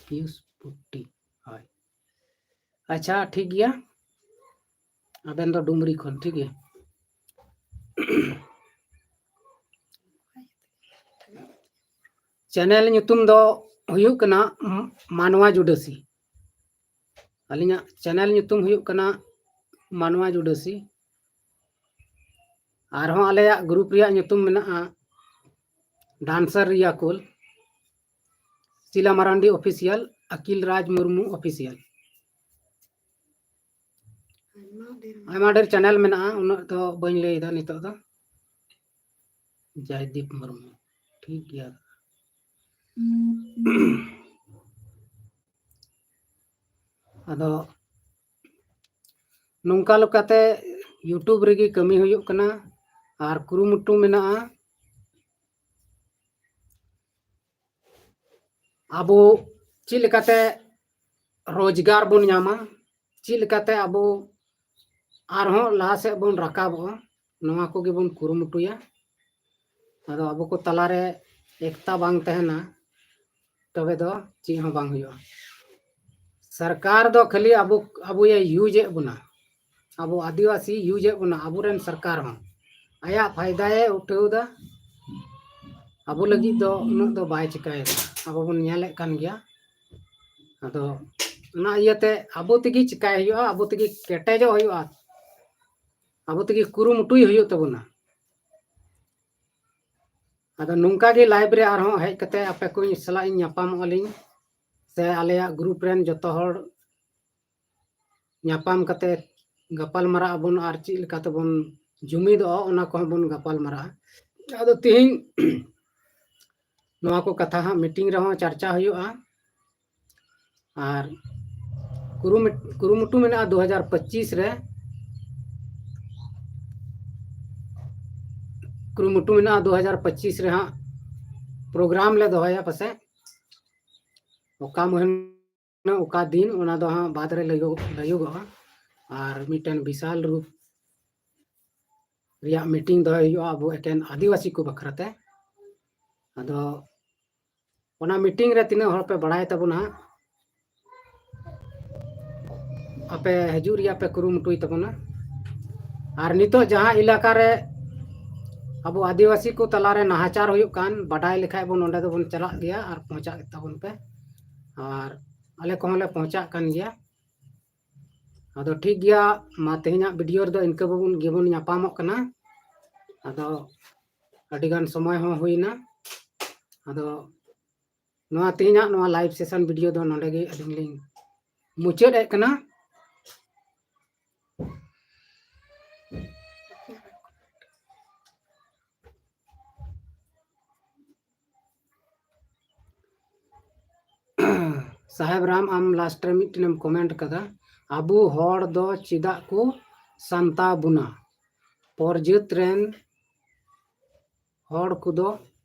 ᱯᱤᱭᱩᱥ ᱯᱩᱴᱴᱤ, ᱦᱳᱭ᱾ ᱟᱪᱪᱷᱟ, ᱴᱷᱤᱠ ᱜᱮᱭᱟ, ᱟᱵᱮᱱ ᱫᱚ ᱰᱩᱢᱨᱤ ᱠᱷᱚᱱ, ᱴᱷᱤᱠ ᱜᱮᱭᱟ᱾ ᱪᱮᱱᱮᱞ ᱧᱩᱛᱩᱢ ᱫᱚ ᱦᱩᱭᱩᱜ ᱠᱟᱱᱟ ᱢ-, ᱢᱟᱱᱣᱟ ᱡᱩᱰᱟᱹᱥᱤ᱾ ᱟᱹᱞᱤᱧᱟᱜ ᱪᱮᱱᱮᱞ ᱧᱩᱛᱩᱢ ᱦᱩᱭᱩᱜ ᱠᱟᱱᱟ ᱢᱟᱱᱣᱟ ᱡᱩᱰᱟᱹᱥᱤ᱾ ᱟᱨᱦᱚᱸ ᱟᱞᱮᱭᱟᱜ ᱜᱨᱩᱯ ᱨᱮᱭᱟᱜ ᱧᱩᱛᱩᱢ ᱢᱮᱱᱟᱜᱼᱟ ᱰᱟᱱᱥᱟᱨ ᱨᱤᱭᱟ ᱠᱳᱞ, ᱥᱤᱞᱟ ᱢᱟᱨᱟᱱᱰᱤ ᱚᱯᱷᱤᱥᱤᱭᱟᱞ, ᱟᱹᱠᱤᱞ ᱨᱟᱡᱽ ᱢᱩᱨᱢᱩ ᱚᱯᱷᱤᱥᱤᱭᱟᱞ᱾ ᱟᱭᱢᱟ ᱰᱷᱮᱨ ᱪᱮᱱᱮᱞ ᱢᱮᱱᱟᱜᱼᱟ, ᱩᱱᱟᱹᱜ ᱫᱚ ᱵᱟᱹᱧ ᱞᱟᱹᱭ ᱮᱫᱟ ᱱᱤᱛᱚᱜ ᱫᱚ᱾ ᱡᱚᱭᱫᱤᱯ ᱢᱩᱨᱢᱩ, ᱴᱷᱤᱠ ᱜᱮᱭᱟ᱾ ᱟᱫᱚ ᱱᱚᱝᱠᱟ ᱞᱮᱠᱟᱛᱮ YouTube ᱨᱮᱜᱮ ᱠᱟᱹᱢᱤ ᱦᱩᱭᱩᱜ ᱠᱟᱱᱟ ᱟᱨ ᱠᱩᱨᱩᱢᱩᱴᱩ ᱢᱮᱱᱟᱜᱼᱟ ᱟᱵᱚ ᱪᱮᱫ ᱞᱮᱠᱟᱛᱮ ᱨᱳᱡᱽᱜᱟᱨ ᱵᱚᱱ ᱧᱟᱢᱟ, ᱪᱮᱫ ᱞᱮᱠᱟᱛᱮ ᱟᱵᱚ ᱟᱨᱦᱚᱸ ᱞᱟᱦᱟ ᱥᱮᱫ ᱵᱚᱱ ᱨᱟᱠᱟᱵᱚᱜᱼᱟ, ᱱᱚᱣᱟ ᱠᱚᱜᱮ ᱵᱚᱱ ᱠᱩᱨᱩᱢᱩᱴᱩᱭᱟ᱾ ᱟᱫᱚ ᱟᱵᱚ ᱠᱚ ᱛᱟᱞᱟᱨᱮ ᱮᱠᱛᱟ ᱵᱟᱝ ᱛᱟᱦᱮᱱᱟ, ᱛᱚᱵᱮ ᱫᱚ ᱪᱮᱫ ᱦᱚᱸ ᱵᱟᱝ ᱦᱩᱭᱩᱜᱼᱟ᱾ ᱥᱚᱨᱠᱟᱨ ᱫᱚ ᱠᱷᱟᱹᱞᱤ ᱟᱵᱚ, ᱟᱵᱚᱭᱮ ᱤᱭᱩᱡᱮᱫ ᱵᱚᱱᱟ, ᱟᱵᱚ ᱟᱹᱫᱤᱵᱟᱹᱥᱤ ᱤᱭᱩᱡᱮᱫ ᱵᱚᱱᱟ, ᱟᱵᱚᱨᱮᱱ ᱥᱚᱨᱠᱟᱨ ᱦᱚᱸ ᱟᱭᱟᱜ ᱯᱷᱟᱭᱫᱟᱭ ᱩᱴᱷᱟᱹᱣ ᱮᱫᱟ᱾ ᱟᱵᱚ ᱞᱟᱹᱜᱤᱫ ᱫᱚ ᱩᱱᱟᱹᱜ ᱫᱚ ᱵᱟᱭ ᱪᱤᱠᱟᱹᱭᱮᱫᱟ, ᱟᱵᱚ ᱵᱚᱱ ᱧᱮᱞᱮᱫ ᱠᱟᱱ ᱜᱮᱭᱟ᱾ ᱟᱫᱚ ᱚᱱᱟ ᱤᱭᱟᱹᱛᱮ ᱟᱵᱚ ᱛᱮᱜᱮ ᱪᱤᱠᱟᱹᱭ ᱦᱩᱭᱩᱜᱼᱟ, ᱟᱵᱚ ᱛᱮᱜᱮ ᱠᱮᱴᱮᱡᱚᱜ ᱦᱩᱭᱩᱜᱼᱟ, ᱟᱵᱚ ᱛᱮᱜᱮ ᱠᱩᱨᱩᱢᱩᱴᱩᱭ ᱦᱩᱭᱩᱜ ᱛᱟᱵᱚᱱᱟ᱾ ᱟᱫᱚ ᱱᱚᱝᱠᱟ ᱜᱮ live ᱨᱮ ᱟᱨᱦᱚᱸ ᱦᱮᱡ ᱠᱟᱛᱮ ᱟᱯᱮ ᱠᱚ ᱥᱟᱞᱟᱜ ᱤᱧ ᱧᱟᱯᱟᱢᱚᱜᱼᱟ ᱞᱤᱧ, ᱥᱮ ᱟᱞᱮᱭᱟᱜ group ᱨᱮᱱ ᱡᱚᱛᱚ ᱦᱚᱲ ᱧᱟᱯᱟᱢ ᱠᱟᱛᱮ ᱜᱟᱯᱟᱞ ᱢᱟᱨᱟᱜ ᱟᱵᱚᱱ ᱟᱨ ᱪᱮᱫ ᱞᱮᱠᱟ ᱛᱮᱵᱚᱱ ᱡᱩᱢᱤᱫᱚᱜᱼᱟ, ᱚᱱᱟ ᱠᱚᱦᱚᱸ ᱵᱚᱱ ᱜᱟᱯᱟᱞ ᱢᱟᱨᱟᱜᱼᱟ᱾ ᱟᱫᱚ ᱛᱤᱦᱤᱧ ᱱᱚᱣᱟ ᱠᱚ ᱠᱟᱛᱷᱟ ᱦᱟᱸᱜ meeting ᱨᱮᱦᱚᱸ ᱪᱟᱨᱪᱟ ᱦᱩᱭᱩᱜᱼᱟ᱾ ᱟᱨ ᱠᱩᱨᱩᱢᱩᱴ-, ᱠᱩᱨᱩᱢᱩᱴᱩ ᱢᱮᱱᱟᱜᱼᱟ ᱫᱩ ᱦᱟᱡᱟᱨ ᱯᱚᱸᱪᱤᱥ ᱨᱮ, ᱠᱩᱨᱩᱢᱩᱴᱩ ᱢᱮᱱᱟᱜᱼᱟ ᱫᱩ ᱦᱟᱡᱟᱨ ᱯᱚᱸᱪᱤᱥ ᱨᱮ ᱦᱟᱸᱜ program ᱞᱮ ᱫᱚᱦᱚᱭᱟ ᱯᱟᱥᱮᱡ᱾ ᱚᱠᱟ ᱢᱟᱹᱦᱱᱟᱹ ᱚᱠᱟ ᱫᱤᱱ, ᱚᱱᱟ ᱫᱚ ᱦᱟᱸᱜ ᱵᱟᱫᱽ ᱨᱮ ᱞᱟᱹᱭᱚᱜ-, ᱞᱟᱹᱭᱚᱜᱚᱜᱼᱟ᱾ ᱟᱨ ᱢᱤᱫᱴᱮᱱ ᱵᱤᱥᱟᱞ ᱨᱩᱯ ᱨᱮᱭᱟᱜ meeting ᱫᱚᱦᱚᱭ ᱦᱩᱭᱩᱜᱼᱟ ᱟᱵᱚ ᱮᱠᱮᱱ ᱟᱹᱫᱤᱵᱟᱹᱥᱤ ᱠᱚ ᱵᱟᱠᱷᱨᱟ ᱛᱮ᱾ ᱟᱫᱚ ᱚᱱᱟ meeting ᱨᱮ ᱛᱤᱱᱟᱹᱜ ᱦᱚᱲ ᱯᱮ ᱵᱟᱲᱟᱭ ᱛᱟᱵᱚᱱᱟ ᱦᱟᱸᱜ, ᱟᱯᱮ ᱦᱤᱡᱩᱜ ᱨᱮᱭᱟᱜ ᱯᱮ ᱠᱩᱨᱩᱢᱩᱴᱩᱭ ᱛᱟᱵᱚᱱᱟ᱾ ᱟᱨ ᱱᱤᱛᱚᱜ ᱡᱟᱦᱟᱸ ᱮᱞᱟᱠᱟ ᱨᱮ ᱟᱵᱚ ᱟᱹᱫᱤᱵᱟᱹᱥᱤ ᱠᱚ ᱛᱟᱞᱟᱨᱮ ᱱᱟᱦᱟᱪᱟᱨ ᱦᱩᱭᱩᱜ ᱠᱟᱱ, ᱵᱟᱰᱟᱭ ᱞᱮᱠᱷᱟᱡ ᱵᱚᱱ, ᱚᱸᱰᱮ ᱫᱚᱵᱚᱱ ᱪᱟᱞᱟᱜ ᱜᱮᱭᱟ ᱟᱨ ᱯᱳᱸᱣᱪᱷᱟᱜ ᱛᱟᱵᱚᱱ ᱯᱮ᱾ ᱟᱨ ᱟᱞᱮ ᱠᱚᱦᱚᱸ ᱞᱮ ᱯᱳᱸᱣᱪᱷᱟᱜ ᱠᱟᱱ ᱜᱮᱭᱟ᱾ ᱟᱫᱚ ᱴᱷᱤᱠ ᱜᱮᱭᱟ, ᱢᱟ ᱛᱮᱦᱮᱧᱟᱜ video ᱨᱮᱫᱚ ᱤᱱᱠᱟᱹ ᱵᱚᱱ, ᱜᱮᱵᱚᱱ ᱧᱟᱯᱟᱢᱚᱜ ᱠᱟᱱᱟ᱾ ᱟᱫᱚ ᱟᱹᱰᱤᱜᱟᱱ ᱥᱚᱢᱚᱭ ᱦᱚᱸ ᱦᱩᱭᱱᱟ᱾ ᱟᱫᱚ ᱱᱚᱣᱟ ᱛᱮᱦᱮᱧᱟᱜ ᱱᱚᱣᱟ live session video ᱫᱚ ᱱᱚᱰᱮ ᱜᱮ ᱟᱹᱞᱤᱧ ᱞᱤᱧ ᱢᱩᱪᱟᱹᱫ ᱮᱫ ᱠᱟᱱᱟ᱾ ᱥᱟᱦᱮᱵ ᱨᱟᱢ, ᱟᱢ ᱞᱟᱥᱴ ᱨᱮ ᱢᱤᱫᱴᱮᱱ ᱮᱢ ᱠᱚᱢᱮᱱᱴ ᱠᱟᱫᱟ, ᱟᱵᱚ ᱦᱚᱲ ᱫᱚ ᱪᱮᱫᱟᱜ ᱠᱚ ᱥᱟᱱᱛᱟᱣ ᱵᱚᱱᱟ? ᱯᱚᱨ ᱡᱟᱹᱛ ᱨᱮᱱ ᱦᱚᱲ ᱠᱚᱫᱚ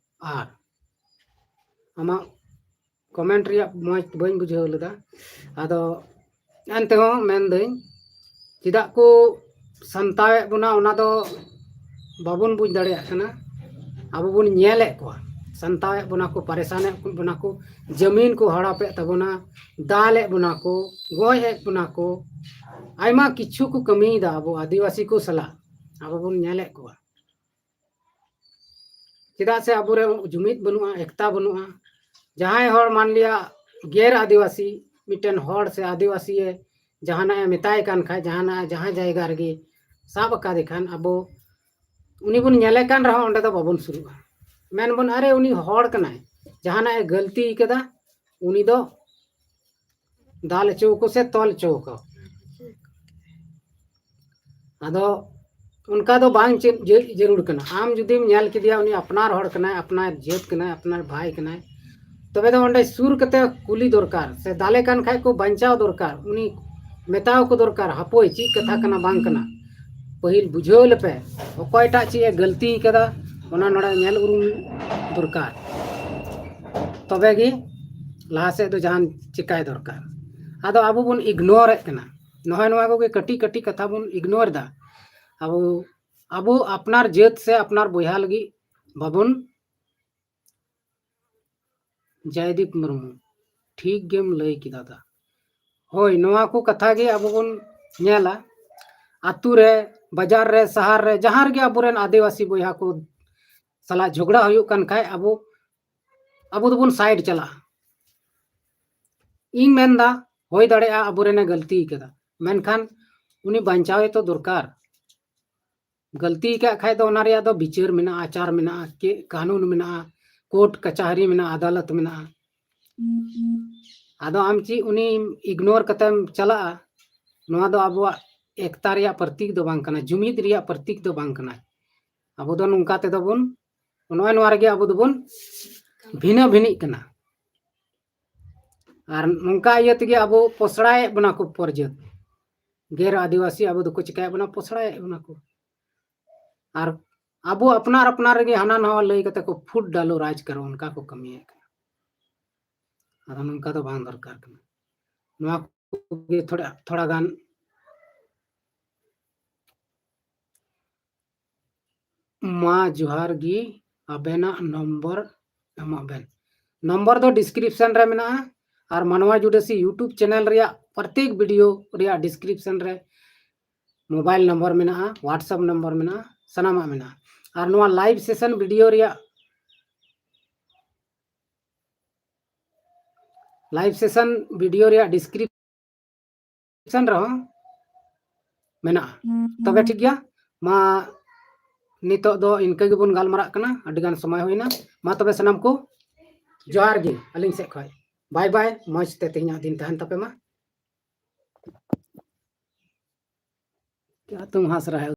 ᱟᱨ ᱟᱢᱟᱜ ᱠᱚᱢᱮᱱᱴ ᱨᱮᱭᱟᱜ ᱢᱚᱡᱽ ᱵᱟᱹᱧ ᱵᱩᱡᱷᱟᱹᱣ ᱞᱮᱫᱟ᱾ ᱟᱫᱚ ᱮᱱᱛᱮᱦᱚᱸ ᱢᱮᱱᱫᱟᱹᱧ, ᱪᱮᱫᱟᱜ ᱠᱚ ᱥᱟᱱᱛᱟᱣᱮᱫ ᱵᱚᱱᱟ, ᱚᱱᱟ ᱫᱚ ᱵᱟᱵᱚᱱ ᱵᱩᱡᱽ ᱫᱟᱲᱮᱭᱟᱜ ᱠᱟᱱᱟ᱾ ᱟᱵᱚ ᱵᱚᱱ ᱧᱮᱞᱮᱫ ᱠᱚᱣᱟ, ᱥᱟᱱᱛᱟᱣᱮᱫ ᱵᱚᱱᱟ ᱠᱚ, ᱯᱟᱨᱮᱥᱟᱱᱮᱫ ᱵᱚᱱᱟ ᱠᱚ, ᱡᱟᱹᱢᱤᱱ ᱠᱚ ᱦᱟᱲᱟᱯᱮᱫ ᱛᱟᱵᱚᱱᱟ, ᱫᱟᱞᱮᱫ ᱵᱚᱱᱟ ᱠᱚ, ᱜᱚᱡ ᱮᱫ ᱵᱚᱱᱟ ᱠᱚ, ᱟᱭᱢᱟ ᱠᱤᱪᱷᱩ ᱠᱚ ᱠᱟᱹᱢᱤᱭᱮᱫᱟ ᱟᱵᱚ ᱟᱹᱫᱤᱵᱟᱹᱥᱤ ᱠᱚ ᱥᱟᱞᱟᱜ᱾ ᱟᱵᱚ ᱵᱚᱱ ᱧᱮᱞᱮᱫ ᱠᱚᱣᱟ᱾ ᱪᱮᱫᱟᱜ ᱥᱮ ᱟᱵᱚᱨᱮ ᱡᱩᱢᱤᱫ ᱵᱟᱹᱱᱩᱜᱼᱟ, ᱮᱠᱛᱟ ᱵᱟᱹᱱᱩᱜᱼᱟ᱾ ᱡᱟᱦᱟᱸᱭ ᱦᱚᱲ ᱢᱟᱱᱞᱤᱭᱟ ᱜᱮᱨ ᱟᱹᱫᱤᱵᱟᱹᱥᱤ, ᱢᱤᱫᱴᱮᱱ ᱦᱚᱲ ᱥᱮ ᱟᱹᱫᱤᱵᱟᱹᱥᱤ ᱮ ᱡᱟᱦᱟᱱᱟᱜ ᱮ ᱢᱮᱛᱟᱭ ᱠᱟᱱ ᱠᱷᱟᱡ, ᱡᱟᱦᱟᱱᱟᱜ ᱡᱟᱦᱟᱸ ᱡᱟᱭᱜᱟ ᱨᱮᱜᱮ ᱥᱟᱵ ᱟᱠᱟᱫᱮ ᱠᱷᱟᱱ, ᱟᱵᱚ ᱩᱱᱤ ᱵᱚᱱ ᱧᱮᱞᱮ ᱠᱟᱱ ᱨᱮᱦᱚᱸ ᱚᱸᱰᱮ ᱫᱚ ᱵᱟᱵᱚᱱ ᱥᱩᱨᱩᱜᱼᱟ᱾ ᱢᱮᱱᱵᱚᱱ, ᱟᱨᱮ ᱩᱱᱤ ᱦᱚᱲ ᱠᱟᱱᱟᱭ, ᱡᱟᱦᱟᱱᱟᱜ ᱮ ᱜᱟᱹᱞᱛᱤ ᱠᱟᱫᱟ, ᱩᱱᱤ ᱫᱚ ᱫᱟᱞ ᱦᱚᱪᱚ ᱟᱠᱚ ᱥᱮ ᱛᱚᱞ ᱦᱚᱪᱚ ᱟᱠᱚ᱾ ᱟᱫᱚ ᱚᱱᱠᱟ ᱫᱚ ᱵᱟᱝ ᱪᱮᱫ ᱡᱟᱹ- ᱡᱟᱹᱨᱩᱲ ᱠᱟᱱᱟ᱾ ᱟᱢ ᱡᱩᱫᱤᱢ ᱧᱮᱞ ᱠᱮᱫᱮᱭᱟ ᱩᱱᱤ ᱟᱯᱱᱟᱨ ᱦᱚᱲ ᱠᱟᱱᱟᱭ, ᱟᱯᱱᱟᱨ ᱡᱟᱹᱛ ᱠᱟᱱᱟᱭ, ᱟᱯᱱᱟᱨ ᱵᱷᱟᱭ ᱠᱟᱱᱟᱭ, ᱛᱚᱵᱮ ᱫᱚ ᱚᱸᱰᱮ ᱥᱩᱨ ᱠᱟᱛᱮ ᱠᱩᱞᱤ ᱫᱚᱨᱠᱟᱨ, ᱥᱮ ᱫᱟᱞᱮ ᱠᱟᱱ ᱠᱷᱟᱡ ᱠᱚ ᱵᱟᱧᱪᱟᱣ ᱫᱚᱨᱠᱟᱨ, ᱩᱱᱤ ᱢᱮᱛᱟᱣ ᱠᱚ ᱫᱚᱨᱠᱟᱨ, ᱦᱟᱯᱳᱭ ᱪᱮᱫ ᱠᱟᱛᱷᱟ ᱠᱟᱱᱟ ᱵᱟᱝ ᱠᱟᱱᱟ, ᱯᱟᱹᱦᱤᱞ ᱵᱩᱡᱷᱟᱹᱣ ᱞᱮᱯᱮ, ᱚᱠᱚᱭᱴᱟᱜ ᱪᱮᱫ ᱮ ᱜᱟᱹᱞᱛᱤ ᱠᱟᱫᱟ ᱚᱱᱟ ᱱᱚᱰᱮ ᱧᱮᱞ ᱩᱨᱩᱢ ᱫᱚᱨᱠᱟᱨ, ᱛᱚᱵᱮ ᱜᱮ ᱞᱟᱦᱟ ᱥᱮᱫ ᱫᱚ ᱡᱟᱦᱟᱱ ᱪᱮᱠᱟᱭ ᱫᱚᱨᱠᱟᱨ᱾ ᱟᱫᱚ ᱟᱵᱚ ᱵᱚᱱ ᱤᱜᱱᱳᱨᱮᱫ ᱠᱟᱱᱟ, ᱱᱚᱜᱼᱚᱭ ᱱᱚᱣᱟ ᱠᱚᱜᱮ ᱠᱟᱹᱴᱤᱡ ᱠᱟᱹᱴᱤᱡ ᱠᱟᱛᱷᱟ ᱵᱚᱱ ᱤᱜᱱᱳᱨ ᱮᱫᱟ᱾ ᱟᱵᱚ ᱟᱵᱚ ᱟᱯᱱᱟᱨ ᱡᱟᱹᱛ ᱥᱮ ᱟᱯᱱᱟᱨ ᱵᱚᱭᱦᱟ ᱞᱟᱹᱜᱤᱫ ᱵᱟᱵᱚᱱ ᱡᱚᱭᱫᱤᱯ ᱢᱩᱨᱢᱩ, ᱴᱷᱤᱠ ᱜᱮᱢ ᱞᱟᱹᱭ ᱠᱮᱫᱟ ᱫᱟ᱾ ᱦᱳᱭ, ᱱᱚᱣᱟ ᱠᱚ ᱠᱟᱛᱷᱟ ᱜᱮ ᱟᱵᱚ ᱵᱚᱱ ᱧᱮᱞᱟ᱾ ᱟᱹᱛᱩ ᱨᱮ, ᱵᱟᱡᱟᱨ ᱨᱮ, ᱥᱟᱦᱟᱨ ᱨᱮ, ᱡᱟᱦᱟᱸ ᱨᱮᱜᱮ ᱟᱵᱚᱨᱮᱱ ᱟᱹᱫᱤᱵᱟᱹᱥᱤ ᱵᱚᱭᱦᱟ ᱠᱚ ᱥᱟᱞᱟᱜ ᱡᱷᱚᱜᱽᱲᱟ ᱦᱩᱭᱩᱜ ᱠᱟᱱ ᱠᱷᱟᱡ, ᱟᱵᱚ ᱟᱵᱚ ᱫᱚᱵᱚᱱ ᱥᱟᱭᱤᱰ ᱪᱟᱞᱟᱜᱼᱟ᱾ ᱤᱧ ᱢᱮᱱᱫᱟ, ᱦᱩᱭ ᱫᱟᱲᱮᱭᱟᱜᱼᱟ ᱟᱵᱚᱨᱮᱱᱮ ᱜᱟᱹᱞᱛᱤ ᱠᱟᱫᱟ, ᱢᱮᱱᱠᱷᱟᱱ ᱩᱱᱤ ᱵᱟᱧᱪᱟᱣ ᱜᱮᱛᱚ ᱫᱚᱨᱠᱟᱨ᱾ ᱜᱟᱹᱞᱛᱤ ᱟᱠᱟᱫ ᱠᱷᱟᱡ ᱫᱚ ᱚᱱᱟ ᱨᱮᱭᱟᱜ ᱫᱚ ᱵᱤᱪᱟᱹᱨ ᱢᱮᱱᱟᱜᱼᱟ, ᱟᱪᱟᱨ ᱢᱮᱱᱟᱜᱼᱟ, ᱠᱮ- ᱠᱟᱹᱱᱩᱱ ᱢᱮᱱᱟᱜᱼᱟ, ᱠᱳᱨᱴ ᱠᱟᱪᱟᱦᱟᱨᱤ ᱢᱮᱱᱟᱜᱼᱟ, ᱟᱫᱟᱞᱚᱛ ᱢᱮᱱᱟᱜᱼᱟ᱾ ᱟᱫᱚ ᱟᱢ ᱪᱮᱫ ᱩᱱᱤ ᱤᱜᱱᱳᱨ ᱠᱟᱛᱮᱢ ᱪᱟᱞᱟᱜᱼᱟ? ᱱᱚᱣᱟ ᱫᱚ ᱟᱵᱚᱣᱟᱜ ᱮᱠᱛᱟ ᱨᱮᱭᱟᱜ ᱯᱨᱚᱛᱤᱠ ᱫᱚ ᱵᱟᱝ ᱠᱟᱱᱟ, ᱡᱩᱢᱤᱫ ᱨᱮᱭᱟᱜ ᱯᱨᱚᱛᱤᱠ ᱫᱚ ᱵᱟᱝ ᱠᱟᱱᱟ᱾ ᱟᱵᱚ ᱫᱚ ᱱᱚᱝᱠᱟ ᱛᱮᱫᱚ ᱵᱚᱱ, ᱱᱚᱜᱼᱚᱭ ᱱᱚᱣᱟ ᱨᱮᱜᱮ ᱟᱵᱚ ᱫᱚᱵᱚᱱ ᱵᱷᱤᱱᱟᱹ ᱵᱷᱤᱱᱤᱜ ᱠᱟᱱᱟ᱾ ᱟᱨ ᱱᱚᱝᱠᱟ ᱤᱭᱟᱹ ᱛᱮᱜᱮ ᱟᱵᱚ ᱯᱚᱥᱲᱟᱭᱮᱫ ᱵᱚᱱᱟ ᱠᱚ ᱯᱚᱨᱡᱟᱹᱛ᱾ ᱜᱮᱨ ᱟᱹᱫᱤᱵᱟᱹᱥᱤ ᱟᱵᱚ ᱫᱚᱠᱚ ᱪᱤᱠᱟᱹᱭᱮᱫ ᱵᱚᱱᱟ, ᱯᱚᱥᱲᱟᱭᱮᱫ ᱵᱚᱱᱟ ᱠᱚ᱾ ᱟᱨ ᱟᱵᱚ ᱟᱯᱱᱟᱨ ᱟᱯᱱᱟᱨ ᱨᱮᱜᱮ ᱦᱟᱱᱟ ᱱᱟᱣᱟ ᱞᱟᱹᱭ ᱠᱟᱛᱮ ᱠᱚ ᱯᱷᱩᱴ ᱰᱟᱞᱳ ᱨᱟᱡᱽ ᱠᱟᱨᱚ, ᱚᱱᱠᱟ ᱠᱚ ᱠᱟᱹᱢᱤᱭᱮᱫ ᱠᱟᱱᱟ᱾ ᱟᱫᱚ ᱱᱚᱝᱠᱟ ᱫᱚ ᱵᱟᱝ ᱫᱚᱨᱠᱟᱨ ᱠᱟᱱᱟ᱾ ᱱᱚᱣᱟ ᱠᱚᱜᱮ ᱛᱷᱚᱲᱟ, ᱛᱷᱚᱲᱟ ᱜᱟᱱ᱾ ᱢᱟ ᱡᱚᱦᱟᱨ ᱜᱮ, ᱟᱵᱮᱱᱟᱜ ᱱᱚᱢᱵᱚᱨ ᱮᱢᱚᱜ ᱵᱮᱱ᱾ ᱱᱚᱢᱵᱚᱨ ᱫᱚ ᱰᱤᱥᱠᱨᱤᱯᱥᱚᱱ ᱨᱮ ᱢᱮᱱᱟᱜᱼᱟ, ᱟᱨ ᱢᱟᱱᱣᱟ ᱡᱩᱰᱟᱹᱥᱤ YouTube ᱪᱮᱱᱮᱞ ᱨᱮᱭᱟᱜ ᱯᱨᱚᱛᱮᱠ ᱵᱷᱤᱰᱤᱭᱳ ᱨᱮᱭᱟᱜ ᱰᱤᱥᱠᱨᱤᱯᱥᱚᱱ ᱨᱮ ᱢᱳᱵᱟᱭᱤᱞ ᱱᱚᱢᱵᱚᱨ ᱢᱮᱱᱟᱜᱼᱟ, WhatsApp ᱱᱚᱢᱵᱚᱨ ᱢᱮᱱᱟᱜᱼᱟ, ᱥᱟᱱᱟᱢᱟᱜ ᱢᱮᱱᱟᱜᱼᱟ᱾ ᱟᱨ ᱱᱚᱣᱟ ᱞᱟᱭᱤᱵᱷ ᱥᱮᱥᱚᱱ ᱵᱷᱤᱰᱤᱭᱳ ᱨᱮᱭᱟᱜ, ᱞᱟᱭᱤᱵᱷ ᱥᱮᱥᱚᱱ ᱵᱷᱤᱰᱤᱭᱳ ᱨᱮᱭᱟᱜ ᱰᱤᱥᱠᱨᱤᱯᱥᱚᱱ ᱨᱮᱦᱚᱸ ᱢᱮᱱᱟᱜᱼᱟ᱾ ᱛᱚᱵᱮ ᱴᱷᱤᱠ ᱜᱮᱭᱟ, ᱢᱟ ᱱᱤᱛᱚᱜ ᱫᱚ ᱤᱱᱠᱟᱹ ᱜᱮᱵᱚᱱ ᱜᱟᱞᱢᱟᱨᱟᱜ ᱠᱟᱱᱟ, ᱟᱹᱰᱤ ᱜᱟᱱ ᱥᱚᱢᱚᱭ ᱦᱩᱭᱱᱟ᱾ ᱢᱟ ᱛᱚᱵᱮ ᱥᱟᱱᱟᱢ ᱠᱚ ᱡᱚᱦᱟᱨ ᱜᱮ ᱟᱹᱞᱤᱧ ᱥᱮᱫ ᱠᱷᱚᱱ᱾ ᱵᱟᱭ ᱵᱟᱭ, ᱢᱚᱡᱽ ᱛᱮ ᱛᱮᱦᱮᱧᱟᱜ ᱫᱤᱱ ᱛᱟᱦᱮᱱ ᱛᱟᱯᱮ ᱢᱟ᱾ क्या तुम हंस रहे हो?